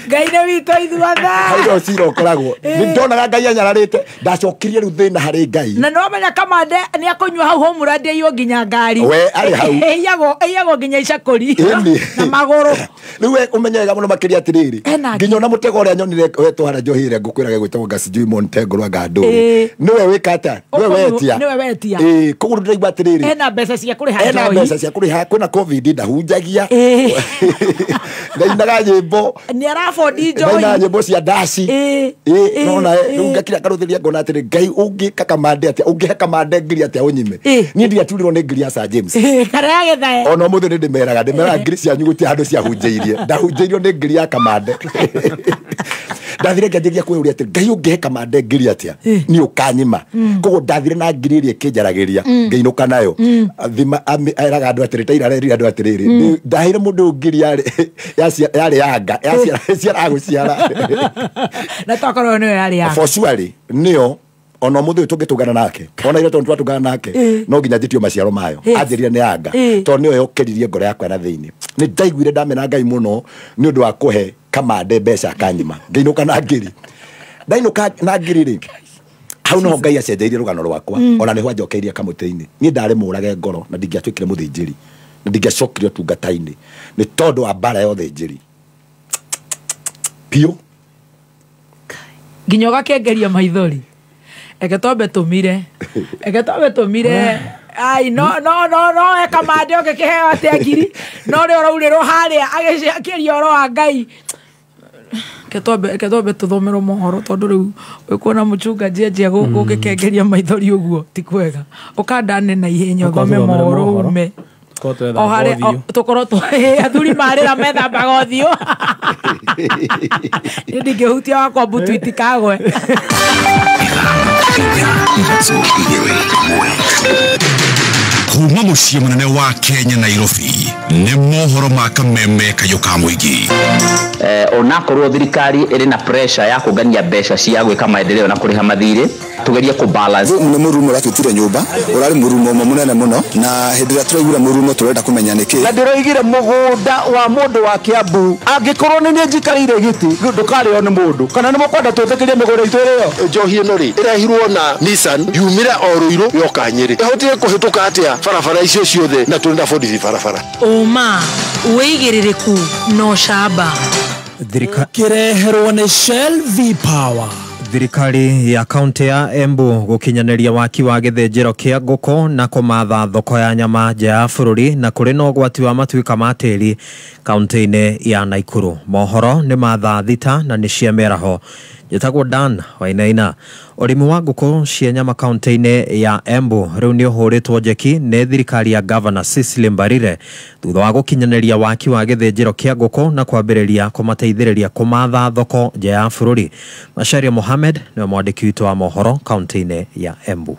Ngai nĩ witũ ithuothe. Hau cira ũkoragwo. Nĩ ndonaga Ngai anyararĩte ndacokirie rĩu thĩna harĩ Ngai. Na nĩ wamenya Kamande nĩ akũnyua hau homeland aiywo nginya ngari. We arĩ hau. Ĩiyagwo nginya icakũri na magũrũ. Rĩu we ũmenye wega mũno makĩria atĩrĩrĩ nginya ona mũtego ũrĩa nyonire wetwo harĩa njohi ĩrĩa ngũkwĩraga gwĩtagwo Ngasijui Montengo rwa Ngandũri. Nĩwe wĩka atĩa? Nĩwe wetia. Nĩwe wetia. Koguo ndĩraigua atĩrĩrĩ ena mbeca cia kũrĩha njohi. Ena mbeca cia kũrĩha kwĩna COVID ndahunjagia. Ndainaga nyĩmbo. Nĩ arabondi njohi. Ndainaga nyĩmbo cia ndaci. Nona rĩu ngakira ngarũthĩria ngona atĩrĩ Ngai ũngĩka Kamande atĩa ũngĩhe Kamande ngiri atĩa ũnyime. Niĩ ndiaturirwo nĩ ngiri ya Sir James. Kana ya Gĩthae. Ona ũmũthĩ nĩ ndĩmeraga ngiri cianyu gũtirĩ handũ ciahunjĩirie. Ndahunjĩirio nĩ ngiri ya Kamande. Ndathire ngĩanjĩrĩria kwĩyũria atĩ Ngai ũngĩhe Kamande ngiri atĩa niĩ ũkanyima. Koguo ndathire na ngiri ĩrĩa ĩkĩnjaragĩria ngĩinũka nayo. Thima eraga andũ atĩrĩ taira arerire andũ atĩrĩrĩ ndaheire mũndũ ũyũ ngiri yarĩ yanga yaciaraga gũciara. Na tokorwo nĩyo yarĩ yanga. For surely nĩyo ona mũthĩ ũyũ tũngĩtũngana nake ona ira tondũ twatũngana nake no nginya njĩtio maciaro mayo anjĩrire nĩ yanga tondũ nĩyo yokĩririe ngoro yakwa na thĩinĩ. Nĩ ndaiguire ndamena Ngai mũno nĩ ũndũ wa kũhe Kamande mbeca akanyima ngĩinũka na ngiri. Ndainũka na ngiri rĩ hau no Ngai acenjeirie rũgano rwakwa ona nĩho anjokeirie kamũtĩ-inĩ. Niĩ ndarĩ mũrage ngoro na ndingĩatuĩkire mũthĩnjĩri na ndingĩacokire ũtungata-inĩ nĩ tondũ wa mbara ya ũthĩnjĩri biũ nginya ũgakĩengeria maithori. Eke twambe tũmire. Eke twambe tũmire. Ai no no no no e Kamande ũngĩkĩheo atĩa ngiri no rĩ ũraurĩrwo harĩa agĩciakĩria ũhoro wa Ngai. Ke twambe tũthomerwo mohoro tondũ rĩu wĩkuona mũchungaji anjia gũgĩkengeria maithori ũguo ti kwega. Ũkandane na ihenya ũthome mohoro ume. O harĩa tũkorwo athuri marĩra methambaga ũthiũ. Niĩ ndingĩhutia wakwa mbutu itikagwe. Kuma mũciĩ mũnene wa Kenya Nairobi nĩ mohoro ma Kameme kayũ ka mũingĩ. Onakorwo thirikari ĩrĩ na pressure ya kũngania mbeca cia gwĩka maendeleo na kũrĩha mathirĩ tugerie kũ balance. Nĩ mũrumo ũratutire nyũmba ũrarĩ mũrumo ũmwe mũnene mũno na hĩndĩ ĩrĩa tũraiguire mũrumo tũrenda kũmenya nĩkĩ. Na ndĩroigire mũgũnda wa mũndũ wa Kiambu angĩkorwo nĩ niĩ njikarĩire gĩtĩ ndũkarĩo nĩ mũndũ kana nĩ mũkwenda twĩtĩkĩrie mĩgũnda itũ ĩrĩo. Njohi ĩno rĩ ĩrehirwo na Nissan yumire o Ruiru yoka Nyĩrĩ ĩhotire kũhĩtũka atĩa barabara icio ciothe na tũrĩ na borithi barabara. Ũma wĩigĩrĩrĩku na ũcamba. Kĩreherwo nĩ Shell V Power. Thirikari ya kaunti ya Embu gukinyanĩria waki wa gĩthĩnjĩro kĩa ngũkũ na kũmatha thoko ya nyama nja ya bũrũri na kũrĩ na ũgwati wa matuĩka ma tĩri kaunti-inĩ ya Naikuru. Mohoro nĩ ma thaa 6 na nĩ cia mĩaraho. Njĩtagwo Dan Wainaina. Ũrĩmi wa ngũkũ cia nyama kaunti-inĩ ya Embu rĩu nĩ ũhũrĩtwo njeki nĩ thirikari ya Governor Cecily Mbarire thutha wa gũkinyanĩria waki wa gĩthĩnjĩro kĩa ngũkũ na kwambĩrĩria kũmateithĩrĩria kũmatha thoko nja ya bũrũri. Macharia Mohamed nĩwe mwandĩki witũ wa mohoro kaunti-inĩ ya Embu.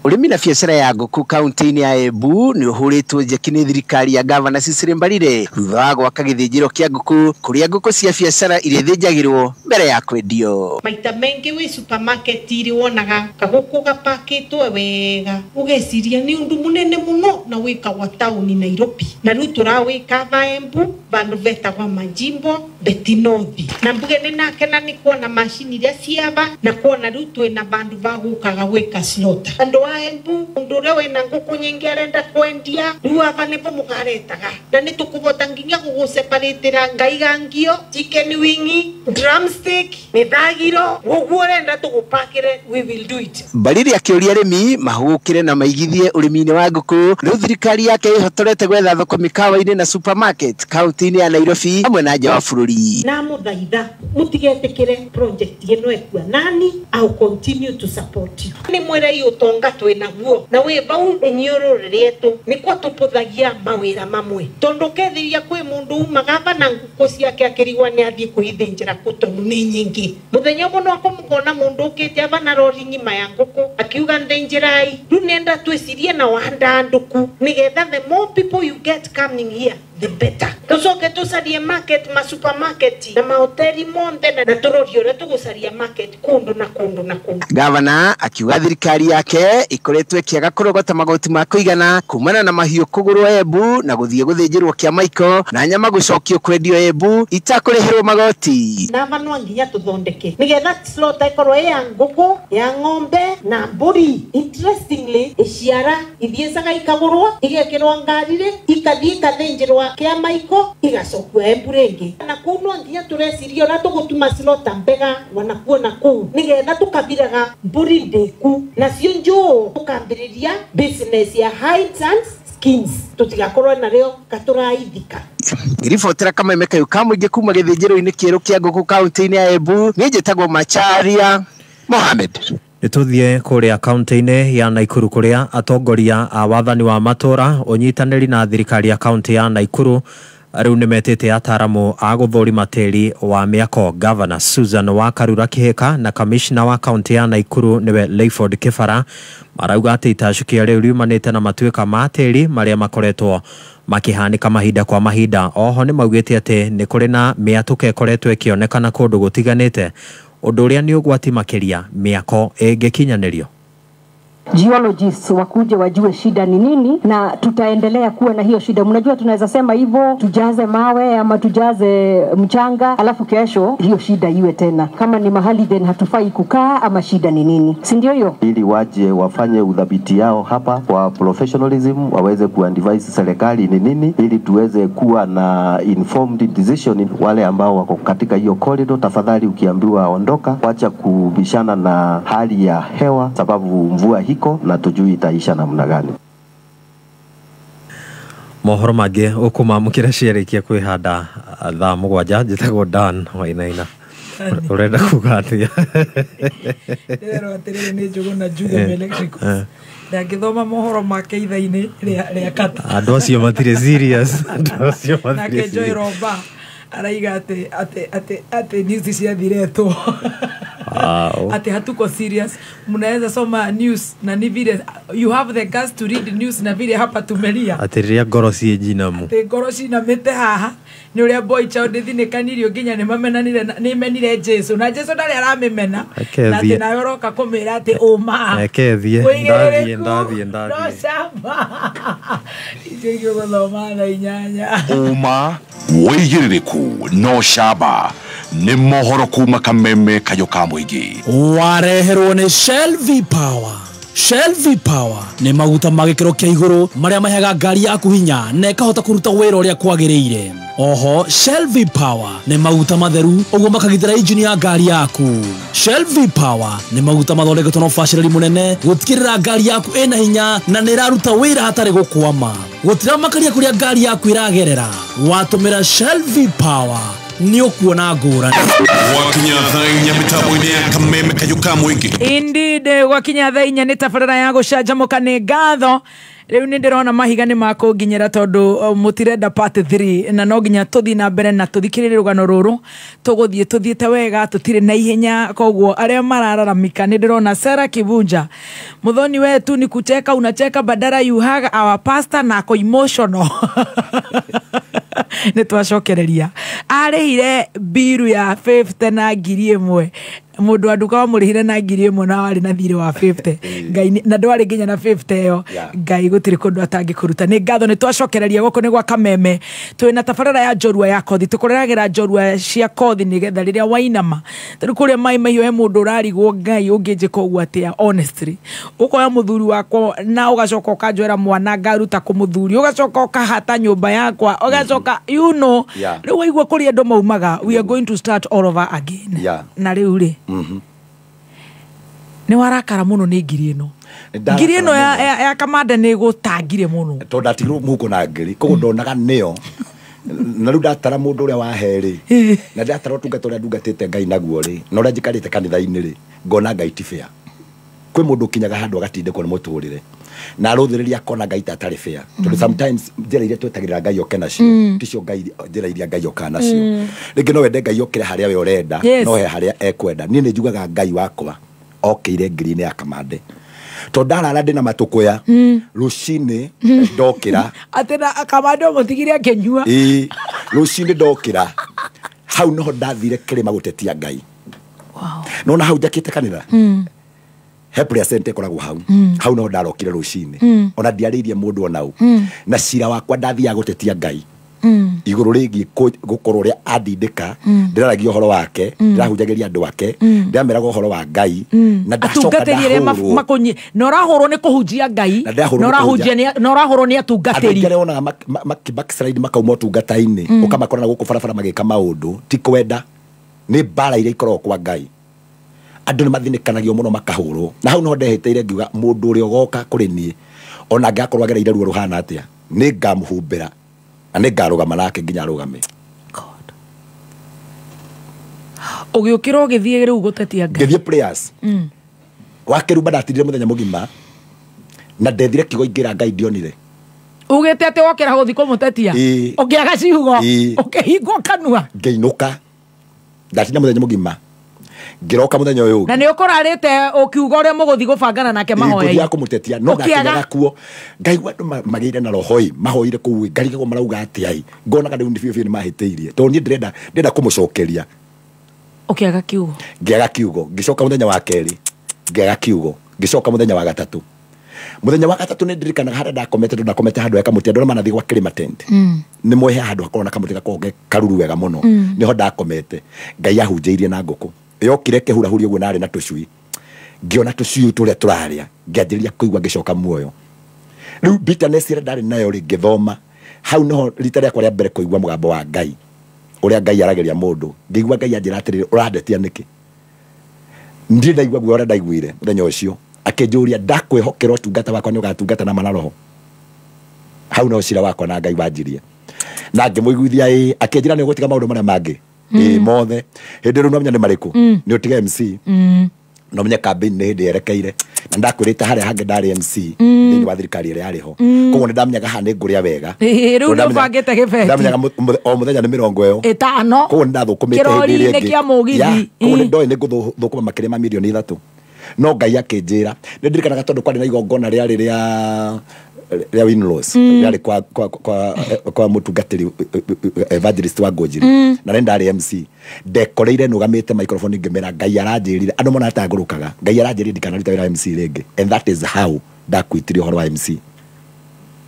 Ũrĩmi na biacara ya ngũkũ kaunti-inĩ ya Embu nĩ ũhũrĩtwo njeki nĩ thirikari ya Governor Cecily Mbarire thutha wa gwaka gĩthĩnjĩro kĩa ngũkũ kũrĩa ngũkũ cia biacara irĩthĩnjagĩrwo mbere ya kwendio. Maita maingĩ wĩ supermarket irĩ wonaga kagũkũ gapakĩtwo wega ũgeciria nĩ ũndũ mũnene mũno na wĩkagwa taũni Nairobi na rĩu tũrawĩka va Embu vandũ vetagwa Majimbo Betinothi na mbuge nĩ nakena nĩ kuona macini iria ciava na kuona rĩu twĩna vandũ va gũkaga gwĩka slaughter. Andũ a Embu mundu uria wina nguku nyingi arenda kwendia riu ava nivo mukaretaga na nitukuvota nginya guguseparatira ngaigangio chicken wingi drumstick mithagiro guguo urenda tugupakire we will do it. Mbarire akiuria arimi mahugukire na maigithie urimi-ini wa nguku riu thirikari yake ihotorete gwetha thoko mikawa-ini na supermarket kaunti-ini ya Nairobi hamwe na nja wa bururi. bũrũri. Na mũthaitha mũtigetĩkĩre project ĩno ĩkua nani, I'll continue to support you. Nĩ mwĩrei ũtonga twĩ naguo na wĩ vau ĩnyũrũrĩrĩtwo nĩkuo tũpũthagia mawĩra mamwe tondũ kethiria kwĩ mũndũ umaga ava na ngũkũ ciake akĩrigwa nĩ athiĩ kwĩthĩnjĩra kũ tondũ nĩ nyingĩ. Mũthenya ũmwe no kũmũkona mũndũ ũkĩte ava na rori ng'ima ya ngũkũ akiuga nthĩnjĩrai. Rĩu nenda twĩcirie na wandandũku nĩgetha the more people you get coming here the better. Tucoke tucarie market ma supermarket na mahoteli monthe na tũrorie ũrĩa tũgũcaria market kũndũ na kũndũ na kũndũ. Gavana akiuga thirikari yake ikoretwo ĩkĩaga kũrogota magoti ma kũigana kumana na mahiũ kũgũrwo Embu na gũthiĩ gũthĩnjĩrwo Kĩamaiko na nyama gũcokio kwendio Embu itakũrĩhĩrwo magoti. Nava no nginya tũthondeke nĩgetha slaughter ĩkorwo ĩ ya ngũkũ, ya ng'ombe na mbũri. Interestingly iciara ithiĩcaga ikagũrwo igekĩrwo ngari-rĩ ikathiĩ ikathĩnjĩrwo Kĩamaiko igacokio Embu rĩngĩ. Na kũu no nginya tũreciria ũrĩa tũgũtuma slaughter mbega wanakuo na kũu nĩgetha tũkabiraga mbũri ndĩku nacio njũũ tũkambĩrĩria business ya hides and skins tũtigakorwo narĩo katũraithika. Ngĩribotera Kameme Kayũ ka mũingĩ kuma gĩthĩnjĩro-inĩ kĩerũ kĩa ngũkũ kaunti-inĩ ya Embu, niĩ njĩtagwo Macharia Mohamed. Nĩtũthiĩ kũrĩa kaunti-inĩ ya Naikuru kũrĩa atongoria a wathani wa matũra ũnyitanĩri na thirikari ya kaunti ya Naikuru rĩu nĩmetĩte ataramu a gũthũrima tĩri wa mĩako. Governor Susan Wakarura Kihika na kamishna wa kaunti ya Naikuru nĩwe Layford Kibara marauga atĩ itacũkia rĩu riumanĩte na matuĩka ma tĩri marĩa makoretwo makĩhanĩka mahinda kwa mahinda. Oho nĩmaugĩte atĩ nĩ kũrĩ na mĩatũka ĩkoretwo ĩkĩonekana kũndũ gũtiganĩte, ũndũ ũrĩa nĩ ũgwati makĩria mĩako ĩngĩkinyanĩrio. Geologists wakuje wajue shida ni nini, na tutaendelea kuwa na hiyo shida. Mnajua tunaweza sema hivyo tujaze mawe ama tujaze mchanga, alafu kesho hiyo shida iwe tena. Kama ni mahali then hatufai kukaa ama shida ni nini, si ndio hiyo? Ili waje wafanye udhabiti yao hapa kwa professionalism, waweze kuadvise serikali ni nini, ili tuweze kuwa na informed decision. Wale ambao wako katika hiyo corridor, tafadhali ukiambiwa ondoka, wacha kubishana na hali ya hewa sababu mvua hiko na tujui itaisha namna gani. Mohoro mangĩ ũkũmamũkĩra ciarĩkia kwĩhanda thaa 7. Njĩtagwo Dan Wainaina. Ũrenda kuga atĩa? Ndĩrerwo atĩrĩrĩ nĩ Njũgũna Njuge Electricals. Ndangĩthoma mohoro make ithaa-inĩ rĩa kata. Andũ acio matirĩ serious. Andũ acio matirĩ. Nake Joy Romba araiga atĩ atĩ atĩ atĩ news ciathiretwo. Ati hatuko serious. Mnaweza soma news na ni vile you have the guts to read news na vile hapa tumelia. Ati rĩrĩa ngoro ciĩ njinamu. Ati ngoro cinamĩte haha nĩ ũrĩa boy child thinĩkanirio nginya nĩ mamenanire nĩ menire Jesu na Jesu ndarĩ aramĩmena na atĩ nawe ũroka kũmĩra atĩ ũma. Reke thiĩ ndathiĩ ndathiĩ ndathiĩ. No camba. Icio ingĩ ũgũthoma thaa 8. Ũma wĩigĩrĩrĩku no camba nĩ mohoro kuma Kameme Kayũ ka mũingĩ. Wareherwo nĩ Shell V Power. Shell V Power nĩ maguta ma gĩkĩro kĩa igũrũ marĩa maheaga ngari yaku hinya na ĩkahota kũruta wĩra ũrĩa kwagĩrĩire. Oho, Shell V Power nĩ maguta matheru ũguo makagitĩra injini ya ngari yaku. Shell V Power nĩ maguta mathondeketwo na ũbacĩrĩri mũnene gũtigĩrĩra ngari yaku ĩna hinya na nĩ ĩraruta wĩra hatarĩ gũkwama. Gũtiramakaria kũrĩa ngari yaku ĩragerera. Watũmĩra Shell V Power nĩ ũkuona ngũrani. Gwakinya thaa 4 mĩtambo-inĩ ya Kameme Kayũ ka mũingĩ. Indeed, gwakinya thaa 4 nĩ tabarĩra ya gũcanjamũka nĩ ngatho. Rĩu nĩ ndĩrona mahiga nĩ makũnginyĩra tondũ mũtirenda part 3 na no nginya tũthiĩ na mbere na tũthikĩrĩrie rũgano rũrũ. Tũgũthiĩ tũthiĩte wega, tũtirĩ na ihenya, koguo arĩa marararamika nĩ ndĩrona Sarah Kibunja. Mũthoni wetu ni kucheka unacheka badala you hug our pastor na ako emotional. Nĩ twacokereria. Arĩhire mbiru ya 50 na 1,000. Mũndũ wa nduka wamũrĩhire na 1,000 na warĩ na thirĩ wa 50. Ngai na ndwarĩ nginya na 50 ĩyo. Ngai gũtirĩ kũndũ atangĩkũruta. Nĩ ngatho nĩ twacokereria gũkũ nĩ gwa Kameme. Twĩna tabarĩra ya njorua ya kothi. Tũkũreragĩra njorua cia kothi nĩgetha rĩrĩa wainama. Tarĩu kũrĩa Mai Mahiũ he mũndũ ũrarigwo Ngai ũngĩnjĩka ũguo atĩa honestly. Ũkoya mũthuri wakwa na ũgacoka ũkanjoera mwana ngaruta kũmũthuri. Ũgacoka ũkahata nyũmba yakwa. Ũgacoka you know. Rĩu waigua kũrĩa andũ maumaga. We are going to start all over again. Na rĩu rĩ nĩ warakara mũno nĩ ngiri ĩno. Ngiri ĩno ya kamanda nĩ gũtangire mũno tondũ ndatigirwo mũhuko na ngiri koguo ndonaga nĩyo Na rĩu ndatara mũndũ ũrĩa wahe rĩ, na ndatara ũtungata ũrĩa ndungatĩte Ngai naguo rĩ, na ũrĩa njikarĩte kanitha-inĩ rĩ, ngona Ngai ti fair. Kwĩ mũndũ ũkinyaga handũ agatindĩkwo nĩ mũtũrĩre na arũthĩrĩria akona Ngai ta atarĩ fair, tondũ sometimes njĩra iria twetagĩrĩra Ngai oke nacio ticio Ngai njĩra iria Ngai okaga nacio. Rĩngĩ no wende Ngai okĩre harĩa we ũrenda, no he harĩa ekwenda. Niĩ nĩ njugaga Ngai wakwa okĩire ngiri-inĩ ya Kamande, tondũ ndarara ndĩna matũkũya, rũcinĩ ndokĩra Atĩ na Kamande ũmũtigire akĩnyua. Ĩĩ, rũcinĩ ndokĩra hau noho ndathire kĩrĩma gũtetia Ngai. Nona hau njakĩte kanitha, he prayer center ĩkoragwo hau. Hau noho ndarokire rũcinĩ, ona ndiarĩirie mũndũ ona ũ, na cira wakwa ndathiaga gũtetia Ngai igũrũ rĩgiĩ gũkorwo ũrĩa andindĩka. Ndĩraragia ũhoro wake, ndĩrahunjagĩria andũ ake, ndĩrameraga ũhoro wa Ngai, na ndacoka Atungatĩri arĩa ndahũrwo. Makunyi na ũrahũrwo nĩ kũhunjia Ngai, Na ndĩrahũrwo na nĩ ũrahunjia na ũrahũrwo nĩ andũ aingĩ atungatĩri. Arĩa wonaga maki backslide makauma ũtungata-inĩ, ũkamakora na gũkũ barabara magĩka maũndũ ti kwenda, nĩ mbara iria ikoragwo kwa Ngai. Andũ nĩ mathinĩkanagio mũno, makahũrwo, na hau noho ndehĩtĩire ngiuga mũndũ ũrĩa ũgoka kũrĩ niĩ, ona angĩgakorwo agereire ruo rũhana atĩa, nĩ ngamũhumbĩra na nĩ ngarũgama nake nginya arũgame. Ũgĩũkĩra ũgĩthiĩ rĩu gũtetia Ngai. Ngĩthiĩ prayers wa kĩrumba, ndatindire mũthenya mũgima na ndethire kiugo ingĩra Ngai ndionire. Ugĩte atĩ wokĩra gũthiĩ kũmũtetia, Ĩĩ. ũkĩaga ciugo, Ĩĩ. ũkĩhingwo kanua. Ngĩinũka, ndatinda mũthenya mũgima, ngĩroka mũthenya ũyũ ũngĩ. Na nĩ ũkũrarĩte ũkiuga ũrĩa mũgũthiĩ gũbangana nake mahoya. Ngũthiaga kũmũtetia no Ũkĩaga? Ndakinyaga kuo ngaigua andũ magĩire na roho ĩ mahoire kũu ĩ, ngarigagwo marauga atĩa ĩ, ngonaga rĩu nĩ biũ biũ nĩ mahĩtĩirie, tondũ niĩ ndĩrenda kũmũcokeria. Ũkĩaga kiugo. Ngĩaga kiugo. Ngĩcoka mũthenya wa kerĩ, ngĩaga kiugo. Ngĩcoka mũthenya wa gatatũ. Mũthenya wa gatatũ nĩ ndirikanaga harĩa ndakomete, tondũ ndakomete handũ he kamũtĩ. Andũ arĩa manathiĩ gwa Kĩrĩma Tent nĩ moĩ he handũ hakoragwo na kamũtĩ gakoragwo ge karuru wega mũno. Nĩho ndakomete. Ngai ahunjĩirie na ngũkũ yokire ĩkĩhurahuria ũguo, narĩ na tũcui. Ngĩona tũcui tũrĩa tũrarĩa, ngĩanjĩrĩria kũigua ngĩcoka muoyo. Rĩu bitterness ĩrĩa ndarĩ nayo rĩ, ngĩthoma hau noho rita rĩakwa rĩa mbere kũigua mũgambo wa Ngai, ũrĩa Ngai aragĩria mũndũ. Ngĩigua Ngai anjĩra atĩrĩrĩ, ũrandetia nĩkĩ? Ndirĩ ndaigua guoya ũrĩa ndaiguire mũthenya ũcio. Akĩnjũria, ndakwĩhokera ũtungata wakwa, nĩ ũgatungata na mana roho? Hau no cira wakwa na Ngai wanjirie, na ngĩmũiguithia ĩ. Akĩnjĩra, nĩ ũgũtiga maũndũ marĩa mangĩ ĩ mothe. Hĩndĩ rĩu nomenya nĩ marĩkũ, nĩ ũtige MC, no menye campaign nĩ hĩndĩ yerekeire, na ndakwĩrĩte harĩa hangĩ ndarĩ MC thĩinĩ wa thirikari ĩrĩa yarĩ ho, koguo nĩ ndamenyaga haha nĩ ngũrĩa wega. Ĩĩ, rĩu Tondũ nĩ ũbangĩte gĩbeti. ndamenyaga o mũthenya nĩ 50 ĩtano. Koguo nĩ ndathũkũmĩte hĩndĩ ĩrĩa Kĩrori-inĩ ĩngĩ. kĩa mũgithi. Ya, koguo nĩ ndoĩ nĩ ngũthũkũma makĩria ma mirioni 3, no Ngai akĩnjĩra. Nĩ ndirikanaga tondũ kwarĩ na igongona rĩarĩ rĩa win-loss, rĩarĩ kwa mũtungatĩri evangelist wa Ngũnjiri, na nĩ ndarĩ MC. Ndekoreire nũgamĩte microphone ngĩmera Ngai aranjĩrire, andũ mona atangũrũkaga, Ngai aranjĩrire ndikanaruta wĩra wa MC rĩngĩ, and that is how ndakwitire ũhoro wa MC.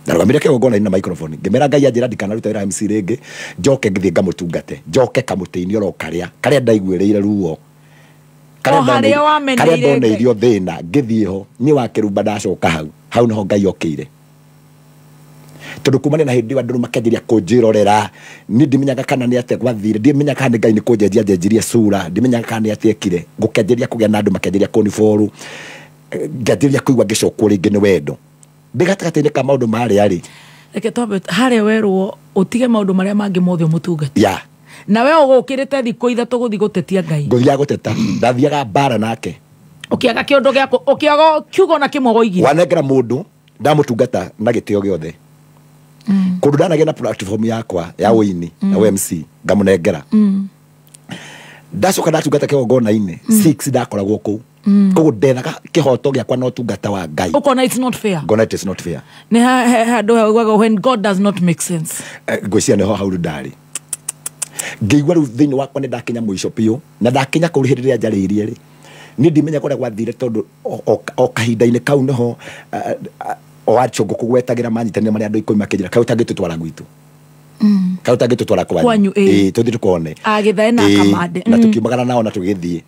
Ndarũgamire kĩgongona-inĩ na microphone ngĩmera Ngai anjĩra ndikanaruta wĩra wa MC rĩngĩ, njoke ngĩthiĩ ngamũtungate, njoke kamũtĩ-inĩ oro karĩa karĩa ndaiguĩrĩire ruo, O harĩa wameneire karĩa ndoneirio thĩna. Ngĩthiĩ ho niĩ wa kĩrumba, ndacoka hau, hau nĩho Ngai okĩire, tondũ kumania na hĩndĩ ĩyo andũ makĩanjĩria kũnjĩrorera. Niĩ ndimenyaga kana nĩ atĩa gwathire, ndimenyaga kana nĩ Ngai nĩ kũnjenjia njenjirie sura, ndimenyaga kana nĩ atĩa ekire. Gũkĩanjĩria kũgĩa na andũ makĩanjĩria kũniboru, ngĩanjĩrĩria kũigua ngĩcokwo rĩngĩ nĩ wendo ndĩ gatagatĩ-inĩ ka maũndũ marĩa rĩ. Reke twambe harĩa werwo ũtige maũndũ marĩa mangĩ mothe ũmũtungate, ya na we ũgũkĩrĩte thikũ 3 gũthiĩ gũtetia Ngai. Ngũthiaga gũteta, ndathiaga mbara nake. Ũkĩaga kĩũndũ gĩaku, ũkĩaga kiugo na kĩmwe woigire. Wanengera mũndũ ndamũtungata na gĩtĩo gĩothe, kũndũ ndanagĩa na platform yakwa ya ũini na MC ngamũnengera. Ndacoka ndatungata kĩgongona-inĩ 6, ndakoragwo kũu. Koguo ndethaga kĩhoto gĩakwa na ũtungata wa Ngai. Ũkona it's not fair. Ngona it is not fair. Nĩ handũ haugaga when God does not make sense. Ngwĩciria nĩho hau rĩu ndarĩ ngĩigua rĩu thĩinĩ wakwa nĩ ndakinya mũico biũ, na ndakinya kũu hĩndĩ ĩrĩa njarĩirie rĩ, niĩ ndimenya kũrĩa gwathire, tondũ o kahinda-inĩ kau nĩho o acio ngũkũgwetagĩra manyitanire marĩa andũ 10 makĩnjĩra kaĩ ũtangĩtũtwara gwitũ, kaĩ ũtangĩtũtwara Kwanyu, kwanyu, ĩĩ. Ĩĩ, tũthiĩ tũkone Agĩthae na Ĩĩ, Kamande. Na tũkiumagara nao na tũgĩthiĩ.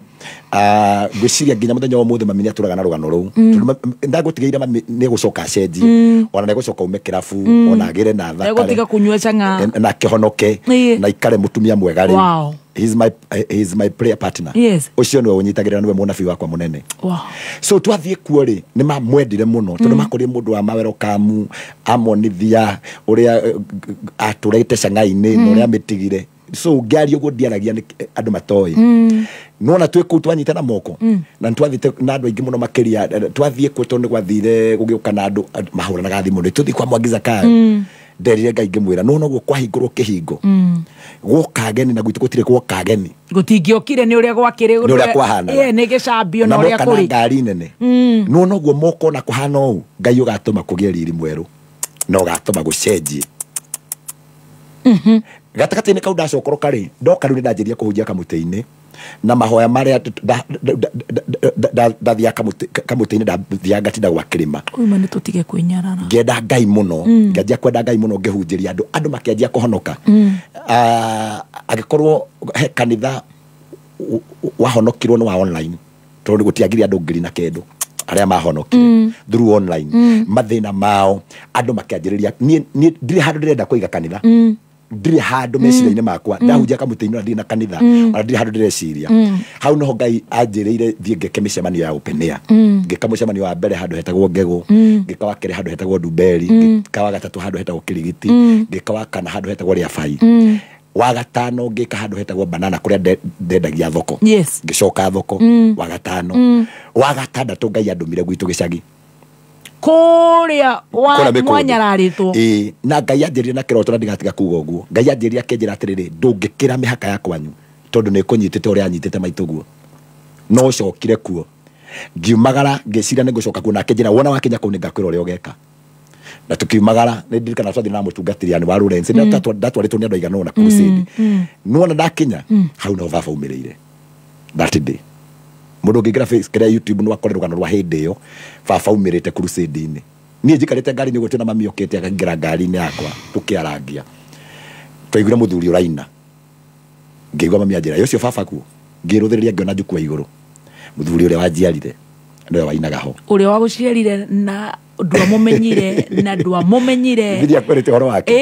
Ngwĩciria nginya mũthenya wa ũmũthĩ mami nĩatũraga na rũgano rũu, tondũ ndagũtigĩire mami nĩegũcoka acenjie, ona nĩegũcoka ume kĩrabu, ona agĩre na thakare Egũtiga kũnyua cang'aa. Na kĩhonoke, na ikare mũtumia mwega rĩu. He's my prayer partner. Yes. Ũcio nĩwe ũnyitagĩrĩra, nĩwe mũnabii wakwa mũnene. Wow. So twathiĩ kuo rĩ, nĩ mamwendire mũno tondũ makorire mũndũ wa mawerokamu amonithia ũrĩa atũrĩte cang'ai-inĩ na ũrĩa amĩtigire. So ngĩaria ũguo ndiaragia nĩ andũ matoĩ. Nona twĩ kũu twanyitana moko na nĩtwathiĩte na andũ aingĩ mũno makĩria. Twathiĩ kuo tondũ nĩ gwathire gũgĩũka na andũ mahũranaga thimũ nĩ tũthiĩ kwa Mwangi Zakayo. Nderire Ngai ngĩmwĩra nona ũguo kwahingũrwo kĩhingo gwoka ageni na gwitũ gũtirĩ gwoka ageni, gũtingĩokire nĩ ũrĩa gwakĩrĩ, nĩ ũrĩa kwahanaga. Nĩ gĩcambio na na ũrĩa moka na kũrĩ ngari nene. Nona ũguo moka ona kũhana ũũ, Ngai ũgatũma kũgĩe riri mwerũ na ũgatũma gũcenjie. Gatagatĩ-inĩ kau ndacokoroka rĩ, ndoka rĩu nĩndanjĩria kũhunjia kamũtĩ-inĩ na mahoya marĩa ndathiaga kamũtĩ-inĩ, ndathiaga ngatinda gwa kĩrĩma. Uma nĩ tũtige kwĩnyarara. Ngĩenda Ngai mũno, ngĩanjia kwenda Ngai mũno, ngĩhunjĩria andũ, andũ makĩanjia kũhonoka. Angĩkorwo he kanitha wahonokirwo nĩ wa online, tondũ gũtiagire andũ 1,000 arĩa mahonokire through online. Mathĩna mao andũ makĩanjĩrĩria. Niĩ ndirĩ handũ ndĩrenda kũiga kanitha, ndirĩ handũ meciria-inĩ makwa. Ndahunjia kamũtĩ-inĩ ona ndirĩ na kanitha, ona ndirĩ handũ ndĩreciria. Hau noho Ngai anjĩrĩire thiĩ ngeke mĩcemanio ya open air. Ngĩka mũcemanio wa mbere handũ hetagwo Ngegũ, ngĩka wa kerĩ handũ hetagwo Ndumberi, ngĩka wa gatatũ handũ hetagwo Kĩrigiti, ngĩka wa kana handũ hetagwo Rĩabai, wa gatano ngĩka handũ hetagwo Banana kũrĩa ndendagia thoko. Yes. Ngĩcoka thoko wa gatano. Wa gatandatũ Ngai andũmire gwitũ gĩcagi kũrĩa mwanyararĩtwo. Ĩĩ, na Ngai anjĩrire na kĩroto na ndigatiga kuga ũguo. Ngai anjĩrire akĩnjĩra atĩrĩrĩ, ndũngĩkĩra mĩhaka ya kwanyu tondũ nĩ ĩkũnyitĩte ũrĩa anyitĩte maitũ no cokire kuo. Ngiumagara ngĩciria nĩ ngũcoka kuo, na akĩnjĩra wona wakinya kũu nĩngakwĩra ũrĩa ũgeka. Na tukiumagara nĩ ndirikana twathiĩ na mũtungatĩri yani wa Lawrence, ndatwarĩtwo nĩ andũ aigana ũna crusade. Nĩwona ndakinya hau no baba aumĩrĩire that day. Mũndũ ũngĩingĩra kĩrĩa YouTube no akore rũgano rwa hĩndĩ ĩyo baba aumĩrĩte crusade-inĩ. Niĩ njikarĩte ngari-inĩ ũguo twĩna mami okĩte akaingĩra ngari-inĩ yakwa tũkĩarangia, twaiguire mũthuri ũraina. Ngĩigua mami anjĩra ũcio baba kuo, ngĩrũthĩrĩria ngĩona njukua igũrũ mũthuri ũrĩa wanjiarire nĩwe wainaga ho, ũrĩa wagũciarire na ndwamumenyire na ndwamumenyire. Bibilia kwĩrĩte ũhoro wake.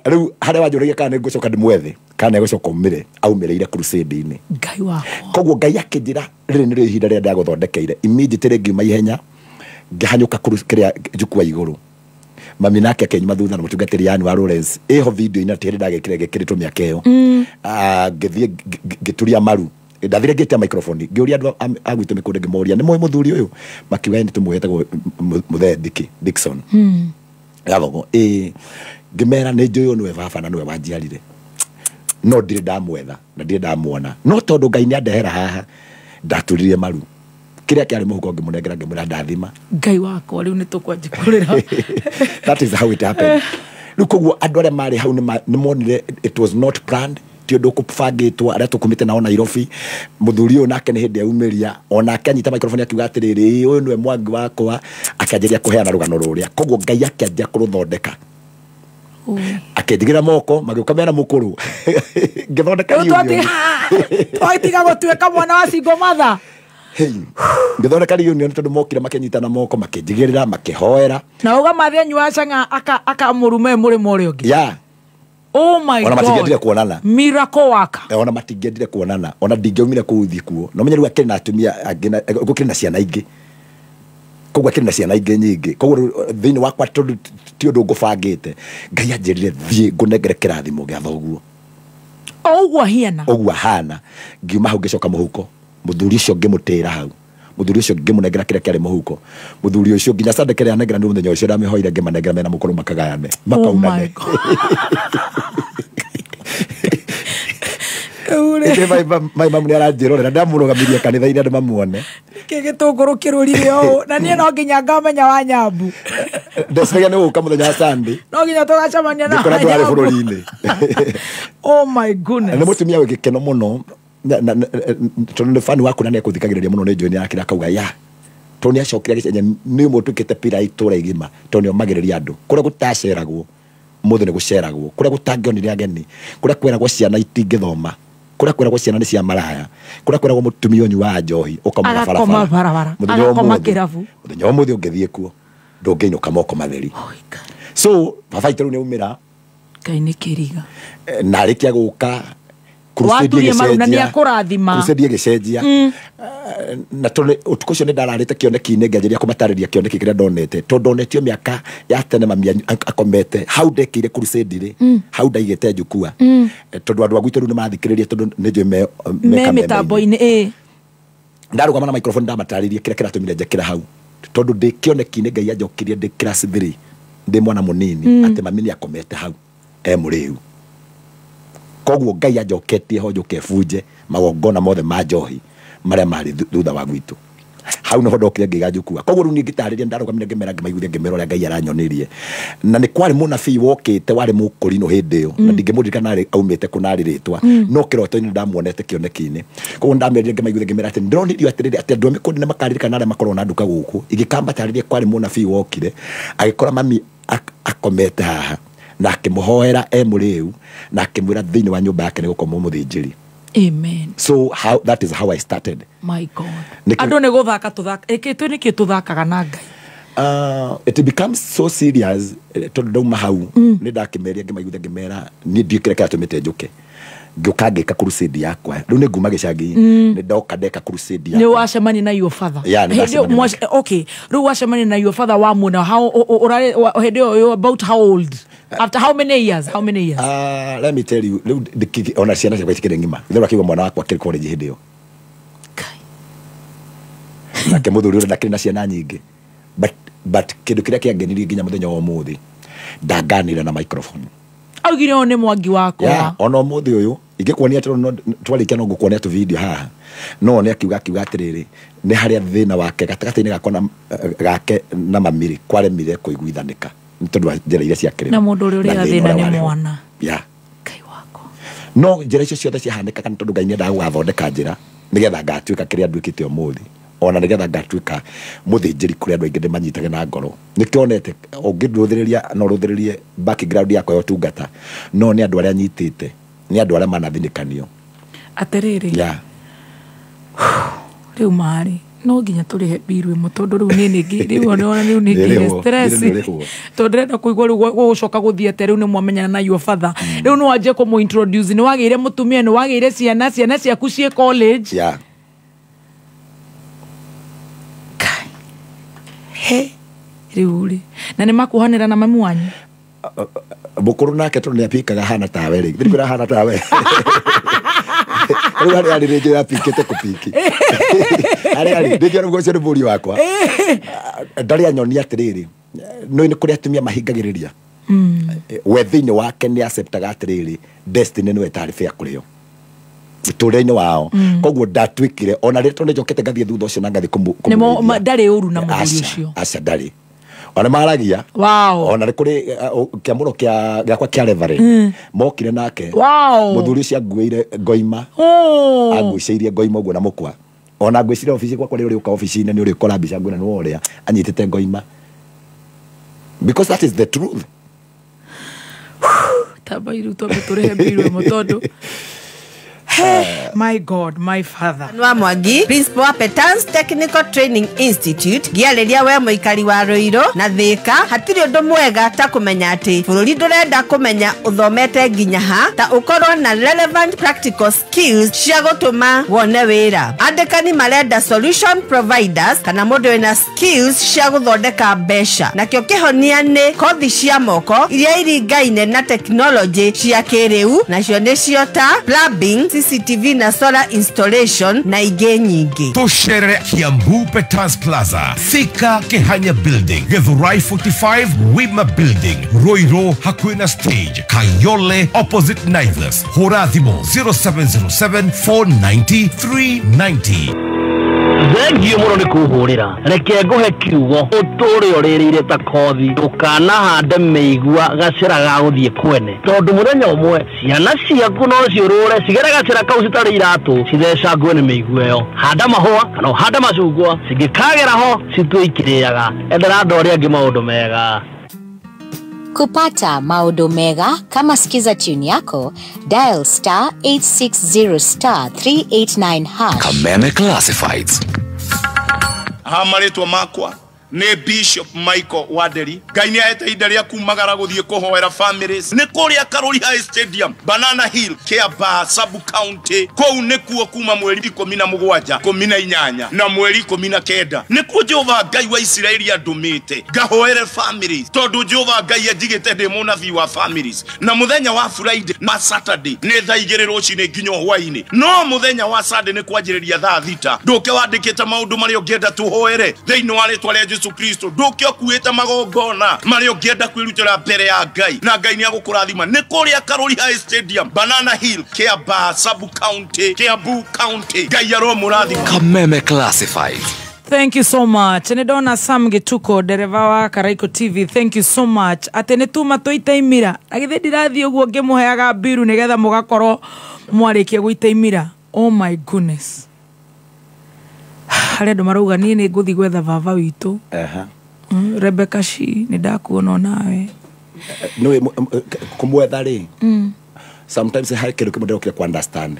Rĩu harĩa wanjũragia kana nĩ ngũcoka ndĩmwethe kana nĩ egũcoka aumĩrĩire crusade-inĩ. Ngai wakwa. Koguo Ngai akĩnjĩra rĩrĩ nĩrĩo ihinda rĩrĩa ndagũthondekeire. Immediately ngiuma ihenya ngĩhanyũka kĩrĩa njukua igũrũ. Mami nake akĩnyuma thutha na mũtungatĩri yani wa Lawrence ĩho video-inĩ atĩ hĩndĩ ndagĩkĩre gĩkĩrĩtwo mĩaka ĩyo. Ngĩthiĩ ngĩturia maru, ndathire ngĩtia microphone ngĩũria andũ a gwitũ mĩkũndĩ ngĩmoria nĩ mũĩ mũthuri ũyũ, makiuga nĩ tũmũĩ etagwo Mũthee Dickson Gathogo. Ĩĩ, ngĩmera nĩ njũĩ ũyũ nĩwe baba na nĩwe wanjiarire, no ndirĩ ndamwetha na ndirĩ ndamuona, no tondũ Ngai nĩ andehera haha ndaturirie maru kĩrĩa kĩarĩ mũhuko ngĩmũnengera ngĩmwĩra ndathima. Ngai wakwa, rĩu nĩ tũkwanjia kũrĩra. That is how it happened. Rĩu koguo andũ arĩa marĩ hau nĩ monire it was not planned, ti ũndũ ũkũbangĩtwo. Arĩa tũkumĩte nao Nairobi, mũthuri ũyũ nake nĩ hĩndĩ aumĩria, onake anyita microphone akiuga atĩrĩrĩ, ũyũ nĩwe Mwangi wakwa, akĩanjĩrĩria kũheana rũgano rũrĩa. Koguo Ngai akĩanjia kũrũthondeka, akĩnjigĩra moko magĩũka mena mũkũrũ ngĩthondeka reunion. Twatiga gũtuĩka mwana wa single mother. Ngĩthondeka reunion tondũ mokire makĩnyitana moko makĩnjigĩrĩra makĩhoera. Na uga mathĩ anyua cang'a akamũrume mũrĩmo ũrĩa ũngĩ. Yeah. Oh my Ona God. matingĩendire kuonana. Miracle worker. Ona matingĩendire kuonana, ona ndingĩaumire kũu thiĩ kuo. No menye rĩu akĩrĩ na atumia angĩ, gũkĩrĩ na ciana ingĩ, koguo akĩrĩ na ciana ingĩ nyingĩ. Koguo thĩinĩ wakwa tondũ ti ũndũ ngũbangĩte, Ngai anjĩrire thiĩ ngũnengere kĩrathimo gĩa thoguo. O ũguo ahiana. Ũguo ahana. Ngiuma hau ngĩcoka mũhuko, mũthuri ũcio ngĩmũtĩra hau, mũthuri ũcio ngĩmũnengera kĩrĩa kĩarĩ mũhuko, mũthuri ũcio nginya Sunday kĩrĩa anengera nĩ mũthenya ũcio ndamĩhoire ngĩmanengera mena mũkũrũ makagayane makaunane. Ĩkĩ mai mamu nĩ aranjĩrorera ndamũrũgamirie kanitha-inĩ andũ mamuone. Nĩkĩ gĩtũngũrũ kĩrũrire ũũ na niĩ no nginya ngamenya wa Nyambu. Ndeciragia nĩ gũka mũthenya wa Sunday. No nginya tũgacemania na Ngĩkora ndwarĩ Wanyambu. bũrũri-inĩ. Oh my goodness. Nĩ mũtumia wĩ gĩkeno mũno tondũ nĩ bani waku na nĩ ekũthikagĩrĩria mũno nĩ njũĩ nĩ arakĩra akauga ya tondũ nĩ acokire gĩcenya nĩ ũmwe ũtuĩkĩte pira itũra igima tondũ nĩ omagĩrĩria andũ kũrĩa gũtaceragwo mũthĩ nĩ gũceragwo, kũrĩa gũtangĩonire ageni, kũrĩa kweragwo ciana itingĩthoma, kũrĩa kweragwo ciana nĩ cia maraya, kũrĩa kweragwo mũtumia ũnyuaga njohi ũkamũra Agakoma barabara. barabara. Mũthenya wa Agakoma ũmũthĩ- kĩrabu. Mũthenya wa ũmũthĩ ũngĩthiĩ kuo ndũngĩinũka moko matheri. So baba itũ rĩu nĩ aumĩra. Ngai nĩ kĩriga. Na arĩkia gũka Waturie maru na nĩakũrathima. Crusade ĩgĩcenjia. Na tondũ ũtukũ ũcio nĩ ndararĩte kĩoneki-inĩ, ngĩanjĩrĩria kũmatarĩria kĩoneki kĩrĩa ndonete, tondũ ndonetio mĩaka ya tene mami akomete hau ndekĩire crusade rĩ, hau ndaigĩte njukua, tondũ andũ a gwitũ rĩu nĩ mathikĩrĩria, tondũ nĩ njũĩ me mĩtambo-inĩ ĩ. Ndarũgama na microphone ndamatarĩria kĩrĩa kĩratũmire njekĩra hau, tondũ ndĩ kĩoneki-inĩ Ngai anjokirie ndĩ class 3 ndĩ mwana mũnini, atĩ mami nĩ akomete hau e mũrĩu. Koguo Ngai anjoketie ho njũke bunje magongona mothe ma njohi marĩa marĩ thutha wa gwitũ. Hau nĩho ndokire ngĩiga njukua. Koguo rĩu niĩ ngĩtarĩria, ndarũgamire ngĩmera, ngĩmaiguithia, ngĩmera ũrĩa Ngai aranyonirie. Na nĩ kwarĩ mũnabii wokĩte warĩ mũkũrinũ hĩndĩ ĩyo, na ndingĩmũririkana arĩ aumĩte kũ na arĩ rĩtwa, no kĩroto-inĩ ndamuonete kĩoneki-inĩ. Koguo ndamerire ngĩmaiguithia, ngĩmera atĩ ndĩronirio atĩrĩrĩ, atĩ andũ a mĩkũndĩ nĩ makaririkana arĩa makoragwo na nduka gũkũ. Ingĩkamatarĩria kwarĩ mũnabii wokire agĩkora mami akomete haha, na akĩmũhoera e mũrĩu, na akĩmwĩra thĩinĩ wa nyũmba yake nĩ gũkomwo mũthĩnjĩri. Amen. So how that is how I started. My God. Andũ nĩ gũthaka tũthaka ĩkĩ nĩkĩ tũthakaga na Ngai. It becomes so serious, tondũ ndauma hau nĩ ndakĩmeria ngĩmaiguithia, ngĩmera niĩ ndiũĩ kĩrĩa kĩratũmĩte njũke. Ngĩũka ngĩka crusade yakwa. Rĩu nĩ nguma gĩcagi, nĩ ndoka ndeka crusade yakwa. Nĩ wacemania na your father. Yeah, nĩ ndacemania. Okay, rĩu wacemania na your father wa muona how ũrarĩ hĩndĩ ĩyo, about how old? After how many years? How many years? Let me tell you, rĩu ona ciana ciakwa itikĩrĩ ng'ima. Ithe ũrakĩigua mwana wakwa akĩrĩ college hĩndĩ ĩyo. Nake mũthuri ũrĩa ndakĩrĩ na ciana nyingĩ. But kĩndũ kĩrĩa kĩangenirie nginya mũthenya wa ũmũthĩ, ndanganire na microphone. Augire ũyũ nĩ mwangi wakwa. Yeah, ona ũmũthĩ ũyũ ingĩkuonia tondũ twarĩkia no ngũkuonia tũ video haha. No one akiuga atĩrĩrĩ, nĩ harĩa thĩna wake gatagatĩ-inĩ gakwa na gake na mamiri kwaremire kũiguithanĩka nĩ tondũ wa njĩra iria ciakĩrĩ na mũndũ ũrĩa ũrĩ thĩna nĩ mwana. Yeah. Ngai wakwa. No njĩra icio ciothe ciahanĩkaga nĩ tondũ Ngai nĩendaga gũgathondeka njĩra nĩgetha ngatuĩka kĩrĩa nduĩkĩte ũmũthĩ, ona nĩgetha ngatuĩka mũthĩnjĩri kũrĩa andũ aingĩ ndĩmanyitage na ngoro. Nĩkĩo onete ũngĩndũthĩrĩria no ũrũthĩrĩrie background yakwa ya ũtungata, no nĩ andũ arĩa nyitĩte, nĩ andũ arĩa manathinĩkanio. Atĩrĩrĩ. Yeah. Rĩu marĩ no nginya tũrĩhe mbiru ĩmwe, tondũ rĩu niĩ nĩ rĩu ona rĩu nĩ ngĩire stress, tondũ ndĩrenda kũigua rĩu gũgũcoka gũthiĩ atĩa. Rĩu nĩ mwamenyana na your father, rĩu nĩ wanjie kũmũ introduce, nĩ wagĩire mũtumia, nĩ wagĩire ciana, ciana ciaku ciĩ college. Yeah. He rĩu rĩ, na nĩ makuhanĩra na mamu wanyu? Mũkũrũ nake tondũ nĩ apikaga hana tawe rĩ, thirikũ hana tawe. Rĩu harĩa arĩ rĩngĩ apikĩte kũpiki. Harĩa arĩ rĩngĩ arauga ũcio nĩ mũriũ wakwa. Ndarĩ anyonia atĩrĩrĩ, no nĩ kũrĩ atumia mahingagĩrĩria. We thĩinĩ wake nĩ acceptaga atĩrĩrĩ, destiny nĩwe ĩtarĩ fair kũrĩ o mũtũrĩre-inĩ wao. Koguo ndatuĩkire ona rĩrĩa tondũ njokete ngathiĩ thutha ũcio na ngathiĩ kũmũgeithia. Ndarĩ ũru na mũthuri ũcio. Aca ndarĩ. Ona maragia. Wow. Ona nĩ kũrĩ kĩamũro gĩakwa kĩa reverend. Mokire nake. Wow. Mũthuri ũcio anguĩire ngoima. Angucĩirie ngoima ũguo na mũkwa. Ona ngwĩciria obici gwakwa rĩrĩa ũrĩũka obici-inĩ nĩ ũrĩkora mbica nguona nĩ ũrĩa anyitĩte ngoima. Because that is the truth. Tamba iru twambe tũrĩhe mbiru ĩmwe tondũ My God, my Father. Nwa Mwangi, Principal wa Petans Technical Training Institute, ngiarĩria we mũikari wa Ruiru na Thika, hatirĩ ũndũ mwega ta kũmenya atĩ bũrũri ndũrenda kũmenya ũthomete nginya ha, ta ũkorwo na relevant practical skills cia gũtũma wone wĩra. Andĩkani marenda solution providers kana mũndũ wĩna skills cia gũthondeka mbeca. Nakĩo kĩhonia nĩ kothi cia moko iria iringaine na technology cia kĩrĩu, nacio nĩcio ta plumbing, CCTV na solar installation na ingĩ nyingĩ. Tũcerere Kiambu Petans Plaza, Thika Kehanya Building, Githurai 45 Wima Building, Ruiru hakuhĩ na stage, Kayole opposite Naivas. Hũra thimũ 0707 490 390. Thengio mũno nĩ kũhũrĩra. Reke ngũhe kiugo ũtũre ũrĩrĩire ta kothi, ndũkanahande mĩigua gacĩra ga gũthiĩ kwene, tondũ mũthenya ũmwe ciana ciaku no ciũrũre cigere gacĩra kau citarĩ iratũ cithecangwe nĩ mĩigua ĩyo. Handa mahũa kana ũhande macungwa, cingĩkagera ho citue ikĩrĩaga. Endera andũ arĩa angĩ maũndũ mega. Kupata maodo mega kama Skiza tune yako, dial star 860 star 389 hash. Kameme Classifieds. Hamarĩtwa makwa Nĩ Bishop Michael Wanderi. Ngai nĩ ahete ihinda rĩa kumagara gũthiĩ kũhoera families. Nĩ kũrĩa Karori High Stadium, Banana Hill, Kiambaa Sub County. Kũu nĩkuo kuma mweri 17, 18 na mweri 19. Nĩkuo Jehova Ngai wa Isiraeli andũmĩte ngahoere families, tondũ Jehova Ngai anjigĩte ndĩ mũnabii wa families. Na mũthenya wa Friday na Saturday nĩ thaa 2 rũcinĩ nginya hwaĩ-inĩ. No mũthenya wa Sunday nĩ kwanjĩrĩria thaa 6. Ndũke wandĩkĩte maũndũ marĩa ũngĩenda tũhoere thĩinĩ wa rĩtwa rĩa Jesu Kristo. Ndũke ũkuĩte magongona marĩa ũngĩenda kwĩrutĩra mbere ya Ngai, na Ngai nĩ agũkũrathima. Nĩ kũrĩa Karori High Stadium, Banana Hill, Kiambaa Sub County, Kiambu County. Ngai aromũrathima. Kameme Classified. Thank you so much. Nĩ ndona Sam Gituko, dereva wa Karaiko TV. Thank you so much. Atĩ nĩ tuma tũite imira. Na githĩ ndirathiĩ ũguo ngĩmũheaga mbiru nĩgetha mũgakorwo mwarĩkia gũita imira. Oh my goodness. Harĩ andũ marauga niĩ nĩ ngũthiĩ gwetha baba witũ. Rebecca Shi, nĩ ndakuona onawe. Nĩũĩ kũmwetha rĩ, sometimes harĩ kĩndũ kĩmwe ndĩrokire ku understand.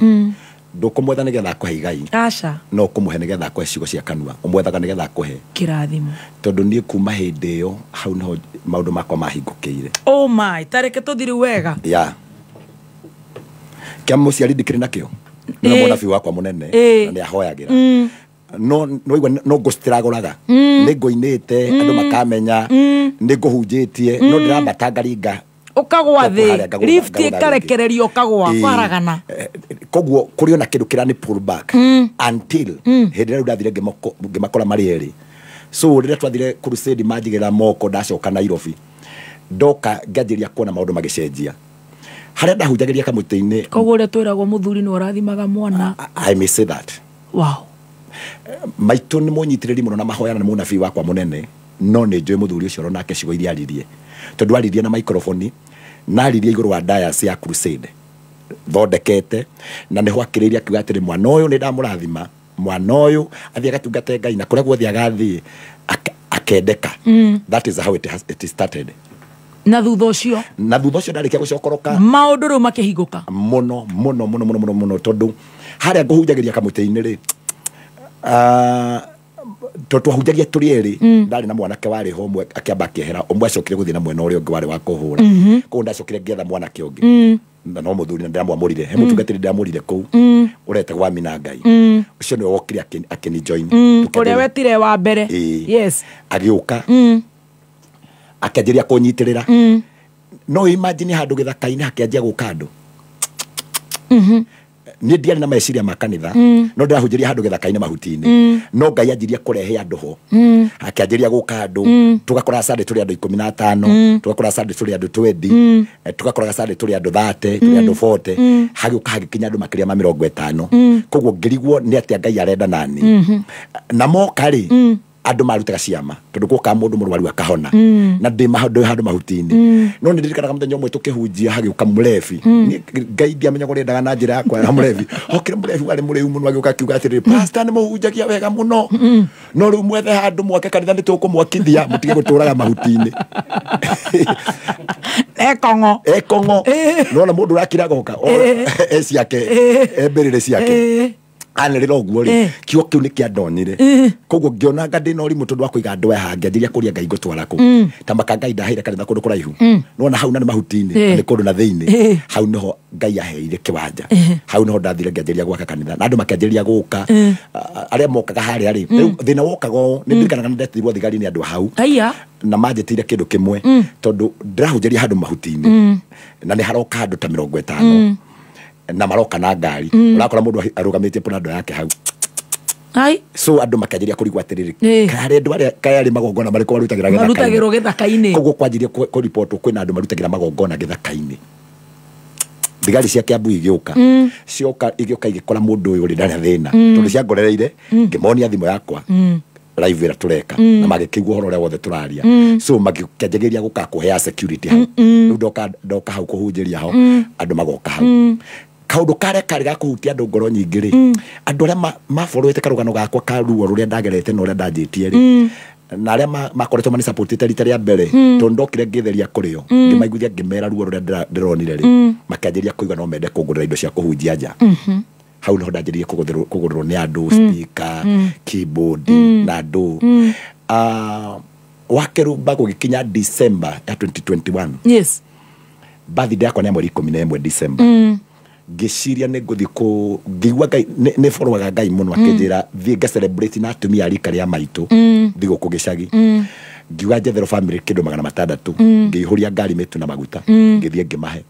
Ndũkũmwetha nĩgetha akũhe igai. Aca. No ũkũmũhe nĩgetha akũhe ciugo cia kanua. Ũmwethaga nĩgetha akũhe kĩrathimo. Tondũ niĩ kuma hĩndĩ ĩyo hau nĩho maũndũ makwa mahingũkĩire. Oh my, tareke tũthiĩ rĩu wega. Yeah. Kĩa mũciari ndikĩrĩ nakĩo. Nĩ mũnabii wakwa mũnene na nĩ ahoyagĩra. No no igua no ngũcitiragũraga. Nĩ ngũinĩte andũ makamenya, nĩ ngũhunjĩtie, no ndĩrambata ngaringa ukagwa thĩ, lift ĩkarekererio ũkagwa kwaragana. Koguo kũrĩ ona kĩndũ kĩrani pull back until hĩndĩ ĩrĩa rĩu ndathire ngĩmakora marĩ erĩ. So rĩrĩa twathire crusade manjigĩrĩra moko ndacoka Nairobi, ndoka ngĩanjĩrĩria kuona maũndũ magĩcenjia. Harĩa ndahunjagĩria kamũtĩ-inĩ. Koguo ũrĩa twĩragwo mũthuri nĩ ũrathimaga mwana. I may say that. Wow. Maitũ nĩ mũnyitĩrĩri mũno na mahoya na nĩ mũnabii wakwa mũnene, no nĩ njũĩ mũthuri ũcio onake ciugo iria aririe. Tondũ aririe na microphone, na aririe igũrũ wa diocese ya crusade thondekete, na nĩho akĩrĩirie akiuga atĩrĩ, mwana ũyũ nĩ ndamũrathima, mwana ũyũ athiĩ agatungate Ngai na kũrĩa guothe agathiĩ akendeka. That is how it started. Na thutha ũcio? Na thutha ũcio ndarĩkia gũcokoroka, maũndũ rĩu makĩhingũka mũno mũno mũno mũno mũno mũno, tondũ harĩa ngũhunjagĩria kamũtĩ-inĩ rĩ, tondũ twahunjagia tũrĩ erĩ, ndarĩ na mwanake warĩ ho ũmwe akĩamba akĩehera, ũmwe acokire gũthiĩ na mwena ũrĩa ũngĩ warĩ wa kũhũra. Koguo ndacokire ngĩetha mwanake ũngĩ. Na no mũthuri na ndĩramwamũrire, he mũtungatĩri ndĩramũrire kũu ũretagwo Amina Ngai. Ũcio nĩwe wokire akĩni join. Ũrĩa wetire wa mbere. Yes. Agĩũka akĩanjĩrĩria kũnyitĩrĩra. No imagine handũ gĩthaka-inĩ hakĩanjia gũka andũ. Niĩ ndiarĩ na meciria ma kanitha, no ndĩrahunjĩria handũ gĩthaka-inĩ mahuti-inĩ. No Ngai anjirie kũrehe andũ ho. Akĩanjĩrĩria gũka andũ, tũgakora Sunday tũrĩ andũ 15, tũgakora Sunday tũrĩ andũ 20, tũgakora Sunday tũrĩ andũ 30, tũrĩ andũ 40, hagĩũka hagĩkinya andũ makĩria ma 50. Koguo ngĩrigwo nĩ atĩa Ngai arenda nani. Na moka rĩ, andũ marutaga ciama, tondũ gwoka mũndũ mũrwaru akahona. Na ndĩ handũ mahuti-inĩ. No nĩ ndirikanaga mũthenya ũmwe tũkĩhunjia hagĩũka mũrebi. Ngai ndiamenyaga ũrĩa endaga na njĩra yakwa ya mũrebi. Hokire mũrebi warĩ mũrĩu mũno agĩũka akiuga atĩrĩrĩ, pastor nĩ mũhunjagia wega mũno. No rĩu mwethe handũ mwake kanitha nĩ tũkũmwakithia mũtige gũtũraga mahuti-inĩ. Ekong'o. Ekong'o. Nona mũndũ ũrakira goka e ciake, e mbĩrĩrĩ ciake. Anĩrĩra ũguo rĩ, kiugo kĩu nĩ kĩandonyire. Koguo ngĩona anga ndĩna ũrimũ tondũ wa kũiga andũ aya hangĩ, anjĩrĩria kũria Ngai ngũtwara kũ. Ta maka Ngai ndaheire kanitha kũndũ kũraihu. Nĩwona hau na nĩ mahuti-inĩ, na nĩ kũndũ na thĩinĩ. Hau nĩho Ngai aheire kĩwanja. Hau nĩho ndathire ngĩanjĩrĩria gwaka kanitha. Na andũ makĩanjĩrĩria gũka. Arĩa mokaga harĩa rĩ, rĩu thĩna wokaga ũũ, nĩ ndirikanaga nĩ ndetirwo thigari nĩ andũ a hau. Na manjĩtĩire kĩndũ kĩmwe, tondũ ndĩrahunjĩria handũ mahuti-inĩ. Na nĩ haroka andũ ta 50. Na maroka na ngari. Ũrakora mũndũ arũgamĩtie Prado yake hau. Ai. So andũ makĩanjĩrĩria kũrigwo atĩrĩrĩ, karĩ andũ arĩa kaĩ arĩ magongona marĩkũ marutagĩra gĩthaka-inĩ. Marutagĩrwo gĩthaka-inĩ. Koguo kwanjirie kũripotwo kwĩna andũ marutagĩra magongona gĩthaka-inĩ. Thigari cia Kiambu igĩũka. Cioka igĩũka igĩkora mũndũ ũyũ ũrĩ ndarĩ thĩna. Tondũ ciangorereire, ngĩmonia thimũ yakwa. Live ĩrĩa tũreka. Na magĩkĩigua ũhoro ũrĩa wothe tũraria. So makĩanjĩrĩria gũka kũhea security hau. Rĩu ndoka hau kũhunjĩria ho, andũ magoka hau. Kaũndũ karĩa karĩ ga kũhutia andũ ngoro nyingĩ rĩ, andũ arĩa maborowete karũgano gakwa ka ruo rũrĩa ndagerete na ũrĩa ndanjĩtie rĩ, na arĩa makoretwo manisupportĩte rita rĩa mbere, tondũ ndokire ngĩtheria kũrĩ o, ngĩmaiguithia ngĩmera ruo rũrĩa ndĩronire rĩ, makĩanjĩrĩria kũigua no mende kũngũrĩra indo cia kũhunjia nja. Hau nĩho ndanjĩrĩirie kũgũrĩrwo nĩ andũ speaker, keyboard na andũ. Wakerumba gũgĩkinya December ya 2021. Yes. Birthday yakwa nĩ ya mweri 11 December. Ngĩciria nĩ ngũthiĩ kũ ngĩigua Ngai nĩ borowaga Ngai mũno akĩnjĩra thiĩ nga celebrate na atumia a rika rĩa maitũ thigũkũ gĩcagi. Ngiuga njetherwo family kĩndũ 600. Ngĩihũria ngari mĩtu na maguta. Ngĩthiĩ ngĩmahe.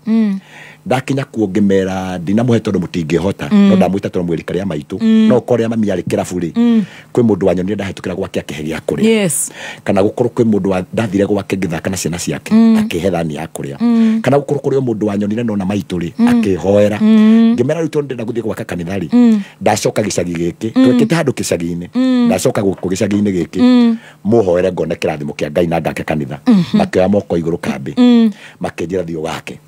Ndakinya kuo ngĩmera ndinamũhe tondũ mũtingĩhota. No ndamwĩta tondũ mwĩ rika rĩa maitũ. No ũkorwo mami arĩ kĩrabu rĩ, kwĩ mũndũ wanyonire ndahĩtũkĩra gwake akĩhe gĩa kũrĩa. Yes. Kana gũkorwo kwĩ mũndũ ndathire gwake ngĩthaka na ciana ciake akĩhe thani ya kũrĩa. Kana gũkorwo kũrĩ o mũndũ wanyonire nona maitũ rĩ, akĩhoera. Ngĩmera rĩu tondũ ndĩrenda gũthiĩ gwaka kanitha rĩ, ndacoka gĩcagi gĩkĩ, twekĩte handũ gĩcagi-inĩ, ndacoka gũkũ gĩcagi-inĩ gĩkĩ, mũhoere ngone kĩrathimo kĩa Ngai na ngake kanitha. Makĩoya moko igũrũ kambĩ. Makĩnjĩra thiĩ ũgake.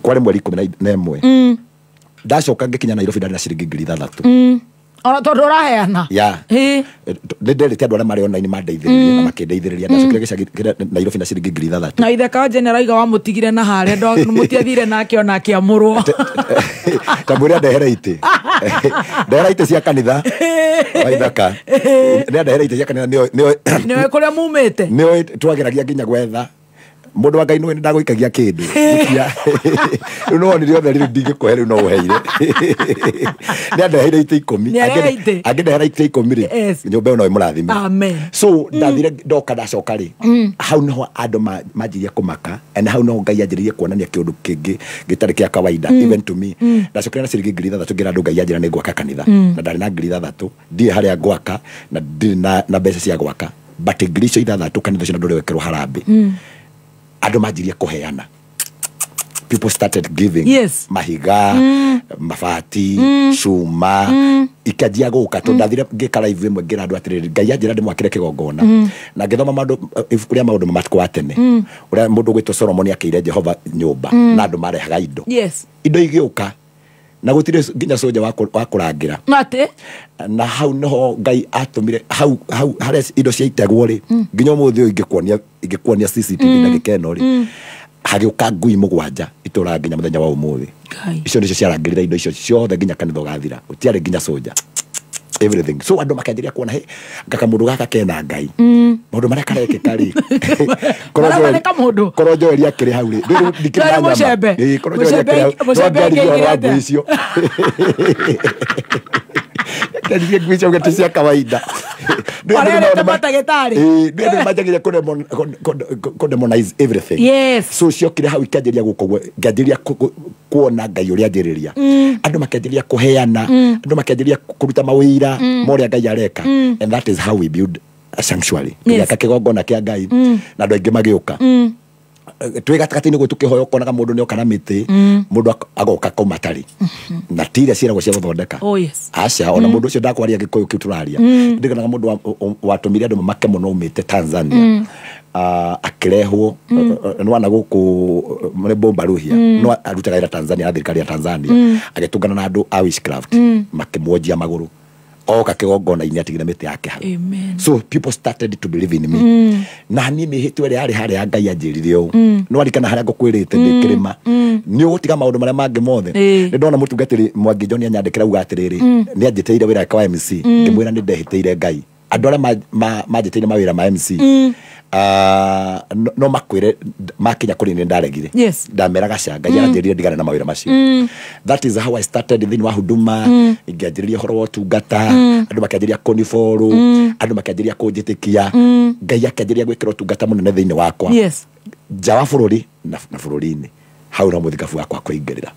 Kwarĩ mweri 11. Ndacoka ngĩkinya Nairobi ndarĩ na ciringi 6,000. Ona tondũ ũraheana. Yeah. Nĩ nderĩte andũ arĩa marĩ online mandeithĩrĩrie na makĩndeithĩrĩria. Ndacokire gĩcagi Nairobi na ciringi 6,000. Na itheka wa General Iga wamũtigire na harĩa mũtiathire nake ona akĩamũrwo. Ta mwĩre andehere itĩ. Ndehera itĩ cia kanitha. Wa ithaka. Nĩ andehere itĩ cia kanitha nĩoĩ kũrĩa mumĩte. Nĩoĩ twageragia nginya gwetha. Mũndũ wa Ngai nĩwe ndagũikagia kĩndũ. Rĩu no wonire othe rĩu ndingĩkũhe rĩu no ũheire. Nĩ andeheire itĩ 10. Angĩndehera itĩ 10 rĩ, nyũmba ĩyo no ĩmũrathime. Amen. So ndathire ndoka ndacoka rĩ, hau niho andũ manjirie kũmaka, and hau niho Ngai anjĩrĩirie kuonania kĩũndũ kĩngĩ gĩtarĩ kĩa kawaida even to me. Ndacokire na ciringi 6,000 ngĩra andũ Ngai anjĩra nĩ ngwaka kanitha. Na ndarĩ na 6,000, ndirĩ harĩa ngwaka na ndirĩ na mbeca cia gwaka. But 6,000 kanitha ũcio na ndũrĩ wekĩrwo harambĩ. Andũ manjirie kũheana. People started giving. Yes. Mahiga, mabati, cuma, ikanjia gũka tondũ ndathire ngĩka live ĩmwe ngĩra andũ atĩrĩrĩ, Ngai anjĩra ndĩmwakĩre kĩgongona. Na ngĩthoma maũndũ ibuku rĩa maũndũ ma matukũ wa tene. Ũrĩa mũndũ ũgwĩtwo Solomon akĩire Jehova nyũmba na andũ marehaga indo. Yes. Indo igĩũka na gũtirĩ nginya soja wa kũrangĩra. Atĩ? Na hau niho Ngai atũmire hau harĩa indo ciaitegwo rĩ, nginya ũmũthĩ ũyũ ingĩkuonia CCTV na gĩkeno rĩ, hagĩũka ngui 7 itũraga nginya mũthenya wa ũmũthĩ. Icio nĩcio ciarangĩrire indo icio ciothe nginya kanitha ũgathira. Gũtiarĩ nginya soja. Everything. So andũ makĩanjĩrĩria kuona he ngaka mũndũ gaka kena Ngai. Maũndũ marĩa karekĩka rĩ. Korwo Joel akĩrĩ hau rĩ. Rĩu ndikĩrĩ na nyama. Ĩĩ, korwo Joel akĩrĩ hau. No angĩaririe ũhoro wa ngui icio. Angĩaririe ngui icio ti cia kawaida. Nĩ manjagĩrĩria kũdemonize everything. Yes. So ciokire hau ikĩanjĩrĩria gũkũ ngĩanjĩrĩria kuona Ngai ũrĩa anjĩrĩria. Andũ makĩanjĩrĩria kũheana, andũ makĩanjĩrĩria kũruta mawĩra ma ũrĩa Ngai areka. And that is how we build a sanctuary. Tũgĩaka kĩgongona kĩa Ngai na andũ aingĩ magĩũka. Twĩ gatagatĩ-inĩ ũguo tũkĩhoya ũkonaga mũndũ nĩoka na mĩtĩ, mũndũ agoka kauma atarĩ. Na ti iria ciĩragwo cia gũthondeka. Oh, yes. Aca, ona mũndũ ũcio ndakwaria Gĩkũyũ kĩu tũraria. Ndirikanaga mũndũ watũmire andũ mamake mũno aumĩte Tanzania. Akĩrehwo nĩwana gũkũ nĩ Bombaruhia, no arutaga wĩra Tanzania na thirikari ya Tanzania. Agĩtũngana na andũ a witchcraft, makĩmwonjia magũrũ. Oka kĩgongona-inĩ atigire mĩtĩ yake hau. Amen. So people started to believe in me. Na niĩ mĩhĩtwa ĩrĩa yarĩ harĩa Ngai anjĩrire ũũ. Nĩ warikana harĩa ngũkwĩrĩte ndĩ kĩrĩma. Nĩ ũgũtiga maũndũ marĩa mangĩ mothe. Nĩ ndona mũtungatĩri Mwangi John anyandĩkĩra auga atĩrĩrĩ, nĩ anjĩtĩire wĩra wake wa MC. Ngĩmwĩra nĩ ndehĩtĩire Ngai. Andũ arĩa manjĩtĩire mawĩra ma MC, no makwĩre makinya kũrĩ niĩ ndaregire. Yes. Ndameraga ca Ngai aranjĩrire ndigane na mawĩra macio. That is how I started thĩinĩ wa huduma. Ngĩanjĩrĩria ũhoro wa ũtungata, andũ makĩanjĩrĩria kũniborũ, andũ makĩanjĩrĩria kũnjĩtĩkia. Ngai akĩanjĩrĩria gwĩkĩra ũtungata mũnene thĩinĩ wakwa. Yes. Nja wa bũrũri na bũrũri-inĩ. Hau no mũthikabu wakwa kũingĩrĩra.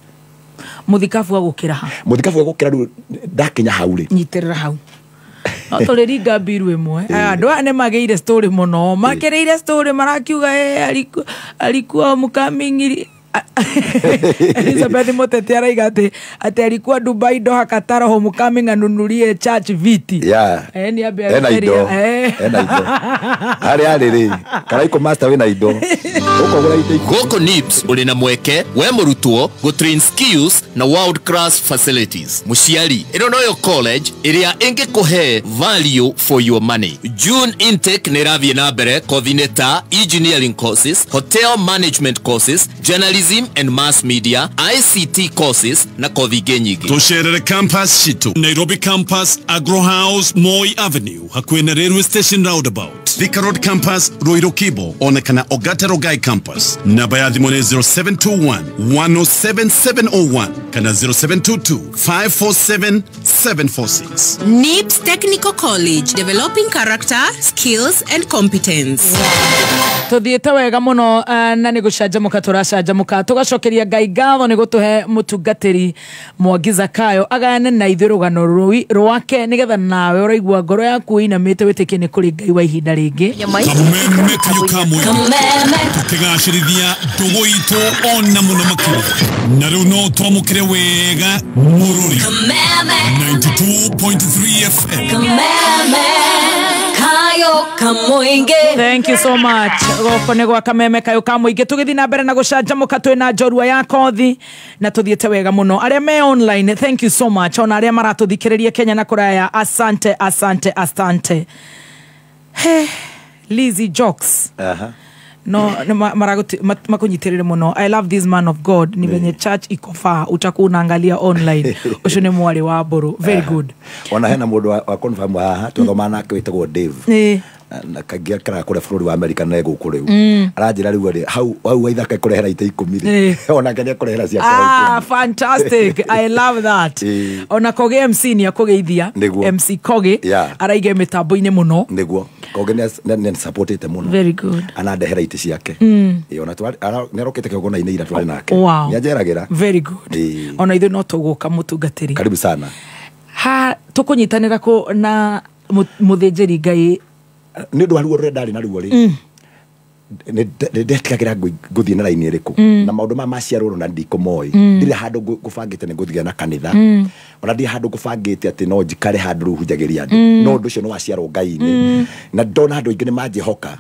Mũthikabu wa gũkĩra ha? Mũthikabu wa gũkĩra rĩu ndakinya hau rĩ. Nyitĩrĩra hau. No tũrĩringa mbiru ĩmwe. Andũ aya nĩ magĩire story mũno. Makĩrĩire story marakiuga alikuwa mũkaming'iri. Elizabeth Muteti araiga atĩ alikuwa Dubai Doha Qatar homecoming anunulie church viti. Yeah. Ni ambe Ena indo. Ena indo. Harĩa arĩ rĩ, Karaiko master wĩna indo. Ũkũgũra itĩ. Gũkũ NIBS ũrĩ na mweke we mũrutwo gũ train skills na world class facilities. Mũciari, ĩno noyo college ĩrĩa ĩngĩkũhe value for your money. June intake nĩ ĩrathiĩ na mbere kothi-inĩ ta engineering courses, hotel management courses, journalism Journalism and Mass Media, ICT courses na kothi ingĩ nyingĩ. Tũcerere campus citũ Nairobi campus, Agro House, Moi Avenue, hakuhĩ na railway station roundabout, Thika Road campus, Ruiru Kibo, ona kana Ogata Rogai campus. Namba ya thimũ nĩ 0721 107701 kana 0722 547 746. NIPS Technical College, developing character, skills and competence. Tuthiĩte wega mũno na nĩ gũcanjamũka tũracanjamũka tũgacokeria Ngai ngatho nĩ gũtũhe mũtungatĩri Mwangi Zakayo agayane na ithuĩ rũgano rwake nĩgetha nawe ũraigua ngoro yaku ĩinamĩte wĩtĩkie nĩ kũrĩ Ngai wa ihinda rĩngĩ. Kameme kayo kamwe tukigacĩrithia ndũgũ itũ ona mũno makĩria na rĩu no twamũkĩre wega mũrũri 92.3 FM. Kameme kayo kamoinge. Thank you so much. Goko nĩ gwa Kameme kayo kamoinge tũgĩthiĩ na mbere na gũcanjamũka twĩna njorua ya kothi na tũthiĩte wega mũno. Arĩa me online, thank you so much. Ona arĩa maratũthikĩrĩria Kenya na kũraya, asante asante asante. Hey, Lizzy Jokes. No makunyitirire muno. I love this man of God. Ni venye church iko far utakuwa unaangalia online. Ucio ni mwari wa Mburu. Very good. Ona hena mundu wa confirm haha tuthoma nake witagwo Dave. Na kagia kara kure bũrũri wa America na gũkũ rĩu. Aranjĩra rĩu rĩ hau hau ithaka kũrehera ite 10 rĩ. Ona kenya kũrehera cia Ah, fantastic. I love that. Ona Kogi MC ni akũgeithia. MC Kogi araige mĩtambo-inĩ mũno. Nĩguo. Kogi nĩ supportete mũno. Very good. Anandehera ite ciake. Ona nĩ arokĩte kĩgongona-inĩ ira twarĩ nake. Nĩ anjeragĩra. Very good. Ona ithuĩ no tũgũka mũtungatĩri. Karibu sana. Ha tũkũnyitanĩra kũ na mũthĩnjĩri Ngai nĩ ũndũ wa ruo rũrĩa ndarĩ na ruo rĩ nĩ ndetigagĩra ngũthiĩ na raini ĩrĩkũ na maũndũ maya maciarwo na ndikũmoĩ ndirĩ handũ ngũbangĩte nĩ ngũthiĩ na kanitha ona ndirĩ handũ ngũbangĩte atĩ no njikare handũ rĩu hunjagĩria andũ no ũndũ ũcio nĩ waciarwo Ngai-inĩ na ndona andũ aingĩ nĩ manjĩhoka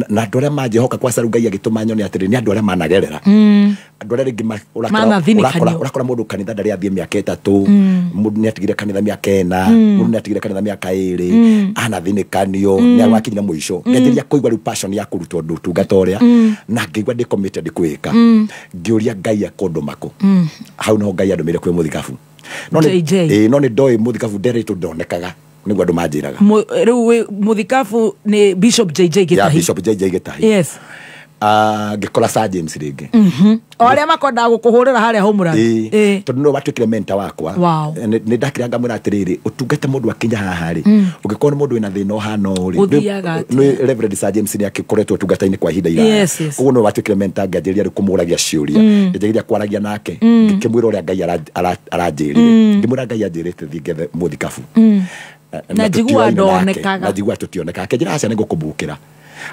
na andũ arĩa manjĩhoka kwa saru Ngai agĩtũma nyone atĩrĩ nĩ andũ arĩa managerera andũ arĩa rĩngĩ ũrakora mũndũ kanitha ndarĩ athiĩ mĩaka 3 mũndũ nĩ atigire kanitha mĩaka 4 mũndũ nĩ atigire kanitha mĩaka 2 anathinĩkanio nĩ awakinyire mũico ngĩanjĩrĩria kũigua rĩu passion ya kũruta ũndũ ũtungata ũrĩa na ngĩigua ndĩ committed kwĩka ngĩũria Ngai akũndũma kũ hau no Ngai andũmĩire kwĩ mũthikabu no nĩ ndoĩ mũthikabu nderetwo ndonekaga nĩguo andũ manjĩraga rĩu mũthikabu nĩ Bishop JJ Gitahi. Yeah, Bishop JJ Gitahi. Yes. Ngĩkora Sir James rĩngĩ o arĩa makondaga gũkũhũrĩra harĩa Homeland tondũ nĩwe watuĩkire mentor wakwa. Nĩ ndakĩra ngamwĩra atĩrĩrĩ ũtungata mũndũ akinya haha rĩ ũngĩkorwo nĩ mũndũ wĩna thĩna ũhana ũũ rĩ nĩ Reverend Sir James nĩ akĩkoretwo ũtungata-inĩ kwa ihinda iraya koguo nĩwe watuĩkire mentor ngĩanjĩrĩria rĩu kũmũragia ciũria ngĩanjĩrĩria kwaragia nake ngĩkĩmwĩra ũrĩa Ngai aranjĩrire ngĩmwĩra Ngai anjĩrĩte thiĩ ngethe mũthikabu na njigua ndonekaga na njigua tũtionekaga akĩnjĩra aca nĩngũkũmbũkĩra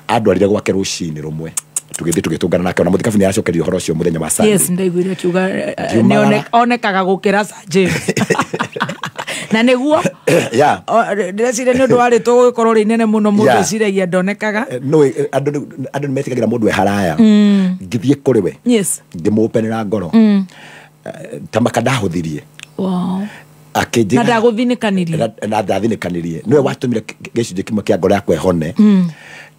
andwarire gwake rũcinĩ rũmwe tũgĩthiĩ tũgĩtũngana nake ona mũthikabu nĩ aracokeririe ũhoro ũcio mũthenya wa Sunday. Yes, ndaiguire akiuga onekaga gũkĩra Sir James na nĩguo ndĩreciria nĩ ũndũ warĩtwo gũgĩkorwo rĩ inene mũno mũndũ eciragia ndonekaga. No andũ nĩ metigagĩra mũndũ e haraya ngĩthiĩ kũrĩ we ngĩmũpenera ngoro ta maka ndahũthirie akĩnjĩra na ndagũthinĩkanirie na ndathinĩkanirie nĩwe watũmire gĩcunjĩ kĩmwe kĩa ngoro yakwa ĩhone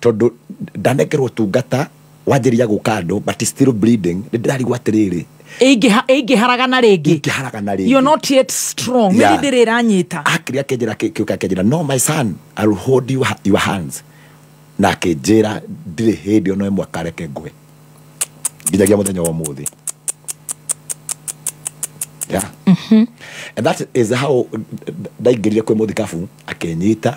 tondũ ndanengerwo ũtungata wanjĩrĩria gũka andũ but still bleeding nĩ ndĩrarigwo atĩrĩrĩ ĩngĩharagana rĩngĩ you're not yet strong maybe ndĩrĩ ĩranyita akĩrĩa akĩnjĩra kĩũka akĩnjĩra no my son I will hold you your hands na akĩnjĩra ndirĩ hĩndĩ ona ĩmwe akareke ngwe nginyagia mũthenya wa ũmũthĩ. Yeah. And that is how ndaingĩrire kwĩ mũthikabu akĩnyita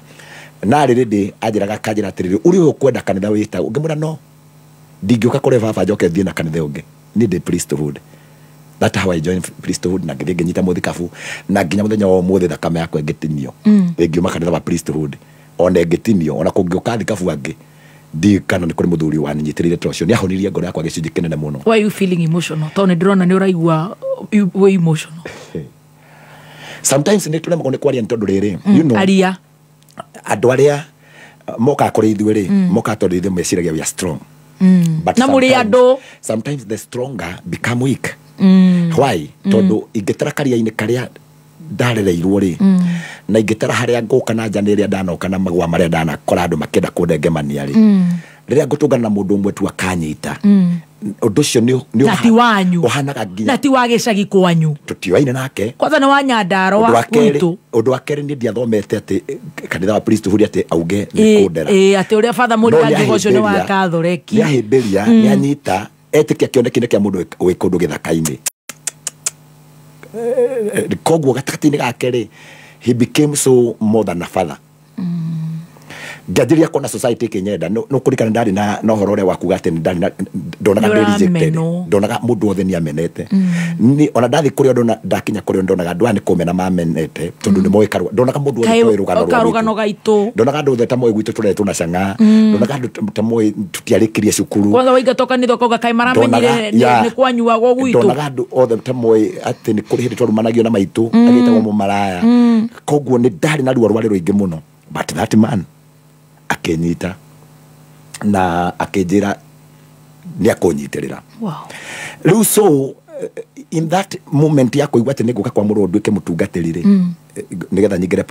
na rĩrĩ anjĩraga akanjĩra atĩrĩrĩ ũrĩa ũkwenda kanitha wĩtagwo ngĩmwĩra no ndingĩũka kũrĩ baba njoke thiĩ na kanitha ũngĩ niĩ ndĩ priesthood. That's how I joined priesthood na ngĩthiĩ ngĩnyita mũthikabu na nginya mũthenya wa ũmũthĩ thakame yakwa ĩngĩtinio ĩngiuma kanitha wa priesthood ona ĩngĩtinio ona kũngĩũka thikabu angĩ ndi kana nĩ kũrĩ mũthuri waninyitĩrĩire ta ũcio nĩ ahonirie ngoro yakwa gĩcunjĩ kĩnene mũno. Why are you feeling emotional? Tondũ nĩ ndĩrona nĩ ũraigua wĩ emotional. Sometimes nĩ tũremagwo nĩ kwaria nĩ tondũ rĩrĩ you know aria andũ arĩa mokaga kũrĩ ithuĩ rĩ mokaga tondũ ithuĩ meciragia we are strong but na mũrĩ andũ sometimes the stronger become weak. Why? Tondũ ingĩtara karia-inĩ karĩa ndarereirwo rĩ na ingĩtara harĩa ngũka na nja nĩ ĩrĩa ndanoka na magwa marĩa ndanakora andũ makĩenda kũndengemania rĩ Rĩrĩa ngũtũngana na mũndũ ũmwe tu akanyita. Ũndũ ũcio nĩ Na ti wanyu. Ũhanaga nginya. Na ti wa gĩcagi kwanyu. Tũtioaine nake. Kwanza nĩ wa Nyandarũa gwitũ. Ũndũ wa kerĩ niĩ ndiathomete atĩ kanitha wa priesthood atĩ auge nĩ kũndera. Atĩ ũrĩa Father Mũriangi ũcio nĩ wa Katholeki. Nĩahĩmbĩria, nĩanyita, etĩkia kĩoneki kĩa mũndũ wĩ kũndũ gĩthaka-inĩ. Koguo gatagatĩ-inĩ gake rĩ, he became so more than a father. Ngĩanjĩrĩria kuona society ĩkĩnyenda. No kũririkana ndarĩ na ũhoro ũrĩa wa kuga atĩ ndarĩ na ndonaga ndĩ rejected, ndonaga mũndũ wothe nĩ amenete. Ni ona ndathiĩ kũrĩa ndona ndakinya kũrĩa ndonaga andũ aya nĩ kũmena mamenete tondũ nĩ moĩ karũgano. Ndonaga mũndũ wothe toĩ rũgano rwa gaitũ. Ndonaga andũ othe ta moĩ gwitũ tũreretwo na cang'aa. Ndonaga andũ ta moĩ tũtiarĩkirie cukuru. Kwanza waingatwo kanitha ũkauga kaĩ maramenyire nĩ kwanyuagwo gwitũ. Ndonaga andũ othe ta moĩ atĩ nĩ kũrĩ hĩndĩ twarumanagio na maitũ agĩtagwo mũmaraya. Koguo nĩ ndarĩ na ruo rwarĩ rũingĩ mũno. But that man akĩnyita na akĩnjĩra nĩ akũnyitĩrĩra. Rĩu so in that moment ya kũigua atĩ nĩ ngũka kwamũrwo nduĩke mũtungatĩri rĩ, nĩgetha nyingĩre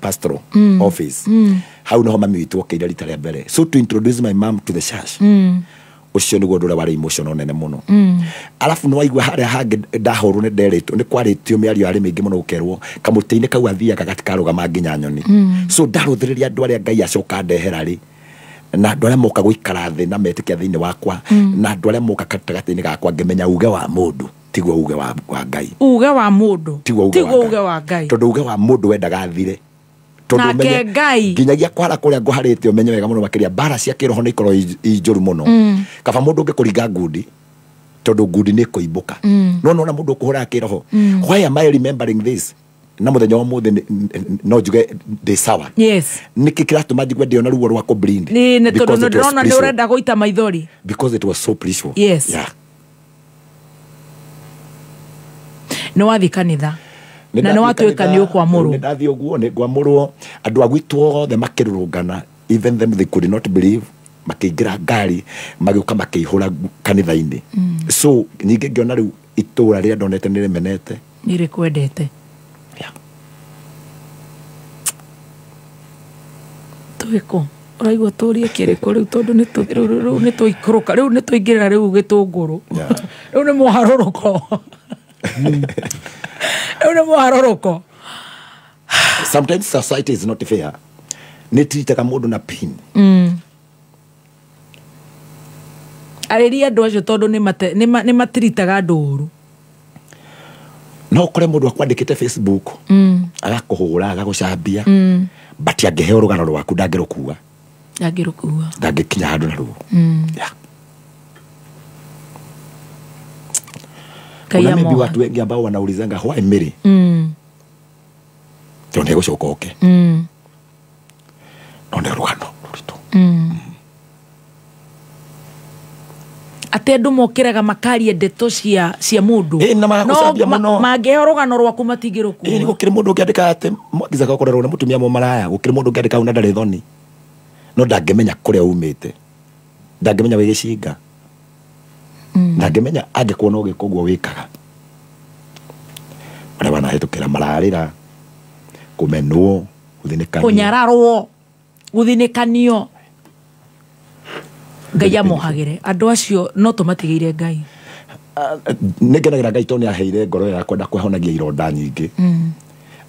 pastoral office, hau nĩho mami witũ okĩire rita rĩa mbere. So to introduce my mom to the church, ũcio nĩguo ũndũ ũrĩa warĩ emotional nene mũno. Alafu nĩ waigua harĩa hangĩ ndahũrwo nĩ nderĩtwo nĩ kwarĩtio mĩario yarĩ mĩingĩ mũno gũkerwo kamũtĩ-inĩ kau athiaga gatikarũgama nginya nyoni. So ndarũthĩrĩria andũ arĩa Ngai acoka ndehera rĩ, na andũ arĩa moka gũikara thĩ na metĩkia thĩinĩ wakwa, na andũ arĩa moka gatagatĩ-inĩ gakwa ngĩmenya uge wa mũndũ tiguo uge wa Ngai. Uge wa mũndũ tiguo uge wa Ngai, tondũ uge wa mũndũ wendaga athire. Nake Ngai nginyagia kwara kũrĩa ngũharĩte ũmenye wega mũno makĩria mbara cia kĩroho nĩ ikorwo i njũru mũno. Kaba mũndũ ũngĩkũringa ngundi tondũ ngundi nĩ ĩkũimbũka. No nona mũndũ ũkũhũraga kĩroho. Why am I remembering this? Na mũthenya wa ũmũthĩ no njuge ndĩ sawa. Yes. Nĩkĩ kĩratũma njigue ndĩona ruo rwa kũblind? Nĩ tondũ nĩ ndĩrona nĩ ũrenda gũita maithori. Because it was so spiritual. Yes. Yeah. Nĩ wathiĩ kanitha. Na nĩ watuĩka nĩ ũkwamũrwo. Nĩ ndathiĩ ũguo nĩ ngwamũrwo. Andũ a gwitũ othe makĩrũrũngana, even them they could not believe, makĩingĩra ngari magĩũka makĩihũra kanitha-inĩ. So ningĩ ngĩona rĩu itũra rĩrĩa ndonete nĩ rĩmenete. Nĩ rĩkwendete. Twĩkũ ũraigua tũrie kĩrĩkũ rĩu tondũ rĩu nĩ tũikũrũka rĩu nĩ tũingĩrĩra rĩu gĩtũngũrũ. Rĩu nĩ mũharũrũko. Rĩu nĩ mũharũrũko. Sometimes society is not fair. Nĩ tiritaga mũndũ na pin. Arĩria andũ acio tondũ nĩ matiritaga andũ ũru. No ũkore mũndũ akwandĩkĩte Facebook, agakũhũra, agagũcambia, but angĩheo rũgano rwaku ndangĩrũkua. Ndangĩrũkua. Ndangĩkinya handũ naruo. Yeah. Kuna maybe watu wengi ambao wanaulizanga why Mary? Tondũ nĩegũcoka oke. No nĩ rũgano rũritũ. Atĩ andũ mokĩraga makaria ndeto cia mũndũ. Na magagũcambia mũno. Mangĩheo rũgano rwaku matingĩrũkua. Nĩ gũkĩrĩ mũndũ ũngĩandĩka atĩ Mwangi akorerwo nĩ mũtumia mũmaraya, gũkĩrĩ mũndũ ũngĩandĩka una ndarĩ thoni. No ndangĩmenya kũrĩa umĩte. Ndangĩmenya wĩ gĩcinga. Ndangĩmenya angĩkuona ũgĩka ũguo wĩkaga. Arĩa manahĩtũkĩra mararĩra, kũmenwo, gũthinĩkanio. Kũnyararwo, gũthinĩkanio. Ngai amohagĩre. Andũ acio no tũmatigĩire Ngai. Nĩ ngenagĩra Ngai tondũ nĩ aheire ngoro ya kwenda kwĩhonagia ironda nyingĩ.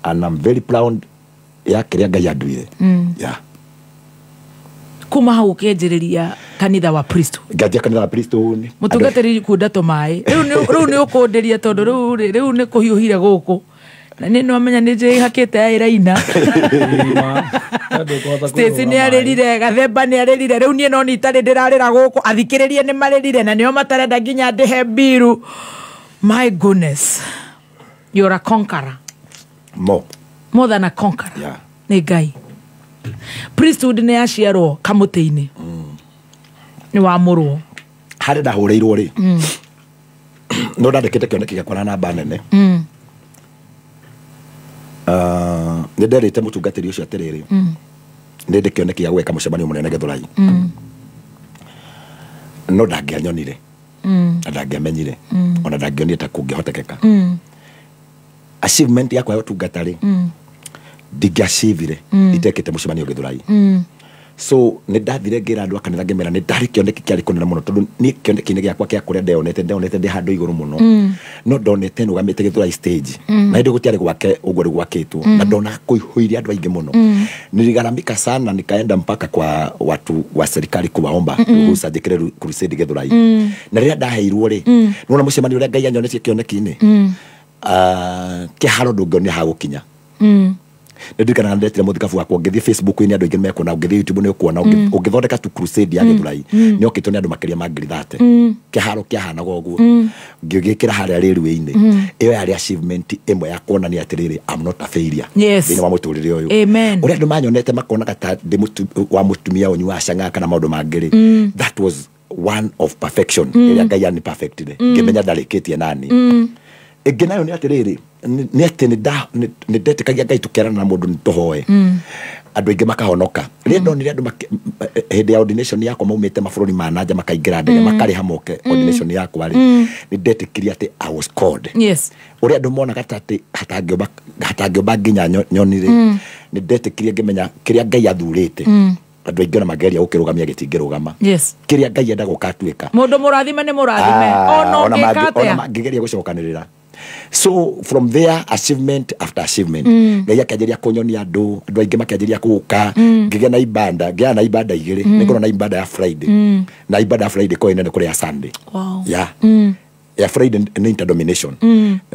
And I'm very proud ya kĩrĩa Ngai anduire. Yeah. Kuma hau ũkĩanjĩrĩria kanitha wa priesthood. Ngĩanjia kanitha wa priesthood. Mũtungatĩri kunda tũmaĩ. Rĩu nĩ ũkũndĩria tondũ rĩu nĩ kũhiũhire gũkũ. Na nĩ nwamenya nĩ njĩhakĩte ya ĩraina. Stacy nĩ arĩrire, Gathemba nĩ arĩrire, rĩu niĩ no nitarĩ ndĩrarĩra gũkũ, athikĩrĩria nĩ marĩrire na nĩo matarenda nginya ndĩhe mbiru. My goodness. You're a conqueror. More than a conqueror. Yeah. Nĩ Ngai. Priesthood nĩ yaciarwo kamũtĩ-inĩ. Nĩ wamũrwo. Harĩa ndahũrĩirwo rĩ, no ndandĩkĩte kĩoneki gĩakwa na namba nene. Nĩ nderĩte mũtungatĩri ũcio atĩrĩrĩ, nĩ ndĩ kĩoneki gĩa gwĩka mũcemanio mũnene Gĩthũrai. No ndangĩanyonire. Na ndangĩamenyire. Ona ndangĩonire ta kũngĩhotekeka. Achievement yakwa ya ũtungata rĩ, ndingĩachievire itekĩte mũcemanio Gĩthũrai. So nĩ ndathire ngĩra andũ a kanitha ngĩmera nĩ ndarĩ kĩoneki kĩarĩ kũnene mũno tondũ niĩ kĩoneki-inĩ gĩakwa kĩa kũrĩa ndeyonete ndĩ handũ igũrũ mũno. No ndonete nũgamĩte Gĩthũrai stage. Na hĩndĩ gũtiarĩ gwake ũguo rĩu gwakĩtwo. Na ndona kũihũire andũ aingĩ mũno. Niligaramika sana nikaenda mpaka kwa watu wa serikali kuwaomba ruhusa njĩkĩre crusade Gĩthũrai. Na rĩrĩa ndaheirwo rĩ, nĩwona mũcemanio ũrĩa Ngai anyonetie kĩoneki-inĩ. Kĩharo ndũngĩonia ha gũkinya. Ndirikanaga ndetire mũthikabu wakwa ũngĩthiĩ Facebook-inĩ andũ aingĩ mekuona, ũngĩthiĩ YouTube nĩ ũkuona, ũngĩthondeka tu crusade ya Gĩthũrai nĩ okĩtwo nĩ andũ makĩria ma 30,000. Kĩharo kĩahanaga ũguo. Ngĩgĩkĩra harĩa railway-inĩ. Ĩyo yarĩ achievement ĩmwe ya kuonania atĩrĩrĩ, I'm not a failure. Yes. Thĩinĩ wa mũtũrĩre ũyũ. Amen. Ũrĩa andũ manyonete makonaga ta ndĩ wa mũtumia ũnyuaga cang'aa kana maũndũ mangĩ rĩ, that was one of perfection. Ĩrĩa Ngai ani perfectire. Ngĩmenya ndarĩkĩtie nani. Ĩngĩ nayo nĩ atĩrĩrĩ, nĩ atĩ nĩ ndetĩkagia Ngai tũkerana na mũndũ nĩ tũhoe. Andũ aingĩ makahonoka. Rĩrĩa ndonire andũ hĩndĩ ya ordination yakwa maumĩte mabũrũri ma nanja makaingĩra ndege makarĩha moke ordination yakwa rĩ, nĩ ndetĩkirie atĩ I was called. Yes. Ũrĩa andũ monaga ta atĩ hatangĩũmba nginya nyoni rĩ, nĩ ndetĩkirie ngĩmenya kĩrĩa Ngai athurĩte. Andũ aingĩ ona mangĩgeria gũkĩrũgamia gĩtingĩrũgama. Yes. Kĩrĩa Ngai endaga gũkatuĩka. Mũndũ mũrathime nĩ mũrathime. Ona ũngĩka atĩa? Ona mangĩgeria gũcokanĩrĩra. So from there, achievement after achievement. Ngai akĩanjĩrĩria kũnyonia andũ, andũ aingĩ makĩanjĩrĩria gũka, ngĩgĩa na ibanda, ngĩgĩa na ibanda igĩrĩ, nĩngorwo na ibanda ya Friday. Na ibanda ya Friday ko nene kũrĩ ya Sunday. Wow. Yeah. Ya Friday nĩ interdomination.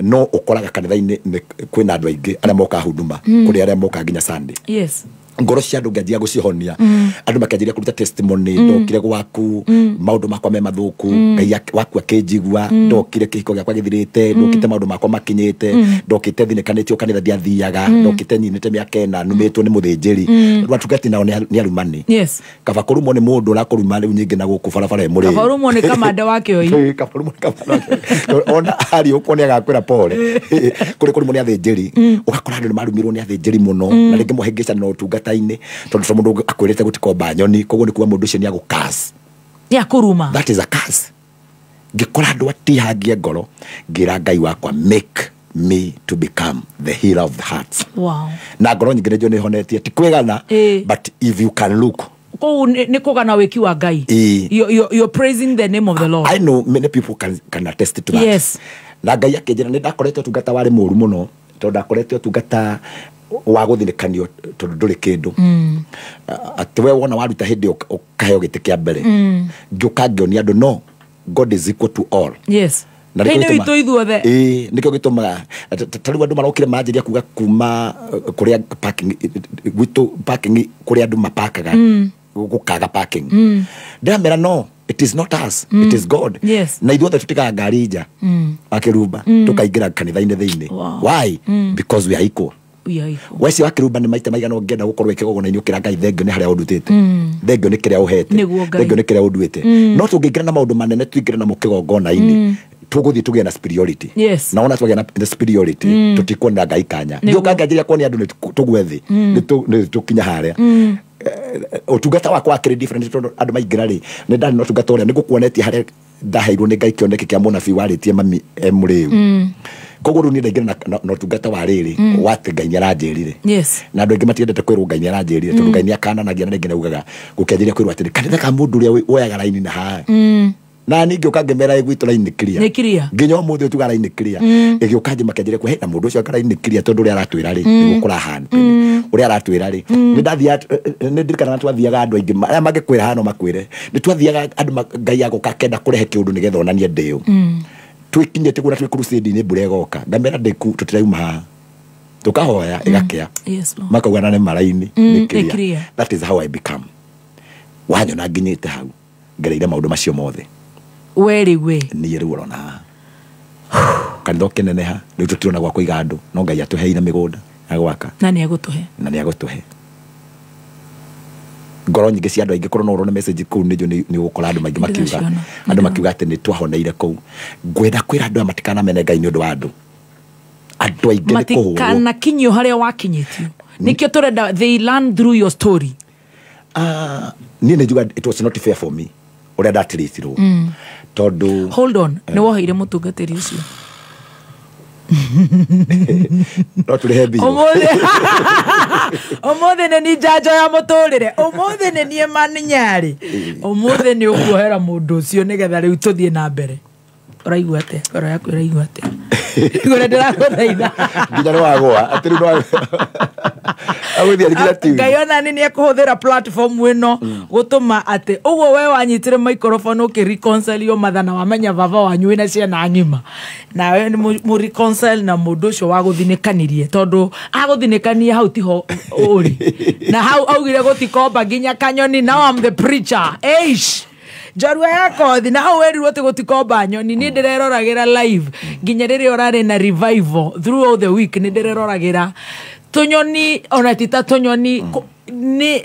No ũkoraga kanitha-inĩ kwĩna andũ aingĩ arĩa mokaga huduma, kũrĩ arĩa mokaga nginya Sunday. Yes. Ngoro cia andũ ngĩanjia gũcihonia. Andũ makĩanjĩrĩria kũruta testimony, ndokire gwaku, maũndũ makwa me mathũku, Ngai waku akĩnjigua, ndokire kĩhiko gĩakwa gĩthirĩte, ndokite maũndũ makwa makinyĩte, ndokite thinĩkanĩtio kanitha ndiathiaga, ndokite nyinĩte mĩaka ĩna, numĩtwo nĩ mũthĩnjĩri. Rĩu atungati nao nĩ arumani. Yes. Kaba kũrumwo nĩ mũndũ ũrakũruma rĩu nyingĩ na gũkũ barabara ĩ mũrĩi. Kaba ũrumwo nĩ kamande wa kĩoi. Kaba ũrumwo nĩ kamande wa kĩoi. Ona ariũkwo nĩ agakwĩra pole. Kũrĩ kũrumwo nĩ athĩnjĩri. Ũgakora andũ nĩ marumirwo nĩ athĩnjĩri mũno, na rĩngĩ mũhĩngĩcana na ũtungata-inĩ, tondũ ta mũndũ akwĩrĩte gũtikomba nyoni, koguo nĩ kuga mũndũ ũcio nĩ agũ-curse. Nĩ akũruma. That is a curse. Ngĩkora andũ atihangie ngoro, ngĩra Ngai wakwa, make me to become the healer of the hearts. Wow. Na ngoro nyingĩ nĩnjũĩ nĩhonetie, ti kwĩgana, but if you can look. Kũu nĩ kũgana wĩki wa Ngai. You're praising the name of the Lord. I know many people can attest to that. Yes. Na Ngai akĩnjĩra nĩ ndakorete ũtungata warĩ mũru mũno, tondũ ndakorete ũtungata wa gũthinĩkanio tondũ ndũrĩ kĩndũ. Atĩ we wona waruta hĩndĩ ũkaheo gĩtĩ kĩa mbere. Ngĩũka ngĩonia andũ no, God is equal to all. Yes. Na Ngai nĩ witũ ithuothe. Nĩkĩo gĩtũmaga ta rĩu andũ marokire manjĩria kuga kuma kũrĩa parking gwitũ, parking kũrĩa andũ mapakaga, gũkaga parking. Ndĩramera no, it is not us, it is God. Yes. Na ithuothe tũtigaga ngari nja akĩrumba, tũkaingĩra kanitha-inĩ thĩinĩ. Wow. Why? Because we are equal. Weci wa kĩrumba nĩ maita maigana ũngĩenda gũkorwo ĩkĩgongona-inĩ ũkĩra Ngai thengio nĩ harĩa ũndutĩte. Thengio nĩ kĩrĩa ũhete. Thengio nĩ kĩrĩa ũnduĩte. No tũngĩingĩra na maũndũ manene tũingĩre namo kĩgongona-inĩ, tũgũthiĩ tũgĩe na superiority. Yes. Na wona twagĩa na superiority, tũtikuonera Ngai kanya. Ngĩũka ngĩanjĩrĩria kuonia andũ nĩ tũgwe thĩ, nĩ tũkinya harĩa. Ũtungata wakwa wakĩrĩ different tondũ andũ maingĩra rĩ, nĩ ndarĩ na ũtungata ũrĩa nĩngũkuonetie harĩa ndaheirwo nĩ Ngai kĩoneki kĩa mũnabii warĩtie mami mũrĩu. Koguo rĩu niĩ ndaingĩra na ũtungata wa rĩrĩ, wa atĩ Ngai nĩaranjĩrire. Yes. Na andũ aingĩ matiendete kwĩrwo Ngai nĩaranjĩrire, tondũ Ngai nĩakananagia na rĩngĩ nĩaugaga gũkĩanjĩrĩria kwĩrwo atĩrĩ, kanitha ka mũndũ ũrĩa woyaga raini na haha. Na niĩ ngĩũka ngĩmera ĩ gwitũ raini clear. Nĩ clear. Nginya ũmũthĩ tuga raini clear. Ĩgĩũka njĩ makĩanjĩrĩria kũhe na mũndũ ũcio anga raini clear tondũ ũrĩa aratwĩra rĩ, nĩguo kũrahana. Ũrĩa aratwĩra rĩ. Nĩ ndathiaga, nĩ ndirikanaga twathiaga andũ aingĩ, arĩa mangĩkwĩra haha no makwĩre. Nĩ twathiaga andũ Ngai agoka akenda kũrehe kĩũndũ nĩgetha onanie ndĩũ. Twĩkinyĩte kũrĩa twĩ crusade-inĩ mbura ĩgoka. Ngamera ndĩku tũtirauma haha. Tũkahoya ĩgakĩa. Yes, Lord. Makauga na nĩ maraini, nĩ Nĩ clear. clear. That is how I become. Wanyona nginyĩte hau, ngereire maũndũ macio mothe. We rĩ we. Niĩ rĩu ũrona haha. Kanitha ũkĩneneha, rĩu tũtirona gwa kũiga andũ, no Ngai atũheire mĩgũnda ya gwaka. Na nĩ egũtũhe. Na nĩ egũtũhe. Ngoro nyingĩ cia andũ aingĩ korwo no ũrone message kũu nĩ nĩ ũgũkora andũ maingĩ makiuga. Ndĩraciona. Andũ makiuga atĩ nĩ twahoneire kũu. Ngwenda kwĩra andũ aya matikanamene Ngai nĩ ũndũ wa andũ. Andũ aingĩ nĩ kũhũrwo. Matikanakinyio harĩa wakinyĩtio. Nĩkĩo tũrenda they learn through your story. Niĩ nĩ njuga it was not fair for me ũrĩa ndatirĩtirwo. Tondũ Hold on, nĩ woheire mũtungatĩri ũcio. No tũrĩhe bill. Ũmũthĩ. Umuthi ni ni njanjo ya muturire. Umuthi ni nie maninyari. Umuthi ni ukuohera mundu ucio nigetha riu tuthie na mbere. Uraigua atia? Ngoro yaku iraigua atia? Ngoro ndiraguthaitha. Nginya nĩwagũa, atĩ rĩu agũthiĩ nginya TV. Ngai ona nĩ nĩekũhũthĩra platform ĩno gũtũma atĩ ũguo we wanyitire microphone ũkĩ-reconcile yo matha na wamenya baba wanyu wĩna ciana ng'ima, nawe nĩ mũ-reconcile na mũndũ ũcio wagũthinĩkanirie, tondũ agũthinĩkanie hau tiho ũrĩ na hau augire gũtikomba nginya kanyoni. Now I'm the preacher. Eish, njorua ya kothi na hau werirwo atĩ gũtikomba nyoni. Niĩ ndĩreroragĩra live nginya rĩrĩa ũrarĩ na revival throughout the week, nĩ ndĩreroragĩra tũnyoni ona ti ta tũnyoni,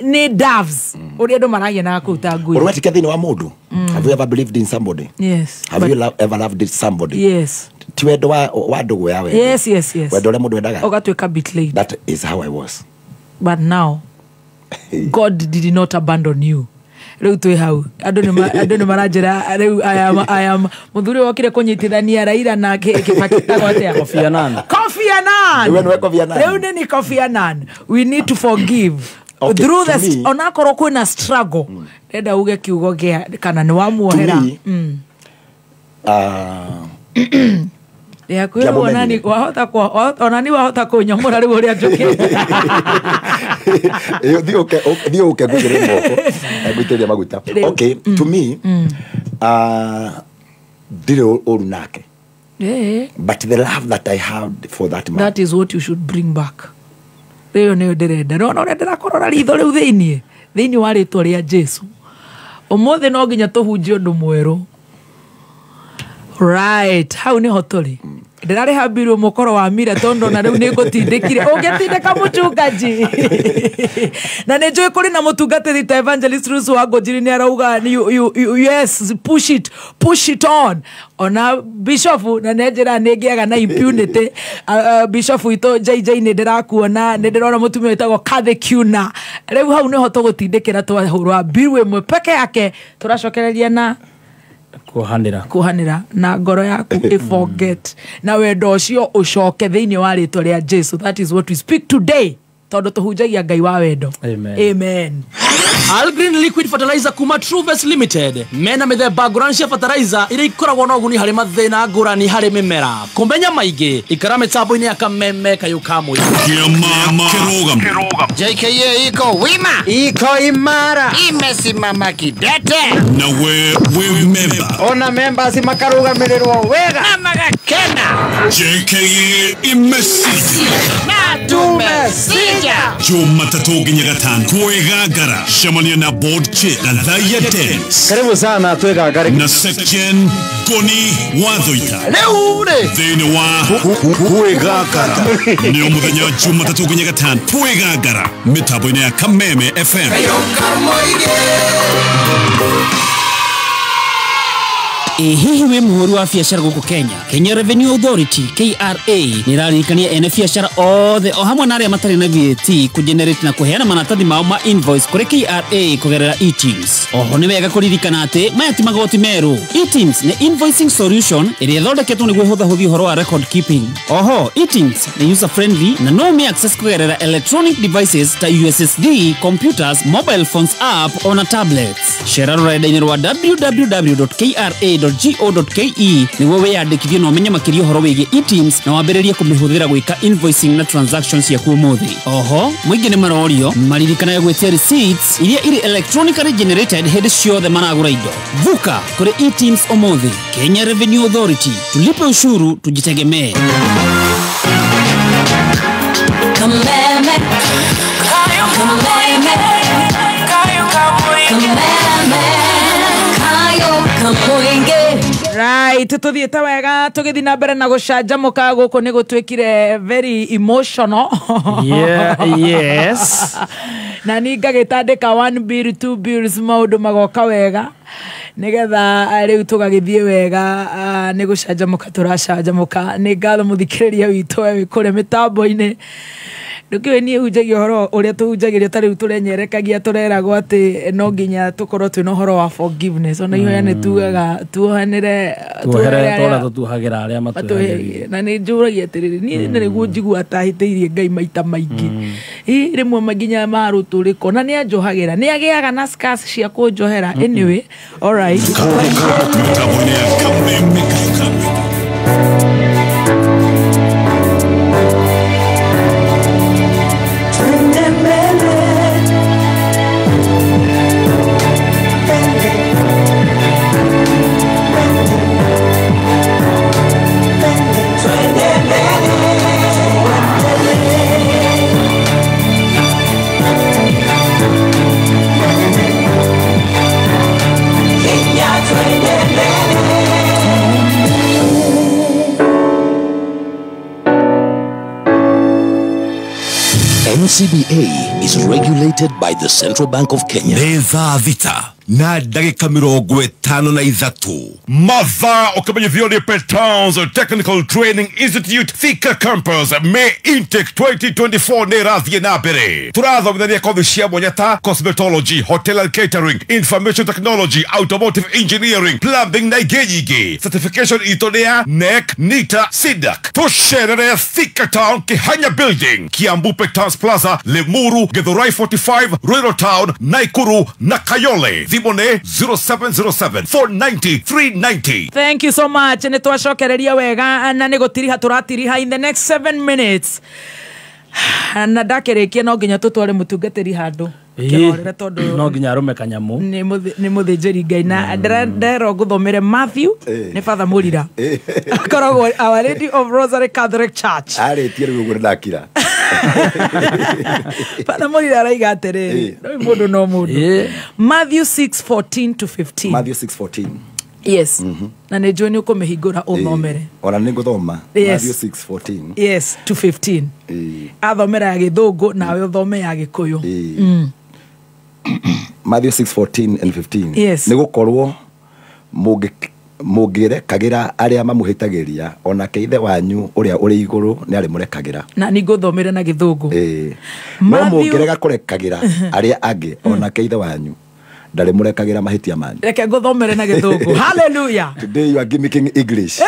nĩ doves ũrĩa andũ maragenaga kũu ta ngui. Ũrwetĩkia thĩinĩ wa mũndũ? Have you ever believed in somebody? Yes. Have you ever loved somebody? Yes. Ti wendo wa ndũgũ ya wendo. Yes. Wendo ũrĩa mũndũ endaga. Ũgatuĩka betrayed. That is how I was. But now God did not abandon you. Rĩu twĩ hau andũ nĩ maranjĩra rĩu I am mũthuri wokire kũnyitithania Raila na Kibaki tagwo atĩa? Kofi Annan. Kofi Annan. Rĩu nĩwe Kofi Annan. Rĩu nĩ Kofi Annan. We need to forgive. Okay, through the onakorwo kwĩna struggle, ndenda uge kiugo gĩa kana nĩ wamuohera. Ndiakwĩrwo onani wahota onani wahota kũnyomora rĩu ũrĩa njũkĩte. Thiĩ ũke ngũigĩrĩre moko, ngũitĩrĩrie maguta. Okay, to me, ndirĩ ũru nake. But the love that I had for that man, that is what you should bring back. Rĩu nĩyo ndĩrenda. Nĩwona ũrĩa ndĩrakũrora ritho rĩu thĩinĩ wa rĩtwa rĩa Jesu. Ũmũthĩ no nginya tũhunjie ũndũ mwerũ. Right, hau nĩho tũrĩ. Ndĩrarĩha mbiru mũkoro wa mira tondũ na rĩu nĩ ngũtindĩkire. Ũngĩtindĩka mũchungaji. Na nĩ njũĩ kũrĩ na mũtungatĩri ta Evangelist Ruth wa Ngũnjiri nĩ arauga yes, push it on. Ona bishop na nĩ njĩra nĩ ngĩaga na impunity. Bishop witũ JJ nĩ ndĩrakuona, nĩ ndĩrona mũtumia wĩtagwo Kathy Kiuna. Rĩu hau nĩho tũgũtindĩkĩra twahũrwa mbiru ĩmwe peke yake, tũracokereria na kuhanira na ngoro yaku iforget na wendo ũcio ũcoke thĩinĩ wa rĩtwa rĩa Jesu. That is what we speak today, tondũ tũhunjagia Ngai wa wendo. Amen. Algreen liquid fertilizer kuma Truves Limited mena mĩthemba ngũrani cia fertilizer iria ikoragwo na ũguni harĩ mathĩna ngũrani harĩ mĩmera. Kũmenya maingĩ ikara mĩtambo-inĩ ya Kameme kayũ ka mũingĩ. Kĩama kĩrũgamo. JKA iko wima, iko imara, imesimama kidete. Na we wĩ member. Ona members makarũgamĩrĩrwo wega na magakena. JKA imesija na tumesija. Jumatatũ nginya gatano kwĩgangara cemania na board chair Gathaiya Dennis. Karibu sana twĩgangare na section Ngoni Wathoita. Rĩu rĩ thĩinĩ wa kwĩgangara nĩ mũthenya Jumatatũ nginya gatano kwĩgangara mĩtambo-inĩ ya Kameme FM. Hihi wĩ mũhũri wa biacara gũkũ Kenya? Kenya Revenue Authority KRA nĩ ĩraririkania ene biacara othe o hamwe na arĩa matarĩ na VAT kũgenerate na kũheana maratathi mao ma invoice kũrĩ KRA kũgerera eTIMS. Oho nĩ wega kũririkana atĩ maya ti magoti merũ. eTIMS nĩ invoicing solution ĩrĩa ĩthondeketwo nĩguo ĩhũthahũthie ũhoro wa record keeping. Oho eTIMS nĩ user friendly na no ũmĩ access kũgerera electronic devices ta USSD, computers, mobile phones app ona tablets. Cera rũrenda-inĩ rwa www.kra.go.ke nĩguo wĩyandĩkithie na ũmenye makĩria ũhoro wĩgiĩ eTIMS na wambĩrĩrie kũmĩhũthĩra gwĩka invoicing na transactions ciaku ũmũthĩ. Oho mũingĩ nĩ marorio maririkanage gwĩtia receipts iria irĩ electronically generated hĩndĩ ciothe maragũra indo. Vuka kũrĩ eTIMS ũmũthĩ. Kenya Revenue Authority, tulipe ushuru tujitegemee. Kameme, Kameme, Kameme, Kayo Kamoinge. Right, tuthiĩte wega tũgĩthiĩ na mbere na gũcanjamũka gũkũ nĩ gũtuĩkire very emotional. Yeah, yes. Na niĩ ngagĩtandĩka 1 bill 2 bills maũndũ magoka wega nĩgetha rĩu tũgagĩthiĩ wega nĩ gũcanjamũka tũracanjamũka. Nĩ ngatho mũthikĩrĩria witũ we wĩ kũrĩa mĩtambo-inĩ. Ndũkĩũĩ niĩ hunjagia ũhoro ũrĩa tũhunjagĩrio ta rĩu tũrenyerekagia tũreragwo atĩ no nginya tũkorwo twĩna ũhoro wa forgiveness. Ona ihoya nĩ tugaga tuohanĩre tuohere tũrĩa tũtuohagĩra arĩa matwĩhagĩria. Na nĩ njũragia atĩrĩrĩ, niĩ nĩguo njigua atahĩtĩirie Ngai maita maingĩ. Ĩ rĩmwe nginya marũtũrĩko na nĩ anjohagĩra, nĩ agĩaga na scars cia kũnjohera. Anyway, all right. Mĩtambo-inĩ ya Kameme Kayo. Twende mbele. Twende mbele. Kenya, twende mbele. NCBA is regulated by the Central Bank of Kenya. Nĩ thaa 6 na ndagĩka 53 mathaa ũkĩmenyithio nĩ Petans Technical Training Institute Thika Campus. May intake 2024 nĩ ĩrathiĩ na mbere. Tũrathomithania kothi cia mwanya ta cosmetology, hotel and catering, information technology, automotive engineering, plumbing na ingĩ nyingĩ. Certification itũ nĩ ya NEC, NITA, SIDAC. Tũcerere Thika Town, Kihanya Building, Kiambu Petans Plaza, Limuru, Githurai 45, Ruiru Town, Nakuru na Kayole. Thimũ nĩ 0707 490 390. Thank you so much. Nĩ twacokereria wega na nĩ gũtiriha tũratiriha in the next 7 minutes. Na ndakĩrĩkia no nginya tũtware mũtungatĩri handũ kĩrorere tondũ no nginya arũme kanyamũ. Nĩ mũthĩnjĩri Ngai na nderwo ngũthomere Matthew nĩ Father Mũrira, akoragwo Our Lady of Rosary Catholic Church. Arĩtie rĩu ũguo ndakira. Father Mũrira araiga atĩrĩrĩ, no mũndũ no mũndũ. Matthew 6:14 to 15. Matthew 6:14. Yes. Na nĩ njũĩ nĩ ũkũmĩhingũra ũthomere. Ona nĩ ngũthoma. Yes. Matthew 6:14. Yes, to 15. Athomera ya gĩthũngũ nawe ũthome ya gĩkũyũ. Matthew 6:14 and 15. Yes. Nĩ gũkorwo mũngĩrekagĩra arĩa mamũhĩtagĩria, onake ithe wanyu ũrĩa ũrĩ igũrũ nĩ arĩmũrekagĩra. Na nĩ ngũthomere na gĩthũngũ. No mũngĩrega kũrekagĩra arĩa angĩ, onake ithe wanyu ndarĩmũrekagĩra mahĩtia manyu. Reke ngũthomere na gĩthũngũ. Hallelujah. Today you are gimmicking English.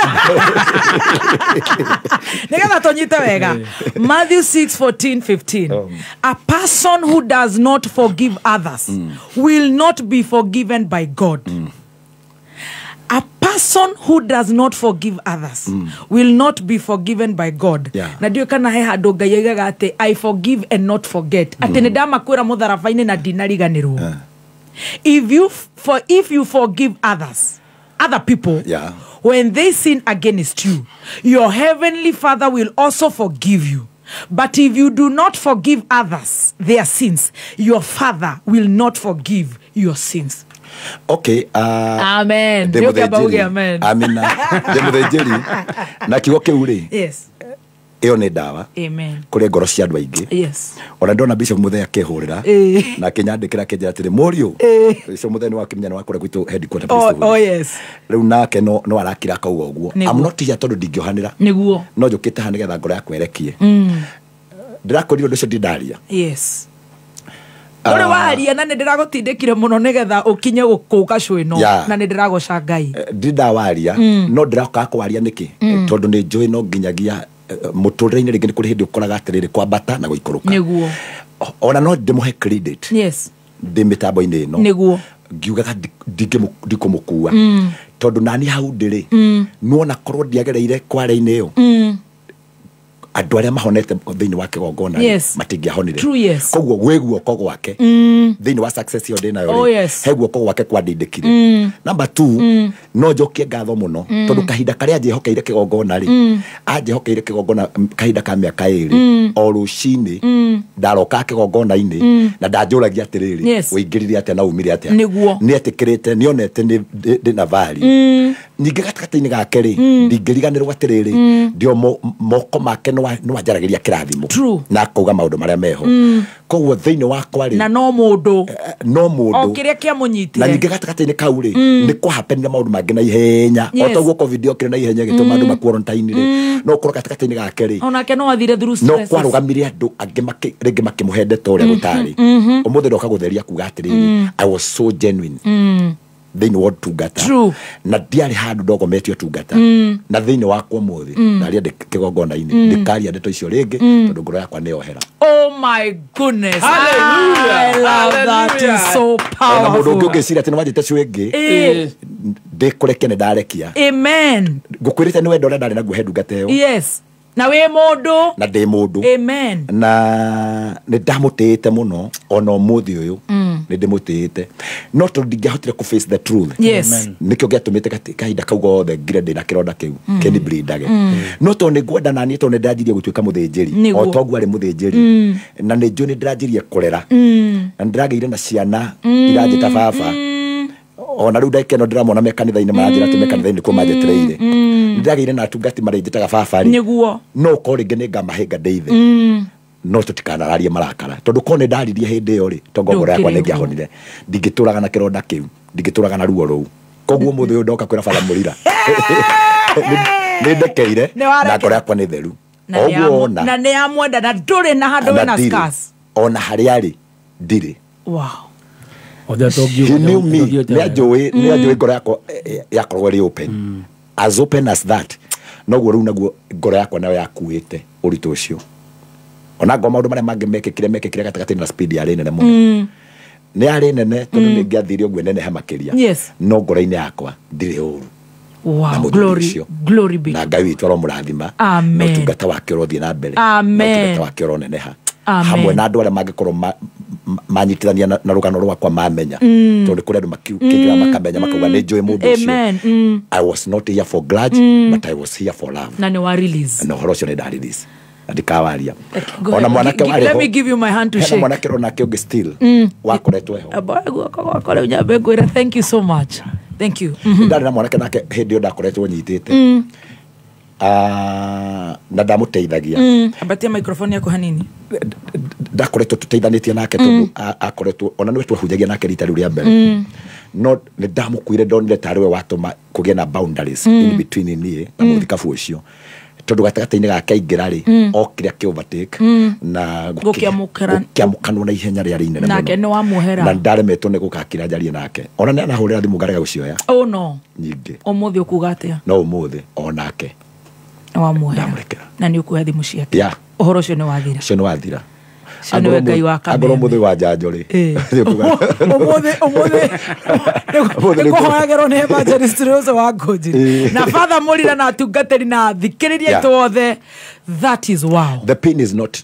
Nĩgetha tũnyite wega. Matthew 6:14 15. A person who does not forgive others will not be forgiven by God. A person who does not forgive others will not be forgiven by God. Na ndiũĩ kana he handũ Ngai oigaga atĩ I forgive and not forget. Atĩ nĩ ndamakwĩra mũtharaba-inĩ na ndinariganĩrwo. If you forgive others, other people, when they sin against you, your heavenly Father will also forgive you. But if you do not forgive others their sins, your Father will not forgive your sins. Okay. Amen. Amen. Amina. Ndĩmũthĩnjĩri na kiugo kĩu rĩ. Yes. Ĩyo nĩ ndawa. Amen. Kũrĩ ngoro cia andũ aingĩ. Yes. Ona ndona Bishop Muthee akĩhũrĩra na akĩnyandĩkĩra akĩnjĩra atĩrĩ, mũriũ, Bishop Muthee nĩ wakĩmenya nĩ wa kũrĩa gwitũ headquarter. Oh yes. Rĩu nake no arakira akauga ũguo. I'm not here tondũ ndingĩohanĩra. Nĩguo. No njũkĩte haha nĩgetha ngoro yakwa ĩrekie. Ndĩrakorire ũndũ ũcio ndindaria. Yes. Uri waria na nĩ ndĩragũtindĩkire mũno nĩgetha ũkinye gũkũka cwĩno na nĩ ndĩragoca Ngai. Ndindawaria no ndĩroka kwaria nĩkĩ tondũ nĩ njũĩ no nginyagia mũtũrĩre-inĩ rĩngĩ nĩ kũrĩ hĩndĩ ũkoraga atĩrĩrĩ kwambata na gũikũrũka. Nĩguo. Ona no ndĩmũhe credit. Yes. Ndĩ mĩtambo-inĩ ĩno. Nĩguo. Ngiugaga ndikũmũkua tondũ nani hau ndĩrĩ nĩwona korwo ndiagereire kware-inĩ ĩyo andũ arĩa mahonete thĩinĩ wa kĩgongona matingĩahonire. Koguo gwĩ guoko gwake thĩinĩ wa success ĩyo ndĩnayo rĩ, he guoko gwake kwandindĩkire. Number 2, no njokie ngatho mũno tondũ kahinda karĩa anjĩhokeire kĩgongona rĩ, anjĩhokeire kĩgongona kahinda ka mĩaka 2 o rũcinĩ ndaroka kĩgongona-inĩ na ndanjũragia atĩrĩrĩ, ũingĩrire atĩa na umire atĩa. Nĩetĩkĩrĩte, nĩonete ndĩna value. Ningĩ gatagatĩ-inĩ gake rĩ, ndingĩriganĩrwo atĩrĩrĩ, ndio moko make no anjaragĩria kĩrathimo na akauga maũndũ marĩa meho. Koguo thĩinĩ wakwa rĩ, na no mũndũ o kĩrĩa kĩamũnyitire. Na ningĩ gatagatĩ-inĩ kau rĩ, nĩ kwahapenire maũndũ mangĩ na ihenya. O ta ũguo COVID yokire na ihenya ĩgĩtũma andũ ma quarantine rĩ, no ũkorwo gatagatĩ-inĩ gake rĩ, onake no athire through stress. No kwarũgamire andũ angĩ rĩngĩ makĩmũhe ndeto ũrĩa gũtarĩ. Ũmũthĩ ndoka gũtheria kuga atĩrĩrĩ, I was so genuine. Thĩinĩ wa ũtungata. True. Na ndiarĩ handũ ndogometie ũtungata. Na thĩinĩ wakwa ũmũthĩ, ndaria ndĩ kĩgongona-inĩ, ndikaria ndeto icio rĩngĩ, tondũ ngoro yakwa nĩ yohera. Oh my goodness. Hallelujah. I love that. It's so Ona mũndũ ũngĩ powerful. ũngĩciria atĩ nĩ wanjĩte cio ĩngĩ, ndĩkũrekia nĩ ndarekia. Amen. Ngũkwĩrĩte nĩ wendo ũrĩa ndarĩ naguo he ndungata ĩyo. Yes. Na wĩ mũndũ. Na ndĩ mũndũ. Amen. Na nĩ ndamũtĩĩte mũno, ona ũmũthĩ ũyũ nĩ ndĩmũtĩĩte, no tondũ ndingĩahotire kũ face the truth. Yes. Amen. Nĩkĩo gĩatũmĩte kahinda kau gothe ngire ndĩna kĩronda kĩu kĩnibleedage, no tondũ nĩ ngwenda naniĩ, tondũ nĩ ndĩranjirie gũtuĩka mũthĩnjĩri, Nĩguo. o toguo arĩ mũthĩnjĩri, na nĩ njũĩ nĩ ndĩranjirie kũrera, na nĩ ndĩragĩire na ciana iranjĩta baba. Ona rĩu ndagĩka ĩno ndĩramona me kanitha-inĩ, maranjĩra atĩ me kanitha-inĩ kuo manjetereire. Nĩ ndĩragĩire na atungati marĩnjĩtaga baba rĩ. Nĩguo. No ũkorwo rĩngĩ nĩ ngamahĩnga ndĩ ithe, no tũtikanararie marakara, tondũ korwo nĩ ndaririe hĩndĩ ĩyo rĩ, tongo ngoro yakwa Ndũkĩrĩ nĩ ĩngĩahonire. Ndingĩtũraga na kĩronda kĩu, ndingĩtũraga na ruo rũu. Koguo ũmũthĩ ũyũ ndoka kwĩra Father Mũrira nĩ ndekeire, Nĩ warekera. na ngoro yakwa nĩ theru. Na O nĩ ũguo ona na nĩ amwenda na ndũrĩ na handũ na wĩna ndirĩ. scars. Ona harĩa arĩ ndirĩ. Wow. He knew me. Nĩ anjũĩ ngoro yakwa yakoragwo ĩrĩ open, as open as that. Noguo rĩu naguo ngoro yakwa nayo yakuĩte ũritũ ũcio, ona ngoro maũndũ marĩa mangĩ mekĩkire gatagatĩ na speed yarĩ nene mũno. Nĩ yarĩ nene tondũ nĩ ngĩathire ũguo nenehe makĩria. No ngoro-inĩ yakwa ndirĩ ũru na mũthuri Glory, ũcio. glory be. Na Ngai witũ aromũrathima, Amen. na ũtungata wake ũrothiĩ na mbere, na Amen. ũtungata wake ũroneneha, Amen. hamwe na andũ arĩa mangĩkorwo manyitithania na rũgano rwakwa mamenya, tondũ kũrĩ andũ makĩingĩra makamenya, makauga nĩ njũĩ mũndũ ũcio. Amen. I was not here for grudge, but I was here for love. Na nĩ wa release. Na ũhoro ũcio nĩ nda release na ndikawaria. Go Ona ahead. mwanake warĩ Let ho, me give you my hand to hena shake. mwanake onake ũngĩ still wakoretwo eho. Aboe guoko gwakwa rĩu nyambe ngwĩre thank you so much. Thank you. Ndarĩ na mwanake nake hĩndĩ ĩyo ndakoretwo nyitĩte. Ah, na ndamũteithagia. Ambatia microphone yaku hanini. Ndakoretwo tũteithanĩtie nake tondũ akoretwo ona nĩwe twahunjagia nake rita rĩu rĩa mbere, no nĩ ndamũkuire, ndonire tarĩ we watũma kũgĩe na boundaries in between niĩ na mũthikabu ũcio, tondũ gatagatĩ-inĩ gake aingĩra rĩ, okire akĩ overtake na gũkĩamũkanwo na ihenya rĩarĩ inene Nake mũno. nĩ wamuohera. Na ndaremetwo nĩ gũgakira njarie nake, ona nĩ anahũrĩra thimũ ngarega gũcioya. Oh no. Nyingĩ. Ũmũthĩ ũkuga atĩa? No ũmũthĩ onake Nĩ wamuohera. Ndamũrekera. Na nĩ ũkuoya thimũ ciake. Yeah. Ũhoro ũcio nĩ wathira. Ũcio nĩ wathira. Ũcio nĩwe Ngai wa Angorwo Kameme. mũthĩ wa njanjo rĩ, Ũmũthĩ ũmũthĩ Ũmũthĩ nĩ kũhoyagĩrwo nĩ evangelist Rose wa Ngũnjiri na Father Mũrira na atungatĩri na athikĩrĩria aitũ othe. That is wow. The pain is not,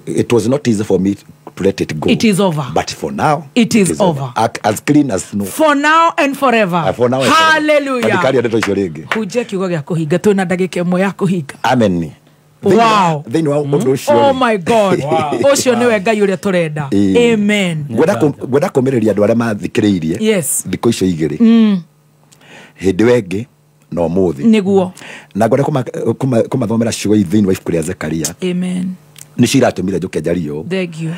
it was not easy for me to let it go. It is over. But for now, It is over. As clean as snow. For now and forever. For now and forever. Hallelujah. Ndikaria ndeto icio rĩngĩ. Hunjia kiugo gĩa kũhinga, twĩna ndagĩka ĩmwe ya kũhinga. Amen. Wow. Thĩinĩ wa ũndũ ũcio Oh rĩ, my God. Ũcio nĩwe Ngai ũrĩa tũrenda. Ĩĩ. Amen. Ngwenda kũmĩrĩria andũ arĩa mathikĩrĩirie thikũ icio igĩrĩ, hĩndĩ ĩyo ĩngĩ na ũmũthĩ. Nĩguo. Na ngwenda kũmathomera ciugo thĩinĩ wa ibuku rĩa Zekaria. Amen. Nĩcio iratũmire njũke njarie ũũ. Thank you.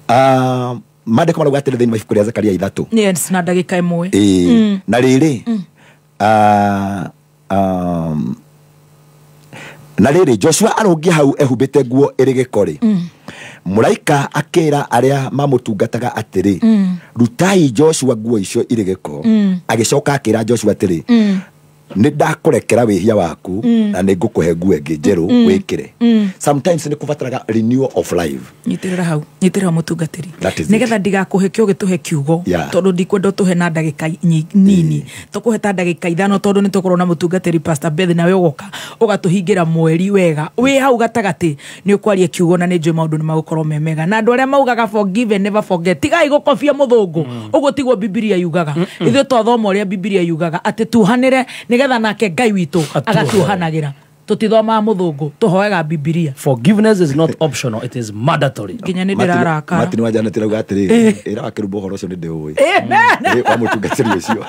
Ah, maandĩko marauga atĩrĩ thĩinĩ wa ibuku rĩa Zekaria 3. Yes, na ndagĩka ĩmwe. Ĩĩ. Na rĩrĩ, na rĩrĩ, Joshua arũngiĩ hau ehumbĩte nguo ĩrĩ gĩko rĩ, mũraika akĩra arĩa mamũtungataga atĩrĩ, rutai Joshua nguo icio irĩ gĩko. Agĩcoka akĩra Joshua atĩrĩ, nĩ ndakũrekera wĩhia waku, na nĩ ngũkũhe nguo ĩngĩ njerũ wĩkĩre. Sometimes nĩ kũbataraga renewal of life. Nyitĩrĩra hau, nyitĩrĩra mũtungatĩri, That is it. nĩgetha ndigakũhe kĩo gĩtũhe kiugo, tondũ ndikwenda ũtũhe na ndagĩka nini, tũkũhe ta ndagĩka 5, tondũ nĩ tũkorwo na mũtungatĩri Pastor Beth, nawe ũgoka ũgatũhingĩra mweri wega. Wĩ hau gatagatĩ nĩ ũkwaria kiugo, na nĩ njũĩ maũndũ nĩ magũkorwo me mega. Na andũ arĩa maugaga forgive and never forget, tigai gũkobia mũthũngũ. Ũguo tiguo Bibilia yugaga. Ithuĩ twathoma ũrĩa Bibilia yugaga, atĩ tuhanĩre nĩgetha nake Ngai witũ agatuohanagĩra. Tũtithomaga mũthũngũ, tũhoyaga Bibilia. Forgiveness is not optional, it is mandatory. Nginya nĩ ndĩrarakara. Martin wa Janet arauga atĩrĩrĩ, ĩra wa kĩrumbo ũhoro ũcio nĩ ndĩũĩ. Amen. Wa mũtungatĩri ũcio.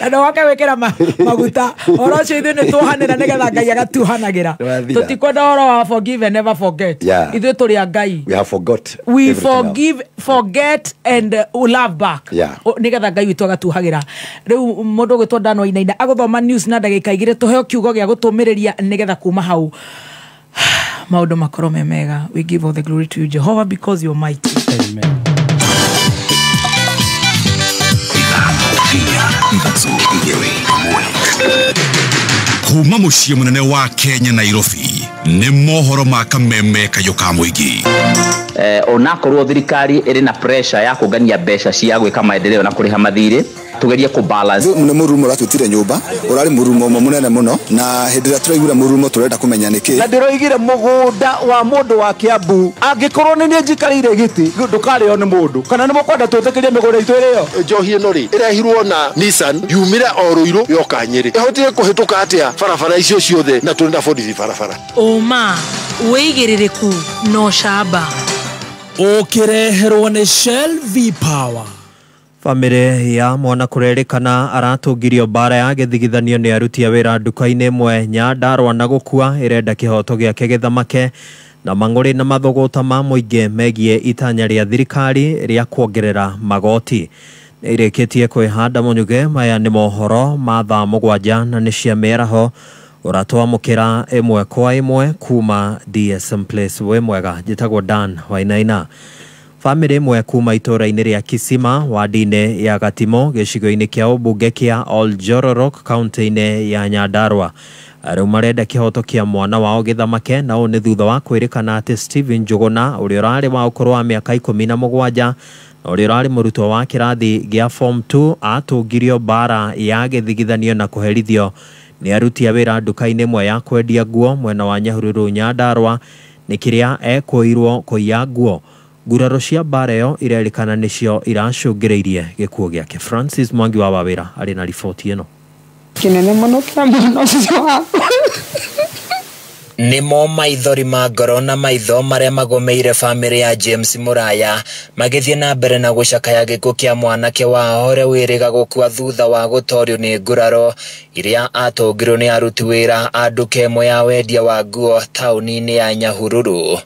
Na ndũgoke gwĩkĩra maguta ũhoro ũcio, ithuĩ nĩ tuohanĩra nĩgetha Ngai agatuohanagĩra. Nĩwathira. Tũtikwenda ũhoro wa forgive and never forget. Ithuĩ tũrĩ a Ngai. We have forgot We everything else. forgive, forget and love back. Nĩgetha Ngai witũ agatuohagĩra. Rĩu mũndũ ũgwĩtwo Dan Wainaina agũthoma news na ndagĩka 2, tũheo kiugo gĩa gũtũmĩrĩria nĩgetha kuma hau maũndũ makorwo me mega. We give all the glory to you, Jehovah, because you're mighty. Amen. Hinya ithatũ igĩrĩ ĩmwe. Kuma mũciĩ mũnene wa Kenya Nairobi nĩ mohoro ma kameme kayũ ka mũingĩ. Onakorwo thirikari ĩrĩ na pressure ya kũngania mbeca cia gwĩka maendeleo na kũrĩha mathirĩ, tugerie ku balance. Nĩ mũrurumo ũratwĩtire nyũmba, ũrarĩ mũrurumo ũmwe mũnene mũno, na hĩndĩ ĩrĩa tũraiguire mũrurumo tũrenda kũmenya nĩkĩ. Na ndĩroigire mũgũnda wa mũndũ wa Kiambu angĩkorwo nĩ niĩ njikarĩire gĩtĩ ndũkarĩo nĩ mũndũ, kana nĩ mũkwenda twĩtĩkĩrie mĩgũnda itũ ĩrĩo. Njohi ĩno rĩ ĩrehirwo na Nissan yumire o Ruiru yoka Nyĩrĩ, ĩhotire kũhĩtũka atĩa barabara icio ciothe na tũrĩ na borithi barabara. Ũma wĩigĩrĩrĩku no camba ũkĩreherwo nĩ Shell V Power. Bamĩrĩ ya mwana kũrerĩkana aratũngirio mbara ya gĩthigithanio nĩ aruti a wĩra nduka-inĩ ĩmwe Nyandarua na gũkua, ĩrenda kĩhoto gĩake gĩthamake na mang'ũrĩ na mathũgũta ma mũingĩ megiĩ itanya rĩa thirikari rĩa kuongerera magoti. Nĩ irĩkĩtie kwĩhanda mũnyuge. Maya nĩ mohoro ma thaa 7 na nĩ cia mĩaraho ũratwamũkĩra ĩmwe kwa ĩmwe kuma DSM Place. Wĩ mwega, njĩtagwo Dan Wainaina. Bamĩrĩ ĩmwe kuma itũũra-inĩ rĩa Kisima wadi-inĩ ya Gatimo gĩcigo-inĩ kĩa ũmbunge kĩa Oljororok kaunti-inĩ ya Nyandarua rĩu marenda kĩhoto kĩa mwana wao gĩthamake, na ũũ nĩ thutha wa kwĩrĩkana atĩ Stephen Njũgũna ũrĩa ũrarĩ wa ũkũrũ wa mĩaka 17 na ũrĩa ũrarĩ mũrutwo wa kĩrathi gĩa form 2 atũngirio mbara ya gĩthigithanio na kũherithio nĩ aruti a wĩra nduka-inĩ ĩmwe ya kwendia nguo mwena wa Nyahururu Nyandarua nĩ kĩrĩa ekũirwo kũiya nguo. Nguraro cia mbara ĩyo irerĩkana nĩcio iracũngĩrĩirie gĩkuũ gĩake. Francis Mwangi wa Wawĩra arĩ na riboti ĩno. Kĩnene mũno kĩa mwana ũcio wakwa. Nĩmo maithori ma ngoro na maitho marĩa magũmĩire bamĩrĩ ya James Muraya magĩthiĩ na mbere na gũcakaya gĩkuũ kĩa mwanake wao ũrĩa wĩrĩga gũkua thutha wa gũtorio nĩ nguraro iria atũngirwo nĩ aruti wĩra a nduka ĩmwe ya wendia wa nguo taũni-inĩ ya Nyahururu.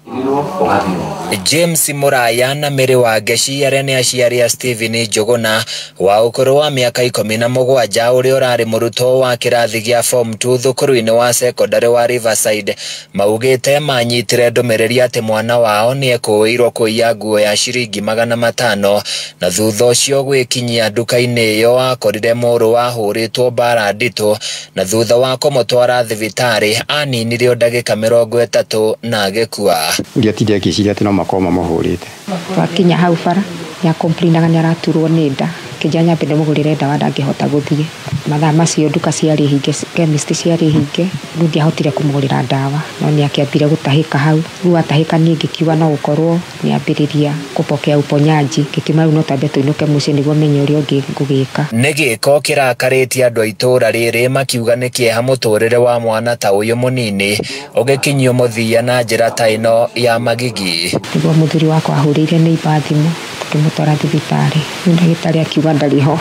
James Muraya na Mary Wangeci arĩa nĩ aciari a Stephen Njũgũna wa ũkũrũ wa mĩaka 17 ũrĩa ũrarĩ mũrutwo wa kĩrathi gĩa form 2 thukuru-inĩ wa secondary wa Riverside maugĩte manyitire ndũmĩrĩri atĩ mwana wao nĩ ekũĩirwo kũiya nguo ya ciringi 500 na thutha ũcio gwĩkinyia nduka-inĩ ĩyo akorire mũrũ wahũrĩtwo mbara nditũ na thutha wa kũmũtwara thibitarĩ aninirio ndagĩka 30 na agĩkua. Ndiatinde akĩciria atĩ no makorwo mamũhũrĩte. Twakinya hau bara nĩakomplainaga nĩaraturwo nĩ nda, kĩnja nyambe ndĩmũgũrĩre ndawa ndangĩhota gũthiĩ. Mathaa macio nduka ciarĩ hinge, chemist ciarĩ hinge, rĩu ndiahotire kũmũgũrĩra ndawa, no nĩakĩambire gũtahĩka hau. Rĩu atahĩka niĩ ngĩkiuga no gũkorwo nĩambĩrĩria kũpokea uponyaji, ngĩkiuga rĩu no twambe tũinũke mũciĩ nĩguo menye ũrĩa ũngĩ ngũgĩka. Nĩ gĩko kĩrakarĩtie andũ a itũũra rĩrĩ makiuga nĩ kĩeha mũtũrĩre wa mwana ta ũyũ mũnini ũgĩkinyio mũthia na njĩra ta ĩno ya magigi. Nĩguo mũthuri wakwa ahũrĩire neighbour thimũ tũkĩmũtwara thibitarĩ, rĩu ndagĩtarĩ akiuga ndarĩ ho.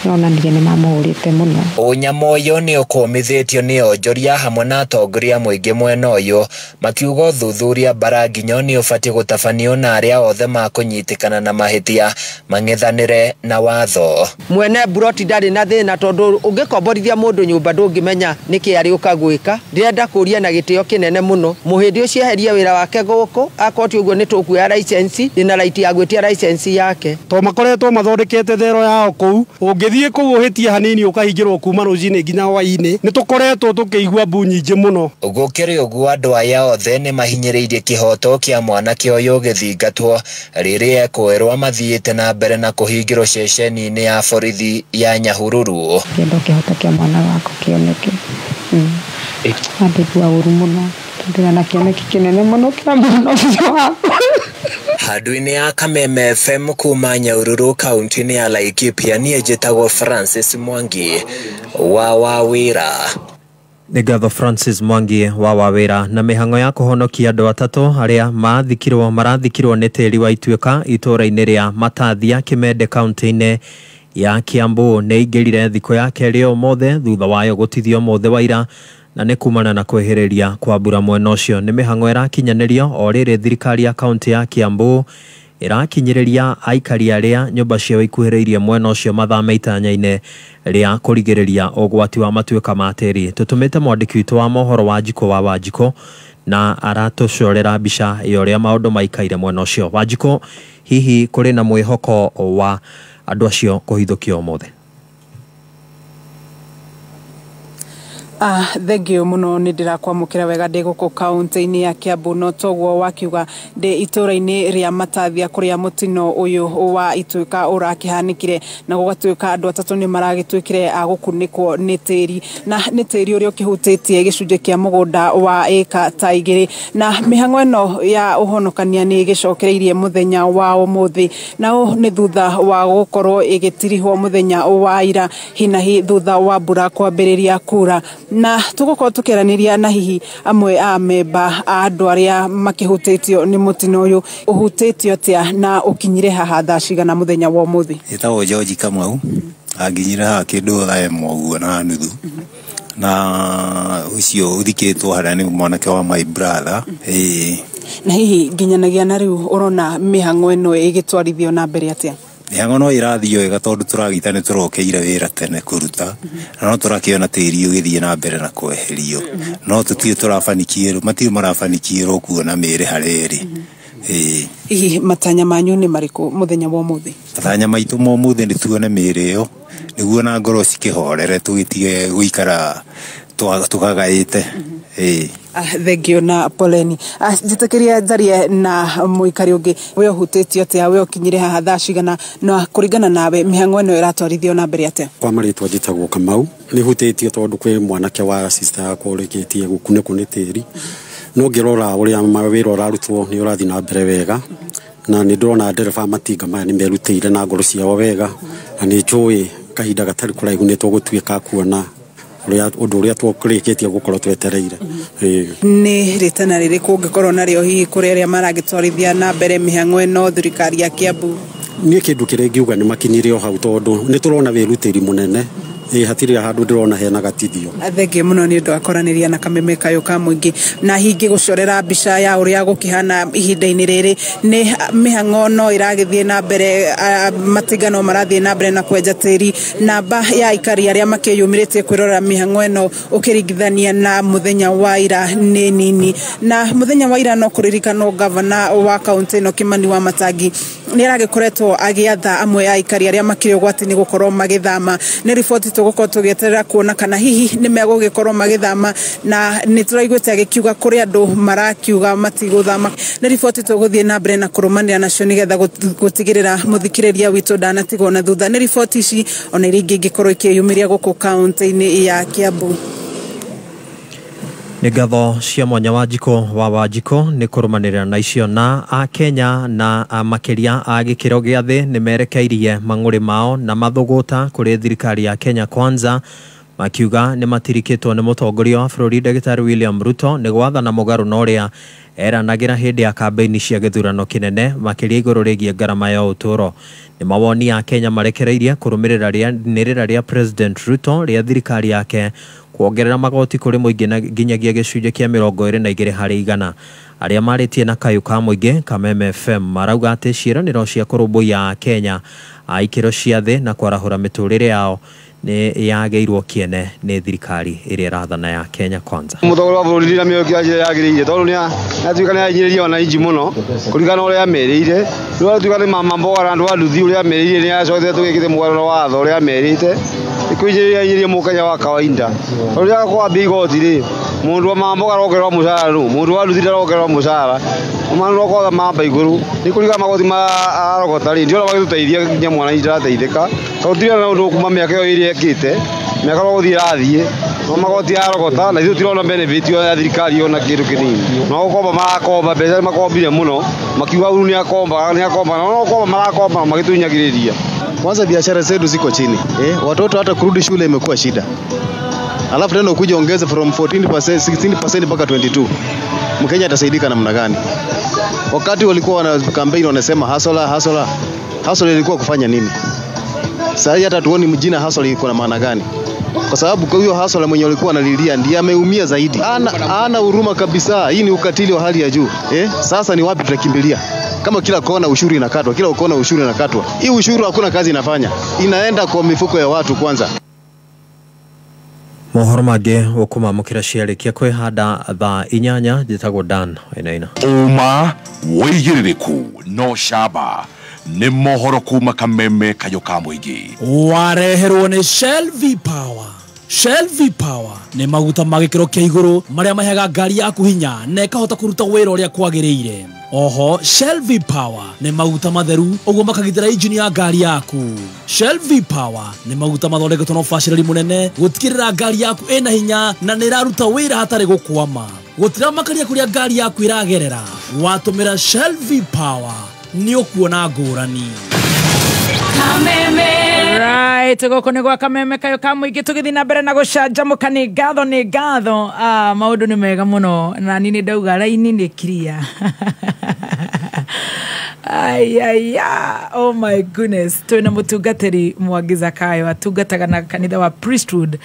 Nonanirie nĩ mamũhũrĩte mũno. Ũnyamũ ũyũ nĩ ũkũmithĩtio nĩ onjoria hamwe na atongoria mũingĩ mwena ũyũ makiuga ũthuthuria mbara nginyo nĩ ũbatiĩ gũtabanio na arĩa othe makũnyitĩkana na mahĩtia mang'ethanĩre na watho. Mwene buroti ndarĩ na thĩna tondũ ũngĩkomborithia mũndũ nyũmba ndũngĩmenya nĩkĩ arĩũka gwĩka. Ndĩrenda kũria na gĩtĩo kĩnene mũno mũhĩndĩ ũcio eherie wĩra wake gũkũ, akorwo ti ũguo nĩ tũkuoya license, ndĩna right ya gwĩtia license yake. To makoretwo mathondekete thero yao kũu, ũngĩthiĩ kũu ũhĩtie hanini ũkahingĩrwo kuma rũcinĩ nginya hwaĩ-inĩ. Nĩ tũkoretwo tũkĩigua mbu nyingĩ mũno. Gũkĩrĩ ũguo andũ aya othe nĩ mahinyĩrĩirie kĩhoto kĩa mwanake ũyũ gĩthingatwo rĩrĩa ekũĩrwo mathiĩte na mbere na kũhingĩrwo ceceni-inĩ ya borithi ya Nyahururu. Ngĩenda kĩhoto kĩa mwana wakwa kĩoneke. Andĩkua ũru mũno tondũ na kĩoneki kĩnene mũno kĩa mwana ũcio wakwa. Handũ-inĩ ya Kameme FM kuma Nyahururu kaunti-inĩ ya Laikipia, niĩ njĩtagwo Francis Mwangi wa Wawĩra. Nĩ ngatho Francis Mwangi wa Wawĩra. Na mĩhang'o ya kũhonokia andũ atatũ arĩa marathikirwo nĩ tĩri wa ituĩka itũũra-inĩ rĩa Matathia Kĩmende kaunti-inĩ ya Kiambu nĩ ingĩrire thikũ ya kerĩ ũmũthĩ thutha wayo gũtithio ũmũthĩ wa ira na nĩ kumana na kwĩhĩrĩria kwa mbura mwena ũcio. Nĩ mĩhang'o ĩrakinyanĩrio o rĩrĩ thirikari ya kaunti ya Kiambu ĩrakinyĩrĩria aikari arĩa nyũmba ciao ikuhĩrĩirie mwena ũcio mathame itanya-inĩ rĩa kũrigĩrĩria ũgwati wa matuĩka ma tĩri. Tũtũmĩte mwandĩki witũ wa mohoro Wanjikũ wa Wanjikũ na aratũcorera mbica ya ũrĩa maũndũ maikaire mwena ũcio. Wanjikũ, hihi kũrĩ na mwĩhoko wa Andũ acio kũhithũkio ũmũthĩ. Thengio muno nĩ ndĩrakwamũkĩra wega ndĩ gũkũ kaunti-inĩ ya Kiambu no toguo wakiuga ndĩ itũra-inĩ rĩa Matathia kũrĩa mũtino ũyũ wa ituĩka ũrakĩhanĩkire na gũgatuĩka andũ atatũ nĩ maragĩtuĩkire a gũkunĩkwo nĩ tĩri na nĩ tĩri ũrĩa ũkĩhutĩtie gĩcunjĩ kĩa mũgũnda wa ĩka ta 2 na mĩhang'o ĩno ya ũhonokania nĩ ĩgĩcokereirie mũthenya wa ũmũthĩ na ũũ nĩ thutha wa gũkorwo ĩgĩtirihwo mũthenya wa ira hinahi thutha wa mbura kwambĩrĩria kura. Na tũgũkorwo tũkĩaranĩria na hihi amwe a memba a andũ arĩa makĩhutĩtio nĩ mũtino ũyũ ũhutĩtio atĩa na ũkinyire haha thaa cigana mũthenya wa ũmũthĩ. Ĩtagwo George Kamau, anginyire haha kĩndũ thaa 1 ũguo na nuthu, na ũcio ũthikĩtwo harĩa nĩ mwanake wa my brother. Na hihi nginyanagia na rĩu ũrona mĩhang'o ĩno ĩgĩtwarithio na mbere atĩa? Mĩhang'o no ĩrathiĩ wega tondũ tũragita nĩ tũrokeire wĩra tene kũruta na no tũrakĩona tĩri ũgĩthiĩ na mbere na kweherio no tũtirĩ tũrabanikĩrwo matirĩ marabanikĩrwo kuona mĩĩrĩ harĩa ĩrĩ. Hihi matanya manyu nĩ marĩkũ mũthenya wa ũmũthĩ? Matanya maitũ ma ũmũthĩ nĩ tuone mĩĩrĩ ĩyo nĩguo na ngoro cikĩhorere tũgĩtige gũikara tũgagaĩte. Thengio na poleni. Njĩtĩkĩria njarie na mũikari ũngĩ we ũhutĩtio atĩa, we ũkinyire haha thaa cigana na kũringana nawe mĩhang'o ĩno ĩratwarithio na mbere atĩa? Kwa marĩtwa njĩtagwo Kamau, nĩ hutĩtio tondũ kwĩ mwanake wa sister yakwa ũrĩkĩtie gũkunĩkwo nĩ tĩri no ngĩrora ũrĩa wĩra ũrarutwo nĩ ũrathiĩ na mbere wega na nĩ ndĩrona ndereba matinga maya nĩ merutĩire na ngoro ciao wega na nĩ njũĩ kahinda gatarĩ kũraihu nĩ tũgũtuĩka kuona ũndũ ũrĩa tũrĩkĩtie gũkorwo twetereire. Nĩ rĩtana rĩrĩkũ ũngĩkorwo narĩo hihi kũrĩ arĩa maragĩtwarithia na mbere mĩhang'o ĩno thirikari ya Kiambu? Niĩ kĩndũ kĩrĩa ingiuga nĩ makinyire o hau tondũ nĩ tũrona wĩrutĩri mũnene, hatirĩ handũ ndĩrona hena gatithio. Thengio mũno nĩ ũndũ wa kwaranĩria na kameme kayũ ka mũingĩ na hingĩ gũcorera mbica ya ũrĩa gũkĩhana ihinda-inĩ rĩrĩ nĩ mĩhang'o no ĩragĩthiĩ na mbere, matinga no marathiĩ na mbere na kwenja tĩri. Namba ya aikari arĩa makĩyumĩrĩtie kwĩrorera mĩhang'o ĩno ũkĩringithania na mũthenya wa ira nĩ nini. Na mũthenya wa ira no kũririkanwo gavana wa kaũntĩ ĩno Kimani wa Matangi nĩ aragĩkoretwo agĩatha amwe a aikari arĩa makĩrĩ ũgwati-inĩ gũkorwo magĩthama. Nĩ riboti tũgũkorwo tũgĩeterera kuona kana hihi nĩ megũgĩkorwo magĩthama na nĩ tũraiguĩte agĩkiuga kũrĩ andũ marakiuga matigũthama. Nĩ riboti tũgũthiĩ na mbere na kũrũmanĩra nacio nĩgetha gũtigĩrĩra mũthikĩrĩria witũ ndanatigwo na thutha. Nĩ riboti ici ona iria ingĩ ingĩkorwo ikĩyumĩria gũkũ kaũntĩ-inĩ ya Kiambu. Nĩ ngatho cia mwanya Wanjikũ wa Wanjikũ nĩ kũrũmanĩrĩra na icio na Akenya na makĩria a gĩkĩro gĩa thĩ nĩ merekeirie mang'ũrĩ mao na mathũgũta kũrĩ thirikari ya Kenya Kwanza makiuga nĩ matirikĩtwo nĩ mũtongoria wa bũrũri Ndagĩtarĩ William Ruto nĩ gwathana mũgarũ na ũrĩa eranagĩra hĩndĩ ya kambĩini cia gĩthurano kĩnene makĩria igũrũ rĩgiĩ ngarama ya ũtũũro. Nĩ mawoni a Kenya marekereirie kũrũmĩrĩra rĩanĩrĩra rĩa President Ruto rĩa thirikari yake kuongerera magoti kũrĩ mũingĩ na nginyagia gĩcunjĩ kĩa 22 harĩ igana. Arĩa marĩtie na kayũ ka mũingĩ Kameme FM marauga atĩ ciĩranĩro cia kũrũmbũiya Kenya a ikĩro cia thĩ na kwarahũra mĩtũrĩre yao nĩ yagĩirwo kĩene nĩ thirikari ĩrĩa ĩrathana ya Kenya Kwanza. Mũtongoria wa bũrũri na mĩoyo njĩra yagĩrĩire tondũ nĩ atuĩka nĩ ahinyĩrĩria wananchi mũno kũringana na ũrĩa merĩire. Rĩu atuĩka nĩ mama mboga na andũ a nduthi ũrĩa merĩire nĩ acokete tũgĩkĩte mũgarũro wa watho ũrĩa merĩte kũhinyĩrĩria hinyĩrĩria mũkenya wa kawaida. Tondũ rĩrĩa kwambia igoti rĩ, mũndũ wa mama mboga arongererwo mũcara nũ, mũndũ wa nduthi ndarongererwo mũcara, mũndũ wa kwatha mamba igũrũ nĩ kũringana magoti ma arogota rĩ, ndiona magĩtũteithia nginya mwananchi ndarateithĩka tondũ tirona ũndũ kuma mĩaka ĩyo ĩrĩa ĩkĩte mĩaka no gũthiĩ ĩrathiĩ no magoti arogota na ithuĩ tirona benefit ya thirikari ona kĩndũ kĩnini. No gũkomba marakomba mbeca makombire mũno makiuga uru nĩ akomba no gũkomba marakomba magĩtũhinyagĩrĩria. Kwanza biashara zetu ziko chini, watoto hata kurudi shule imekuwa shida. Alafu tena ukuje ongeze from 14%, 16% mpaka 22. Mkenya atasaidika namna gani? Wakati walikuwa wana campaign wanasema hasola hasola. Hasola ilikuwa kufanya nini? Sasa hata tuoni mjina hasola ilikuwa na maana gani? Kwa sababu kwa hiyo hasola mwenye walikuwa analilia ndiye ameumia zaidi. Ana huruma kabisa. Hii ni ukatili wa hali ya juu. Sasa ni wapi tutakimbilia? Kama kila kona ushuru inakatwa, kila kona ushuru inakatwa. Hii ushuru hakuna kazi inafanya. Inaenda kwa mifuko ya watu kwanza. Mohoro mangĩ ũkũmamũkĩra ciarĩkia kwĩhanda thaa 8 njĩtagwo Dan Wainaina. Ũma wĩigĩrĩrĩku no camba Nĩ mohoro kuma Kameme Kayũ ka Mũingĩ. Wareherwo nĩ Shell V Power. Shell V Power nĩ maguta ma gĩkĩro kĩa igũrũ marĩa maheaga ngari yaku hinya na ĩkahota kũruta wĩra ũrĩa kwagĩrĩire. Oho, Shell V Power nĩ maguta matheru ũguo makagitĩra injini ya ngari yaku. Shell V Power nĩ maguta mathondeketwo na ũbacĩrĩri mũnene gũtigĩrĩra ngari yaku ĩna hinya na nĩ ĩraruta wĩra hatarĩ gũkwama. Gũtiramakaria kũrĩa ngari yaku ĩragerera. Watũmĩra Shell V Power nĩ ũkuona ngũrani. Right, gũkũ nĩ gwa Kameme Kayũ ka Mũingĩ tũgĩthiĩ na mbere na gũcanjamũka. Nĩ ngatho, nĩ ngatho. Maũndũ nĩ mega mũno na niĩ nĩ ndauga raini nĩ clear. Ayaya, oh my goodness. Twĩna mũtungatĩri Mwangi Zakayo, atungataga na kanitha wa Priesthood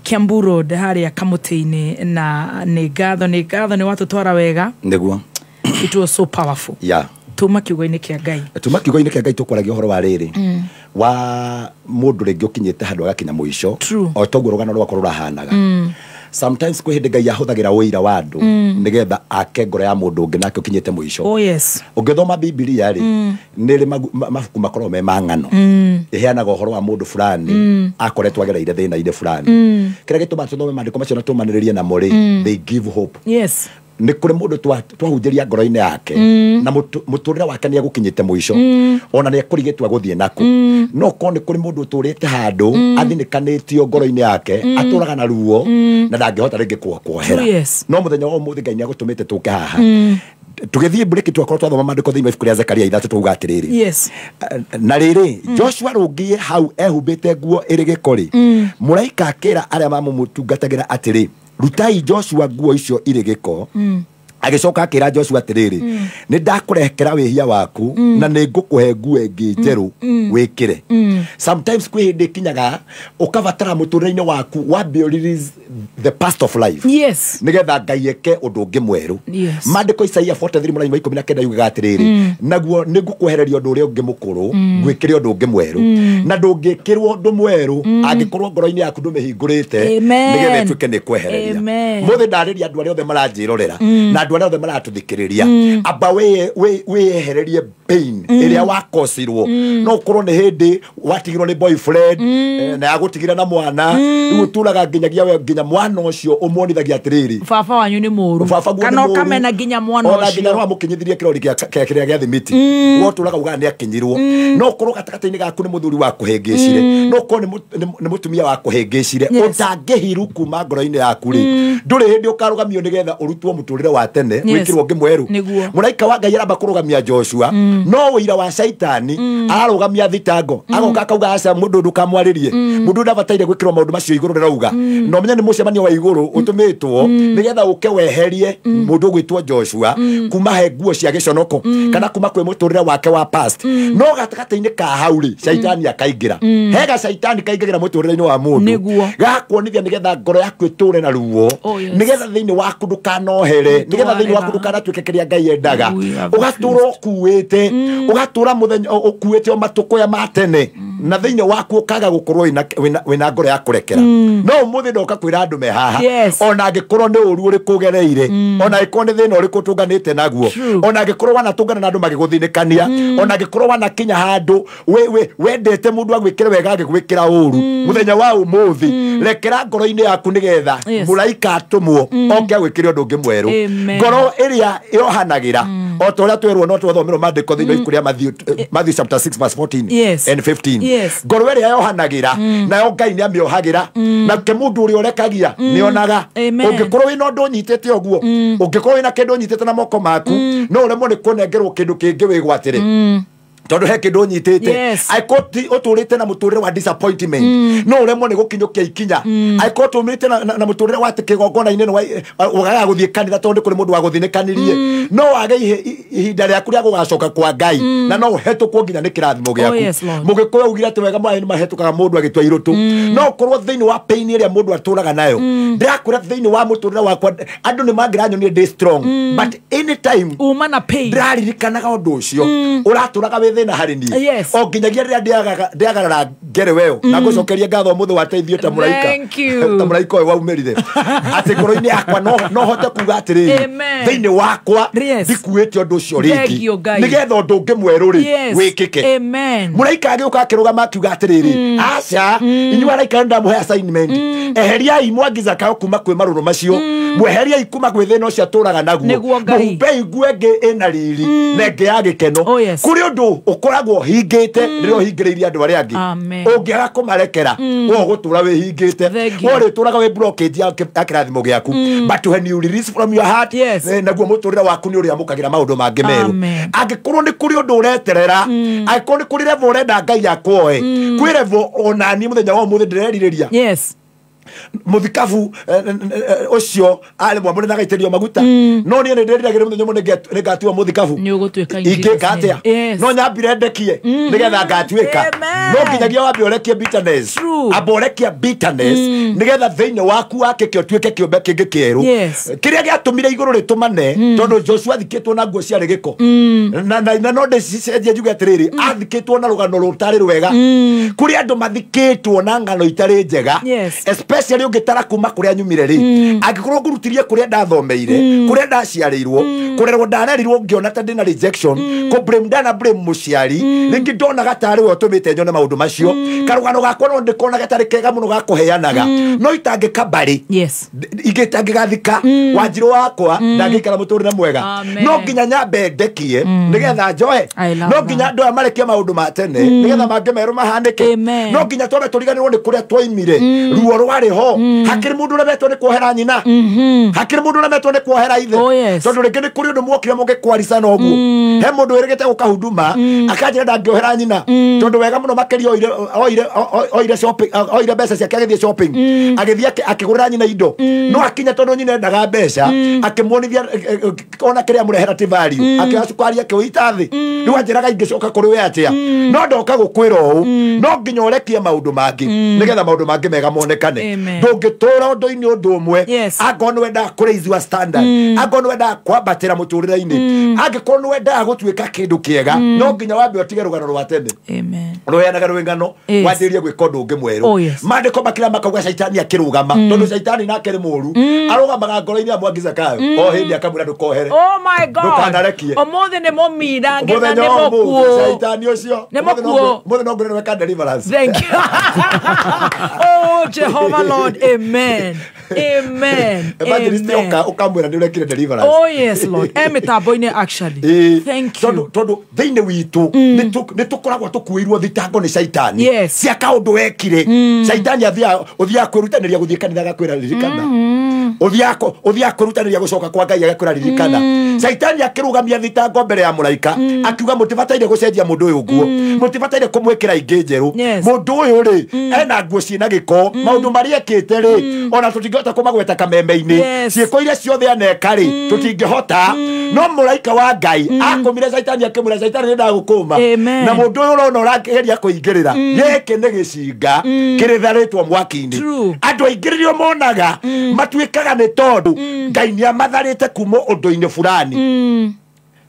Kiambu Road harĩa Kamũtĩ-inĩ, na nĩ ngatho, nĩ ngatho nĩ watũtwara wega. Nĩguo. It was so powerful. Tuma kiugo-inĩ kĩa Ngai. Tuma kiugo-inĩ kĩa Ngai tũkwaragia ũhoro wa rĩrĩ wa mũndũ rĩngĩ ũkinyĩte handũ agakinya mũico o toguo rũgano rwakwa rũrahanaga. Sometimes kwĩ hĩndĩ Ngai ahũthagĩra ũira wa andũ nĩgetha ake ngoro ya mũndũ ũngĩ nake ũkinyĩte mũico. Oh yes. Ũngĩthoma Bibilia rĩ, nĩ rĩ mabuku makoragwo me ma ng'ano ĩheanaga ũhoro wa mũndũ fulani akoretwo agereire thĩna-inĩ fulani. Kĩrĩa gĩtũmaga tũthome maandĩko macio na tũmanĩrĩrie namo rĩ, they give hope. Yes. Nĩ kũrĩ mũndũ twahunjĩria ngoro-inĩ yake na mũtũrĩre wake nĩ egũkinyĩte mũico ona nĩ ekũrigĩtwo agũthiĩ naku. No korwo nĩ kũrĩ mũndũ ũtũrĩte handũ athinĩkanĩtio ngoro-inĩ yake, atũraga na ruo na ndangĩhota rĩngĩ kuohera. No mũthenya wa ũmũthĩ Ngai nĩ agũtũmĩte tũke haha. Tũgĩthiĩ break twakorwo twathoma maandĩko thĩinĩ wa ibuku rĩa Zekaria 3 twauga atĩrĩrĩ. Yes. Na rĩrĩ, Joshua rũngiĩ hau ehumbĩte nguo ĩrĩ gĩko rĩ, mũraika akĩra arĩa mamũtungatagĩra atĩrĩ, rutai Joshua nguo icio irĩ gĩko. Agĩcoka akĩra Joshua atĩrĩrĩ, nĩ ndakũrekera wĩhia waku na nĩ ngũkũhe nguo ĩngĩ njerũ wĩkĩre. Sometimes kwĩ hĩndĩ ĩkinyaga ũkabatara mũtũrĩre-inĩ waku wambe release the past of life. Yes. Nĩgetha Ngai eke ũndũ ũngĩ mwerũ. Yes. Maandĩko Isaia 43 mũraini wa 19 yugaga atĩrĩrĩ, naguo nĩ ngũkwehereria ũndũ ũrĩa ũngĩ mũkũrũ ngwĩkĩre ũndũ ũngĩ mwerũ. Na ndũngĩkĩrwo ũndũ mwerũ angĩkorwo ngoro-inĩ yaku ndũmĩhingũrĩte nĩgetha ĩtuĩke nĩ kwehereria. Mũthĩ ndarĩria andũ arĩa othe maranjĩrorera na andũ arĩa othe maratũthikĩrĩria, amba wĩyehererie pain ĩrĩa wakocirwo. No ũkorwo nĩ hĩndĩ watigirwo nĩ boyfriend na yagũtigire na mwana, rĩu ũtũraga nginyagia we nginya mwana ũcio ũmuonithagia atĩrĩrĩ, baba wanyu nĩ mũũru, kana ũkamena nginya mwana ũcio, ona nginya wamũkinyithirie kĩrori kĩrĩa gĩa thimiti, we ũtũraga ugaga nĩ akinyirwo. No ũkorwo gatagatĩ-inĩ gaku nĩ mũthuri wa kũhĩngĩcire, no ũkorwo nĩ mũtumia wa kũhĩngĩcire ũtangĩhiru kuma ngoro-inĩ yaku rĩ, ndũrĩ hĩndĩ ũkarũgamio nĩgetha ũrutwo mũtũrĩre wa tene wĩkĩrwo ũngĩ mwerũ. Mũraika wa Ngai aramba kũrũgamia Joshua, no ũira wa Shaitani ararũgamia thitango, agoka akauga aca mũndũ ndũkamwarĩrie, mũndũ ndabataire gwĩkĩrwo maũndũ macio igũrũ rĩrauga. Na ũmenye nĩ mũcemanio wa igũrũ ũtũmĩtwo nĩgetha ũke weherie mũndũ ũgwĩtwo Joshua kuma he nguo cia gĩconoko kana kuma kwĩ mũtũrĩre wake wa past. No gatagatĩ-inĩ ka hau rĩ, Shaitani akaingĩra. Hega Shaitani kaingĩra mũtũrĩre-inĩ wa mũndũ gakuonithia nĩgetha ngoro yaku ĩtũre na ruo, nĩgetha thĩinĩ waku ndũkanohere, nĩgetha thĩinĩ waku ndũkanatuĩke kĩrĩa Ngai endaga. Ũgatũra ũkuĩte, ũgatũra mũthenya ũkuĩte o matukũ ya ma tene, na thĩinĩ waku ũkaga gũkorwo wĩna ngoro ya kũrekera. No ũmũthĩ ndoka kwĩra andũ me haha, ona angĩkorwo nĩ ũru ũrĩkũ ũgereire, ona angĩkorwo nĩ thĩna ũrĩkũ ũtũnganĩte naguo, ona angĩkorwo wanatũngana na andũ magĩgũthinĩkania, ona angĩkorwo wanakinya handũ wendete mũndũ agwĩkĩre wega agĩgwĩkĩra ũru, mũthenya wa ũmũthĩ rekera ngoro-inĩ yaku nĩgetha mũraika atũmwo oke agwĩkĩre ũndũ ũngĩ mwerũ. Ngoro ĩrĩa yohanagĩra o ta ũrĩa twerwo no twathomerwo maandĩko thĩinĩ wa ibuku rĩa Matthew chapter 6 verse 14 and 15. Ngoro ĩrĩa yohanagĩra nayo Ngai nĩ amĩohagĩra, nake mũndũ ũrĩa ũrekagia nĩonaga. Ũngĩkorwo wĩna ũndũ ũnyitĩte ũguo, ũngĩkorwo wĩna kĩndũ ũnyitĩte na moko maku, no ũremwo nĩ kũnengerwo kĩndũ kĩngĩ wĩgwatĩre tondu he kindu nyitite aikoti uturite na muturire wa disappointment no uremwo ni gukinyukia ikinya aikoti uturite na muturire wa kigongona-ini no ugaga guthie kanitha tondu kuri mundu wa guthinikanirie no wage ihinda riaku ria gugacoka kwa Ngai na no uhetukwo nginya ni kirathimo giaku mugikuyu augire ati wega mwaĩ ni mahetukaga mundu agitua irutu no ukorwo thiini wa pain iria mundu aturaga nayo ndirakwira thiini wa muturire wakwa andu ni mangiranyonire ndi strong but anytime uma na pain ndiraririkanaga undu ucio uraturaga wi thĩna harĩ niĩ o nginyagia rĩrĩa ndĩagarara ngerewe ĩyo na ngũcokeria ngatho ũmũthĩ wateithio ta mũraika. Thank you. Ta mũraika ũyũ waumĩrire atĩ ngoro-inĩ yakwa no hote kuga atĩrĩrĩ, Amen. thĩinĩ wakwa ndikuĩte ũndũ ũcio rĩngĩ, Thank you, Ngai. nĩgetha ũndũ ũngĩ mwerũ rĩ wĩkĩke. Amen. Mũraika agĩũka akĩrũgama akiuga atĩrĩrĩ, aca inyuĩ araika nĩndamũhe assignment, eheriai Mwangi Zakayo kuma kwĩ marũrũ macio, mweheriai kuma kwĩ thĩna ũcio atũraga naguo, Nĩguo Ngai. mũhumbei nguo ĩngĩ ĩna riri na ĩngĩ ya gĩkeno. Kũrĩ ũndũ ũkoragwo ũhingĩte rĩrĩa ũhingĩrĩirie andũ arĩa angĩ, Amen. ũngĩaga kũmarekera we ũgũtũra wĩhingĩte, Thank you. we ũrĩtũraga wĩ blockage ya kĩrathimo gĩaku. But when you release from your heart, naguo mũtũrĩre waku nĩ ũrĩamũkagĩra maũndũ mangĩ merũ. Amen. Angĩkorwo nĩ kũrĩ ũndũ ũreterera, angĩkorwo nĩ kũrĩ level ũrenda Ngai akuoe, kwĩ level onani mũthenya wa ũmũthĩ ndĩrerirĩria mũthikabu ũcio arĩ mwamũre na agaitĩrĩrio maguta, no niĩ nĩ ndĩriragĩria mũthenya ũmwe nĩngatuo mũthikabu. Nĩ ũgũtuĩka in Jesus' Ingĩka atĩa? name. Yes. No nyambire ndekie nĩgetha ngatuĩka. No nginyagia wambe ũrekie bitterness, amba ũrekie bitterness nĩgetha thĩinĩ waku wakĩke ũtuĩke kĩũmbe kĩngĩ kĩerũ. Kĩrĩa gĩatũmire igũrũ rĩtũmane, tondũ Joshua athikĩtwo na nguo ciarĩ gĩko, na no ndĩcicenjie njuge atĩrĩrĩ, athikĩtwo na rũgano rũtarĩ rwega. Kũrĩ andũ mathikĩtwo na ng'ano itarĩ njega, especially ũngĩtara kuma kũrĩa nyumire rĩ, angĩkorwo ngũrutirie kũrĩa ndathomeire, kũrĩa ndaciarĩirwo, kũrerwo ndarerirwo ngĩona ta ndĩna rejection, kũ blame ndana blame mũciari, rĩngĩ ndonaga tarĩ we ũtũmĩte nyone maũndũ macio, karũgano gakwa no ndĩkonaga tarĩ kega mũno ga kũheanaga, no itangĩka mbarĩ ingĩtangĩgathika Wanjirũ wakwa ndangĩikara mũtũrĩre mwega. Amen. No nginya nyambe ndekie nĩgetha njoe. I love No nginya andũ aya marekie maũndũ ma tene nĩgetha mangĩ merũ mahanĩke. No nginya twambe tũriganĩrwo nĩ kũrĩa twoimire, ruo rwarĩ ho. Hakĩrĩ mũndũ ũremetwo nĩ kuohera nyina, hakĩrĩ mũndũ ũremetwo nĩ kuohera ithe, tondũ rĩngĩ nĩ kũrĩ ũndũ mwokire mũgĩkwaricana ũguo. He mũndũ wĩrĩgĩte gũka huduma akanjĩra ndangĩohera nyina, tondũ wega mũno makĩria oire shopping, oire mbeca ciake agĩthiĩ shopping, agĩthiĩ akĩgũrĩra nyina indo, no akinya tondũ nyina endaga mbeca akĩmuonithia ona kĩrĩa amũrehera ti value, akĩoya cukari akĩũita thĩ. Rĩu anjĩraga ingĩcoka kũrĩ we atĩa? No ndoka gũkwĩra ũũ, no nginya ũrekie maũndũ mangĩ nĩgetha maũndũ mangĩ mega monekane. Amen. Ndũngĩtũra ũndũ-inĩ ũndũ ũmwe. Angorwo nĩ wendaga kũ raise your standard, angorwo nĩ wendaga kwambatĩra mũtũrĩre-inĩ, angĩkorwo nĩ wendaga gũtuĩka kĩndũ kĩega, no nginya wambe ũtige rũgano rwa tene Amen. rũheanaga rwĩngano, wanjĩrĩrie gwĩka ũndũ ũngĩ mwerũ. Oh, yes. Maandĩko makĩra makauga caitani akĩrũgama, tondũ caitani nake nĩ mũũru, arũgamaga ngoro-inĩ ya Mwangi Zakayo o hĩndĩ akamwĩra ndũkohere. Oh my God. Ndũkanarekie. Ũmũthĩ nĩ mũmirange na Mũthenya nĩ wa ũmũthĩ, mũkuũ. caitani ũcio Nĩ ũmũthĩ no mũkuũ. Ũmũthĩ no ngwĩre nĩweka deliverance. Thank you. Oh, Jehovah Lord. Amen. Amen. Evangelist Amen. oka ũkamwĩra nĩ ũrekire deliverance. Oh yes, Lord. Mĩtambo-inĩ actually. Thank you. Tondũ thĩinĩ witũ nĩ tũkoragwo tũkuĩirwo thitango nĩ caitani cia kaũndũ wekire. Caitani ũthiaga kwĩrutanĩria gũthiĩ kanitha agakwĩra ririkana, ũthiaga kwĩrutanĩria gũcoka kwa Ngai agakwĩra ririkana. Caitani akĩrũgamia thitango mbere ya mũraika akiuga mũtibataire gũcenjia mũndũ ũyũ nguo, mũtibataire kũmwĩkĩra ingĩ njerũ, mũndũ ũyũ rĩ ena nguo ciĩna gĩko, maũndũ marĩa ekĩte rĩ ona tũtingĩhota kũmagweta kameme-inĩ, ciĩko iria ciothe aneka rĩ tũtingĩhota. No mũraika wa Ngai akũmire caitani akĩmwĩra caitani nĩ ndagũkũma, Amen. na mũndũ ũyũ ũrona ũrageria kũingĩrĩra gĩkĩ nĩ gĩcinga kĩrĩtharĩtwo mwaki-inĩ. Andũ aingĩ rĩrĩa monaga matuĩkaga nĩ tondũ Ngai nĩ amatharĩte kuma ũndũ-inĩ fulani.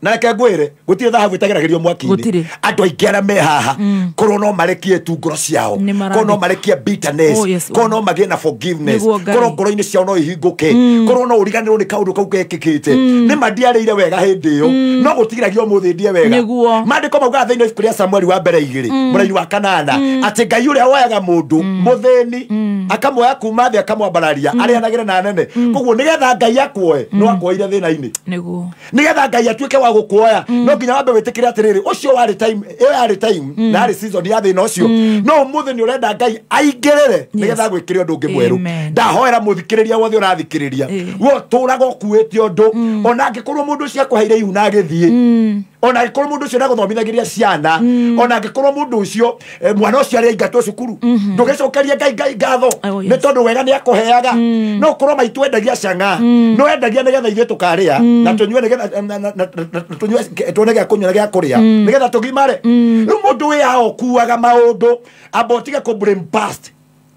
Na reke ngwĩre, gũtirĩ thahabu ĩtageragĩrio mwaki-inĩ. Gũtirĩ. Andũ aingĩ arĩa me haha, korwo no marekie tu ngoro ciao, Nĩ marandĩka. korwo no marekie bitterness, Oh, yes. korwo no magĩe na forgiveness, Nĩguo Ngai. korwo ngoro-inĩ ciao no ihingũke, korwo no ũriganĩrwo nĩ kaũndũ kau gekĩkĩte. Nĩ ma ndiarĩire wega hĩndĩ ĩyo, no gũtigiragia ũmũthĩ ndie wega. Nĩguo. Maandĩko maugaga thĩinĩ wa ibuku rĩa Samueli wa mbere 2 mũraini wa 8 atĩ Ngai ũrĩa woyaga mũndũ mũthĩni akamuoya kuma thĩ akamwambararia arĩanagĩre na anene. Koguo nĩgetha Ngai akuoe no akuoire thĩna-inĩ. Nĩguo. Nĩgetha Ngai atuĩke wa gũkuoya no nginya wambe wĩtĩkĩre atĩrĩrĩ, ũcio warĩ time ĩyo yarĩ time na yarĩ season ya thĩna ũcio, no ũmũthĩ nĩ ũrenda Ngai aingĩrĩre nĩgetha agwĩkĩre ũndũ ũngĩ mwerũ. Amen. Ndahoera mũthikĩrĩria wothe ũrathikĩrĩria, we ũtũraga ũkuĩte ũndũ, ona angĩkorwo mũndũ ũcio akũheire ihu na agĩthiĩ, ona angĩkorwo mũndũ ũcio ndagũthomithagĩria ciana, ona angĩkorwo mũndũ ũcio mwana ũcio arĩ aingatwo cukuru, ndũgĩcokerie Ngai ngatho nĩ tondũ wega nĩ akũheaga. No ũkorwo maitũ endagia cang'a, no endagia nĩgetha ithuĩ tũkarĩa na tũnyue, nĩgetha na tũnyue tuone gĩa kũnyua na gĩa kũrĩa, nĩgetha tũgimare. Rĩu mũndũ wĩ haha ũkuaga maũndũ, amba ũtige kũ blame past,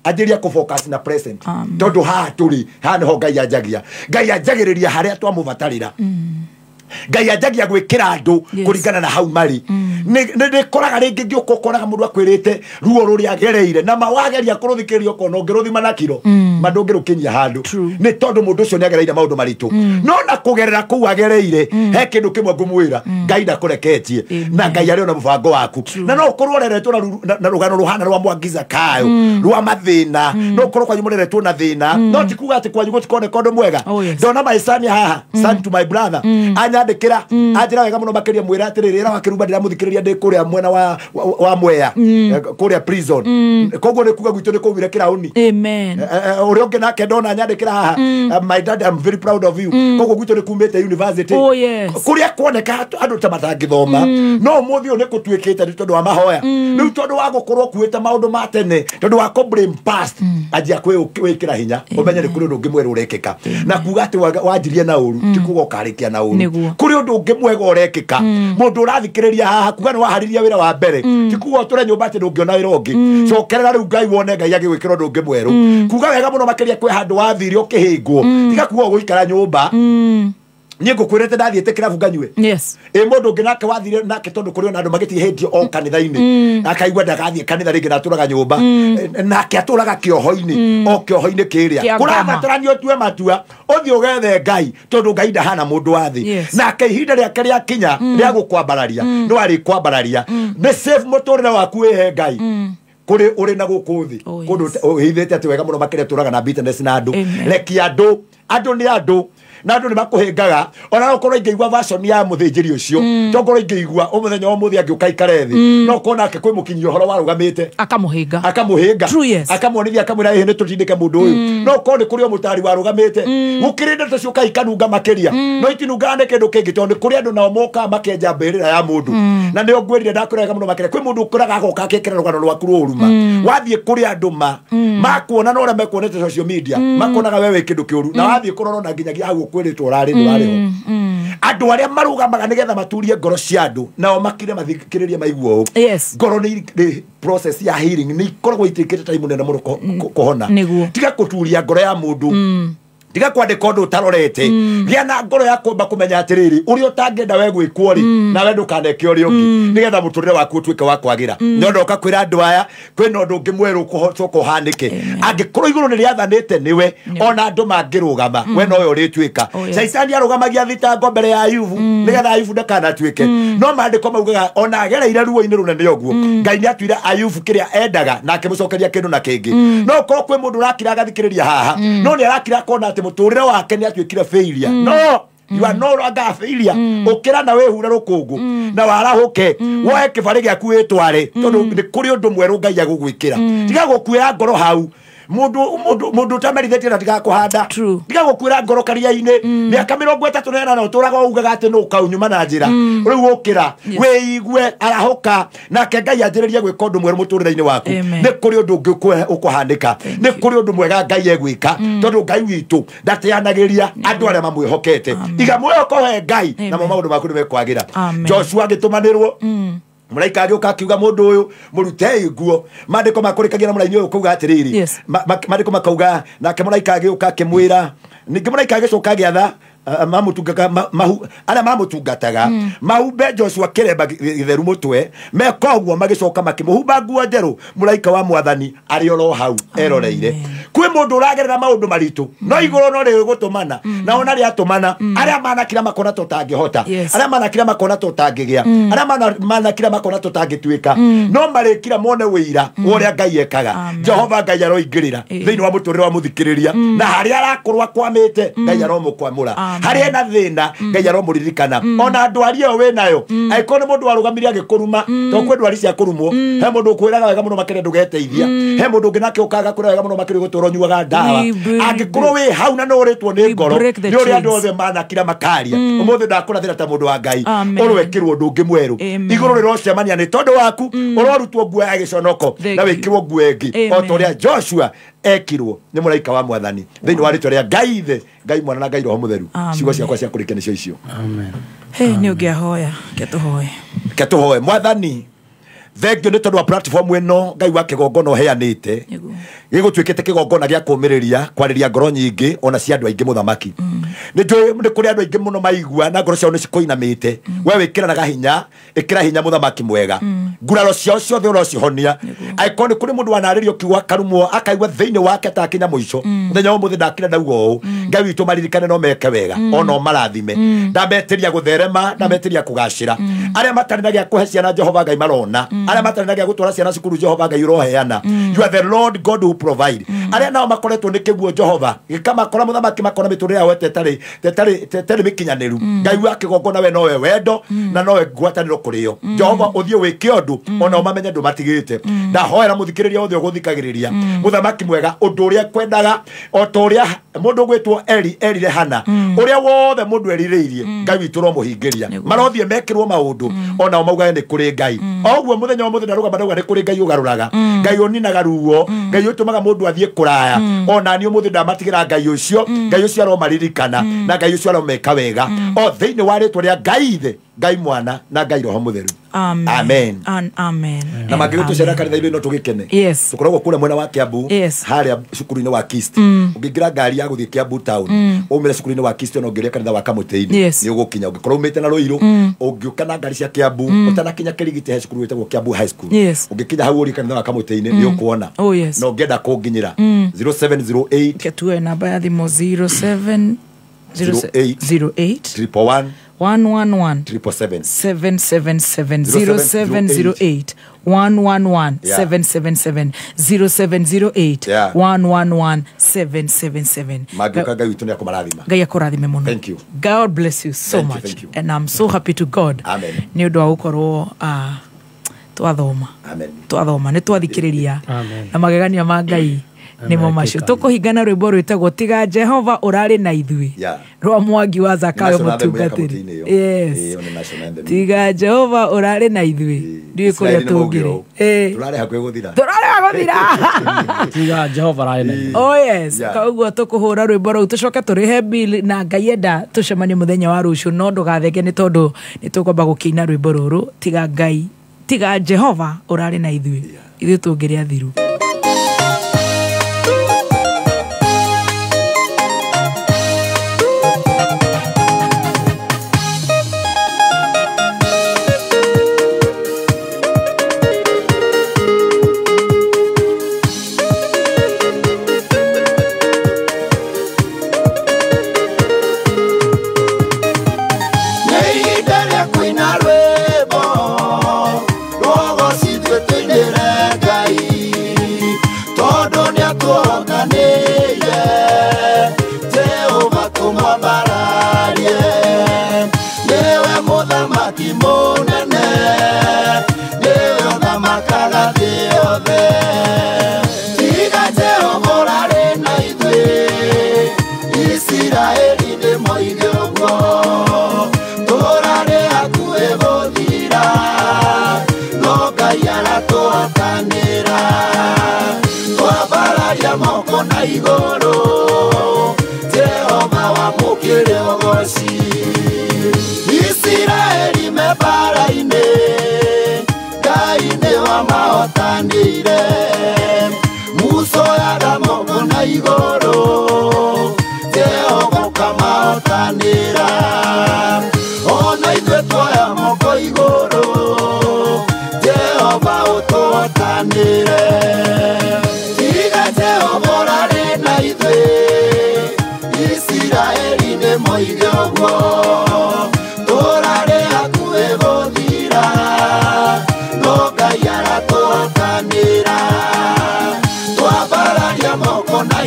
anjĩria kũ focus na present, tondũ haha tũrĩ haha nĩho Ngai anjagia. Ngai anjagĩrĩria harĩa twamũbatarĩra. Ngai anjagia gwikira andu kuringana na hau mari. Nĩ koraga rĩngĩ ngĩũka ũkoraga mũndũ akwĩrĩte ruo rũrĩa agereire na mawageria kũrũthikĩrĩria ũkona ũngĩrũthima na kiro ma ndũngĩrũkinyia handũ, nĩ tondũ mũndũ ũcio nĩ agereire maũndũ maritũ. No na kũgerera kũu agereire he kĩndũ kĩmwe ngũmwĩra, Ngai ndakũreketie na Ngai arĩ ona mũbango waku. Na no ũkorwo ũreretwo na rũgano rũhana rwa Mwangi Zakayo rwa mathĩna, no ũkorwo kwanyu mũreretwo na thĩna, no ti kuga atĩ kwanyu gũtikoneka ũndũ mwega. Ndona my son haha, son to my brother, anyandĩkĩra anjĩra wega mũno makĩria, mwĩra atĩrĩrĩ, ĩra wa Kĩrumba ndĩramũthikĩrĩria ndĩ kũrĩa mwena wa Mwea kũrĩa prison. Koguo nĩ kuga gwitũ nĩ kũumire kĩraũni. Amen. Ũrĩa ũngĩ nake ndona anyandĩkĩra haha, my dad, I'm very proud of you. Koguo gwitũ nĩ kumĩte university. Oh, yes. Kũrĩa kuoneka andũ ta matangĩthoma, no ũmũthĩ ũyũ nĩ gũtuĩkĩte nĩ tondũ wa mahoya. Rĩu tondũ wa gũkorwo ũkuĩte maũndũ ma tene, tondũ wa kũ blame past, anjia kwĩĩkĩra hinya ũmenye nĩ kũrĩ ũndũ ũngĩ mwerũ ũrekĩka. Na kuga atĩ wanjirie na ũru ti kuga ũkarĩkia na ũru. Kũrĩ ũndũ ũngĩ mwega ũrekĩka. Mũndũ ũrathikĩrĩria haha kuga nĩ waharĩria wĩra wa mbere, ti kuga ũtũre nyũmba atĩ ndũngĩona wĩra ũngĩ. Cokerera rĩu Ngai wone Ngai agĩgwĩkĩra ũndũ ũngĩ mwerũ. Kuga wega mũno makĩria kwĩ handũ wathire ũkĩhĩngwo, tiga kuga ũgũikara nyũmba. Niĩ ngũkwĩrĩte ndathiĩte kĩrabu nganyue. Yes. Ĩ mũndũ ũngĩ nake wathire nake tondũ kũrĩ ona andũ magĩtihĩtio o kanitha-inĩ, akaigua ndagathiĩ kanitha rĩngĩ na atũraga nyũmba, nake atũraga kĩoho-inĩ, o kĩoho-inĩ kĩrĩa kũrabatarania ũtue matua ũthiĩ ũgethe Ngai, tondũ Ngai ndahana mũndũ wa thĩ. Nake ihinda rĩake rĩakinya rĩa gũkwambararia no arĩkwambararia. Nĩ safe mũtũrĩre waku wĩhe Ngai kũrĩ ũrĩ na gũkũ thĩ kũndũ ũhithĩte atĩ wega mũno makĩria tũraga na bitterness na andũ. Rekia andũ, andũ nĩ andũ na andũ nĩ makũhĩngaga. Ona no ũkorwo ingĩigua version ya mũthĩnjĩri ũcio, to ngorwo ingĩigua ũmũthenya wa ũmũthĩ angĩũka aikare thĩ, no ũkorwo nake kwĩ mũkinyia ũhoro warũgamĩte akamũhĩnga, akamuonithia, akamwĩra ĩhĩ nĩ tũtindĩke mũndũ ũyũ. No ũkorwo nĩ kũrĩ o mũtari warũgamĩte. Gũkĩrĩ ndeto ciũkaga ikanunga makĩria, no itinungaga nĩ kĩndũ kĩngĩ tondũ nĩ kũrĩ andũ nao mokaga makenja mbĩrĩra ya mũndũ. Na nĩo ngwĩrire ndakwĩra mũno makĩria kwĩ mũndũ ũkoraga agoka akekĩra rũgano rwaku rũruma. Wathiĩ kũrĩ andũ makuona na ũrĩa mekuonete social media, makuonaga we wĩ kĩndũ kĩũru, na wathiĩ kũrora na nginyagia hau ũkwĩrĩtwo ũrarĩ ndũrarĩ ho. Andũ arĩa marũgamaga nĩgetha maturie ngoro cia andũ nao makire mathikĩrĩrie maigua ũũ. Ngoro nĩ process ya healing nĩ ikoragwo itĩkĩte time nene mũno kũhona. Tiga kũturia ngoro ya mũndũ, tiga kwandĩka ũndũ ũtarorete. Gĩa na ngoro ya kwamba kũmenya atĩrĩrĩ, ũrĩa ũtangĩenda we gwĩkwo rĩ, nawe ndũkaneke ũrĩa ũngĩ, nĩgetha mũtũrĩre waku ũtuĩke wa kwagĩra. No ndoka kwĩra andũ aya kwĩna ũndũ ũngĩ mwerũ ũkũcoka ũhanĩke. Angĩkorwo igũrũ nĩ rĩathanĩte nĩwe, ona andũ mangĩrũgama we nowe ũrĩtuĩka. Caitani arũgamagia thitango mbere ya Ayubu nĩgetha Ayubu ndakanatuĩke. No maandĩko maugaga ona agereire ruo-inĩ rũnene ũguo, Ngai nĩatuire Ayubu kĩrĩa endaga na akĩmũcokeria kĩndũ na kĩngĩ. No ũkorwo kwĩ mũndũ ũrakira agathikĩrĩria haha, no nĩ arakira akona atĩ mũtũrĩre wake nĩ atuĩkire failure. No you are no longer a failure. Ũkĩra na wĩhure rũkũngũ na warahũke, woe kĩbarĩ gĩaku wĩtware, tondũ nĩ kũrĩ ũndũ mwerũ Ngai agũgwĩkĩra. Tiga gũkuĩra ngoro hau. Mũndũ ũtamerithĩtie na tiga kũhanda, tiga gũkuĩra ngoro karia-inĩ. Mĩaka 38 ũtũraga ugaga atĩ nũ ũkaunyuma na njĩra. Rĩu ũkĩra wĩigue, arahũka, nake Ngai anjĩrĩrie gwĩka ũndũ mwerũ mũtũrĩre-inĩ waku. Nĩ kũrĩ ũndũ ũngĩ ũkũhanĩka, nĩ kũrĩ ũndũ mwega Ngai egwĩka, tondũ Ngai witũ ndateanagĩria andũ arĩa mamwĩhokete. Iga mwĩhoko he Ngai namo maũndũ maku nĩ mekwagĩra. Joshua agĩtũmanĩrwo mũraika agĩũka akiuga mũndũ ũyũ mũrutei nguo. Maandĩko makũrĩkagia na mũraini ũyũ kauga atĩrĩrĩ, maandĩko makauga nake mũraika agĩũka akĩmwĩra, ningĩ mũraika agĩcoka agĩatha arĩa mamũtungataga mahumbe Joshua kĩremba gĩtheru mũtwe. Meka ũguo magĩcoka makĩmũhumba nguo njerũ. Mũraika wa mwathani arĩ oro hau eroreire. Kwĩ mũndũ ũragerera maũndũ maritũ, no igũrũ no rĩgũtũmana, na ona rĩatũmana arĩa manakira makona ta ũtangĩhota, arĩa manakira makona ta ũtangĩgĩa, arĩa manakira makona ta ũtangĩtuĩka, no marĩkira mone wĩira wa ũrĩa Ngai ekaga. Jehova Ngai aroingĩrĩra thĩinĩ wa mũtũrĩre wa mũthikĩrĩria, na harĩa arakorwo akwamĩte Ngai aromũkwamũra, harĩa ena thĩna Ngai aromũririkana. Ona ndwari ĩyo wĩnayo, angĩkorwo nĩ mũndũ warũgamire agĩkũruma, tondũ kwĩ ndwari cia kũrumwo, he mũndũ ũkwĩraga wega mũno makĩria ndũgeteithia, he mũndũ ũngĩ nake ũkaga kwĩra wega mũno makĩria ũgũtũra ũnyuaga ndawa. Angĩkorwo wĩ hau na nĩ ũrĩtwo nĩ ngoro nĩ ũrĩa andũ othe manakira makaria, ũmũthĩ ndakũrathĩra ta mũndũ wa Ngai, ũrwekĩrwo ũndũ ũngĩ mwerũ. Igũrũ rĩrocemania nĩ tondũ waku, ũrorutwo nguo ya gĩconoko na wĩkĩrwo nguo ĩngĩ, o ta ũrĩa Joshua ekirwo nĩ mũraika wa mwathani. Thĩinĩ wa rĩtwa rĩa Ngai Ithe, Ngai Mwana na Ngai Roho Mũtheru. Ciugo ciakwa cia kũrĩkia nĩcio icio. Amen. Hey, nĩ ũngĩahoya, ke tũhoe. Ke tũhoe. Mwathani, Thengio nĩ tondũ wa platform ĩno Ngai wa kĩgongona ũheanĩte gĩgũtuĩkĩte kĩgongona gĩa kũũmĩrĩria kwarĩria ngoro nyingĩ ona cia andũ aingĩ mũthamaki. Nĩ njũĩ nĩ kũrĩ andũ aingĩ mũno maigua na ngoro ciao nĩ cikũinamĩte. We wĩkĩranaga hinya, ĩkĩra hinya mũthamaki mwega. Nguraro ciao ciothe ũrocihonia. Angĩkorwo nĩ kũrĩ mũndũ wanarĩrio kiugo akarumwo akaigua thĩinĩ wake takinya mũico, mũthenya wa ũmũthĩ ndakira ndauga ũũ, Ngai witũ maririkane no meke wega ona ũmarathime. Ndametĩria gũtherema, ndametĩria kũgacĩra. Arĩa matarĩ na gĩa kũhe ciana Jehova Ngai marona, arĩa matarĩ na gĩa gũtwara ciana cukuru Jehova Ngai ũroheana. You are the Lord God who provide. Arĩa nao makoretwo nĩ kĩguo Jehova gĩkamakora mũthamaki makona mĩtũrĩre yao ĩtarĩ mĩkinyanĩru. Ngai wa kĩgongona we nowe wendo na nowe ngwatanĩro kũrĩo. Jehova ũthiĩ wĩke ũndũ ona ũmamenye ndũmatigĩte. Ndahoera mũthikĩrĩria othe ũgũthikagĩrĩria mũthamaki mwega ũndũ ũrĩa kwendaga o ta ũrĩa mũndũ ũgwĩtwo Eli erire Hana, ũrĩa wothe mũndũ erirĩirie Ngai witũ ũromũhingĩria. Marothiĩ mekĩrwo maũndũ onao maugage nĩ kũrĩ Ngai. Oguo mũthenya wa mũthenya ndarũgama ndauga nĩ kũrĩ Ngai ũgarũraga, Ngai ũninaga ruo, Ngai ũtũmaga mũndũ athiĩ kũraya. Ona niĩ ũmũthĩ ndamatigĩra Ngai ũcio, Ngai ũcio aromaririkana na Ngai ũcio aromeka wega o thĩinĩ wa rĩtwa rĩa Ngai Ithe, Ngai Mwana na Ngai Roho Mũtheru. Amen. Amen. Amen. Na mangĩgĩtũcera kanitha-inĩ no tũgĩkene. Yes. Tũkoragwo kũrĩa mwena wa Kiambu, Yes. harĩa cukuru-inĩ wa Kist. Ũngĩingĩra ngari ya gũthiĩ Kiambu town, umĩre cukuru-inĩ wa Kist ona ũngĩũria kanitha wa Kamũtĩ-inĩ, Yes. nĩ ũgũkinya. Ũngĩkorwo umĩte na Rũirũ, ũngĩũka na ngari cia Kiambu, ũtanakinya Kĩrigiti he cukuru wĩtagwo Kiambu High School. Yes. Ũngĩkinya hau ũrie kanitha wa Kamũtĩ-inĩ nĩ ũkuona. Oh, yes. Na ũngĩenda kũnginyĩra 0708 Ketuoe namba ya thimũ 07 08 08 111 111 777 777 0708 111 777 0708 Yeah. 111 777. Mangĩũka Ngai witũ nĩ akũmarathima. Ngai akũrathime mũno. Thank you. God bless you so Thank you, much. thank you. And I'm so happy to God. Amen. Nĩ ũndũ wa gũkorwo twathoma. Amen. Twathoma nĩ twathikĩrĩria Amen. na magegania ma Ngai nĩmo macio. Tũkũhingana rwĩmbo rwĩtagwo Tiga Jehova Ũrarĩ na Ithuĩ Yeah. rwa Mwangi wa Zakayo Nĩ national anthem ya mũtungatĩri. Kamũtĩ-inĩ ĩyo. Yes. Ĩyo nĩ national anthem. Tiga Jehova ũrarĩ na ithuĩ ndiũĩ kũrĩa Israeli nĩ maugire tũngĩrĩ. ũũ. Tũrarĩ hakuhĩ gũthira. Tũrarĩ gũthira. Tiga Jehova ũrarĩ na ithuĩ. Oh yes. Yeah. Koguo tũkũhũra rwĩmbo rũu tũcoke tũrĩhe bill na Ngai enda tũcemanie mũthenya wa rũciũ, no ndũgatheke nĩ tondũ nĩ tũkwamba gũkĩina rwĩmbo rũrũ Tiga Ngai, Tiga Jehova ũrarĩ na ithuĩ. Ithuĩ tũngĩrĩ athiru.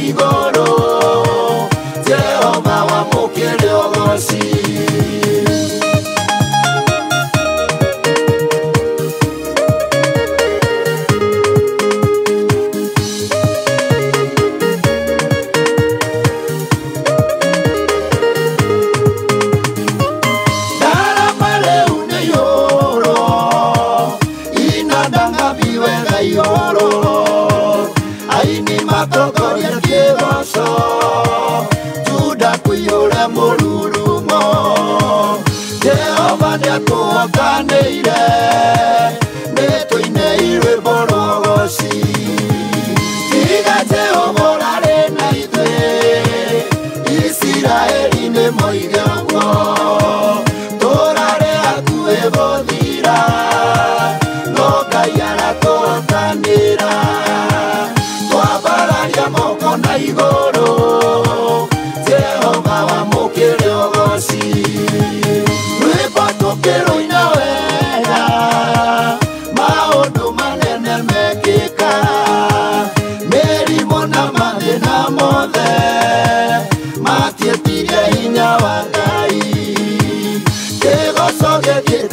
Igoro.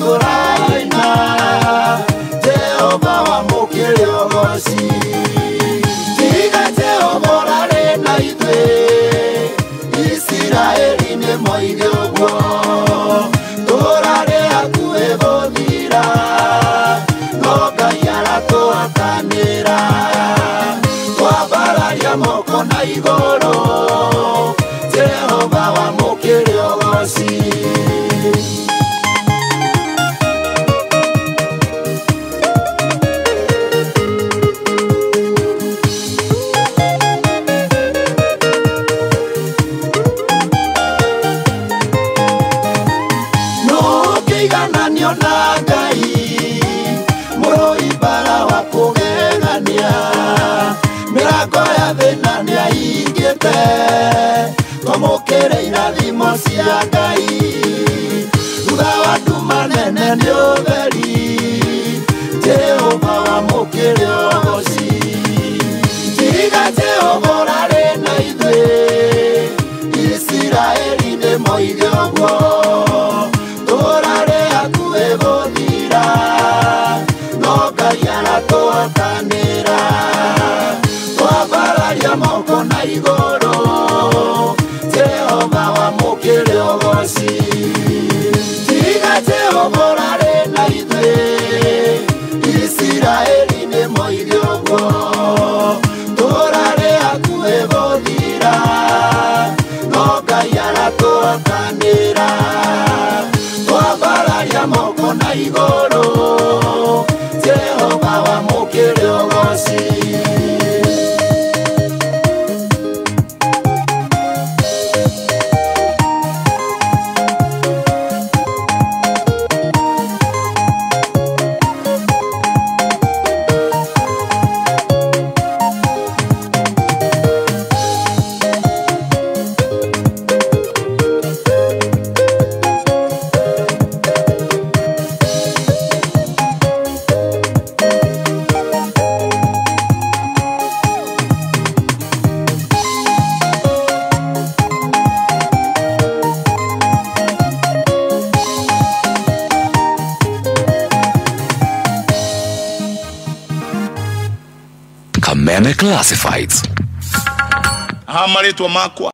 Tũraina Jehova wamũkĩre ũgoci. Tiga Jehova ũrarĩ na ithuĩ, Isiraeli nĩ moige ũguo. Tũrarĩ hakuhĩ gũthira, no Ngai aratũhatanĩra. Twambararia moko na igũrũ, Jehova wamũkĩre ũgoci. Nũngĩigananio na Ngai, mũrũi mbara wa kũgegania. Mĩrango ya thĩna nĩahingĩte, twamũkĩre irathimo cia Ngai. Thutha wa nduma nene nĩ ũtheri, Jehova wamũkĩre ũgoci. Tiga Jehova ũrarĩ na ithuĩ, Isiraeli nĩ moige ũguo. Tũrarĩ hakuhĩ gũthira, no Ngai aratũhatanĩra. Twambararia moko na igũrũ, Jehova wamũkĩre ũgoci. Tiga Jehova ũrarĩ na ithuĩ, Isiraeli nĩ moige ũguo. Tũrarĩ hakuhĩ gũthira, no Ngai aratũhatanĩra. Twambararia moko na igũrũ, Jehova wamũkĩre ũgoci. Kameme Classifieds. Ha marĩtwa makwa.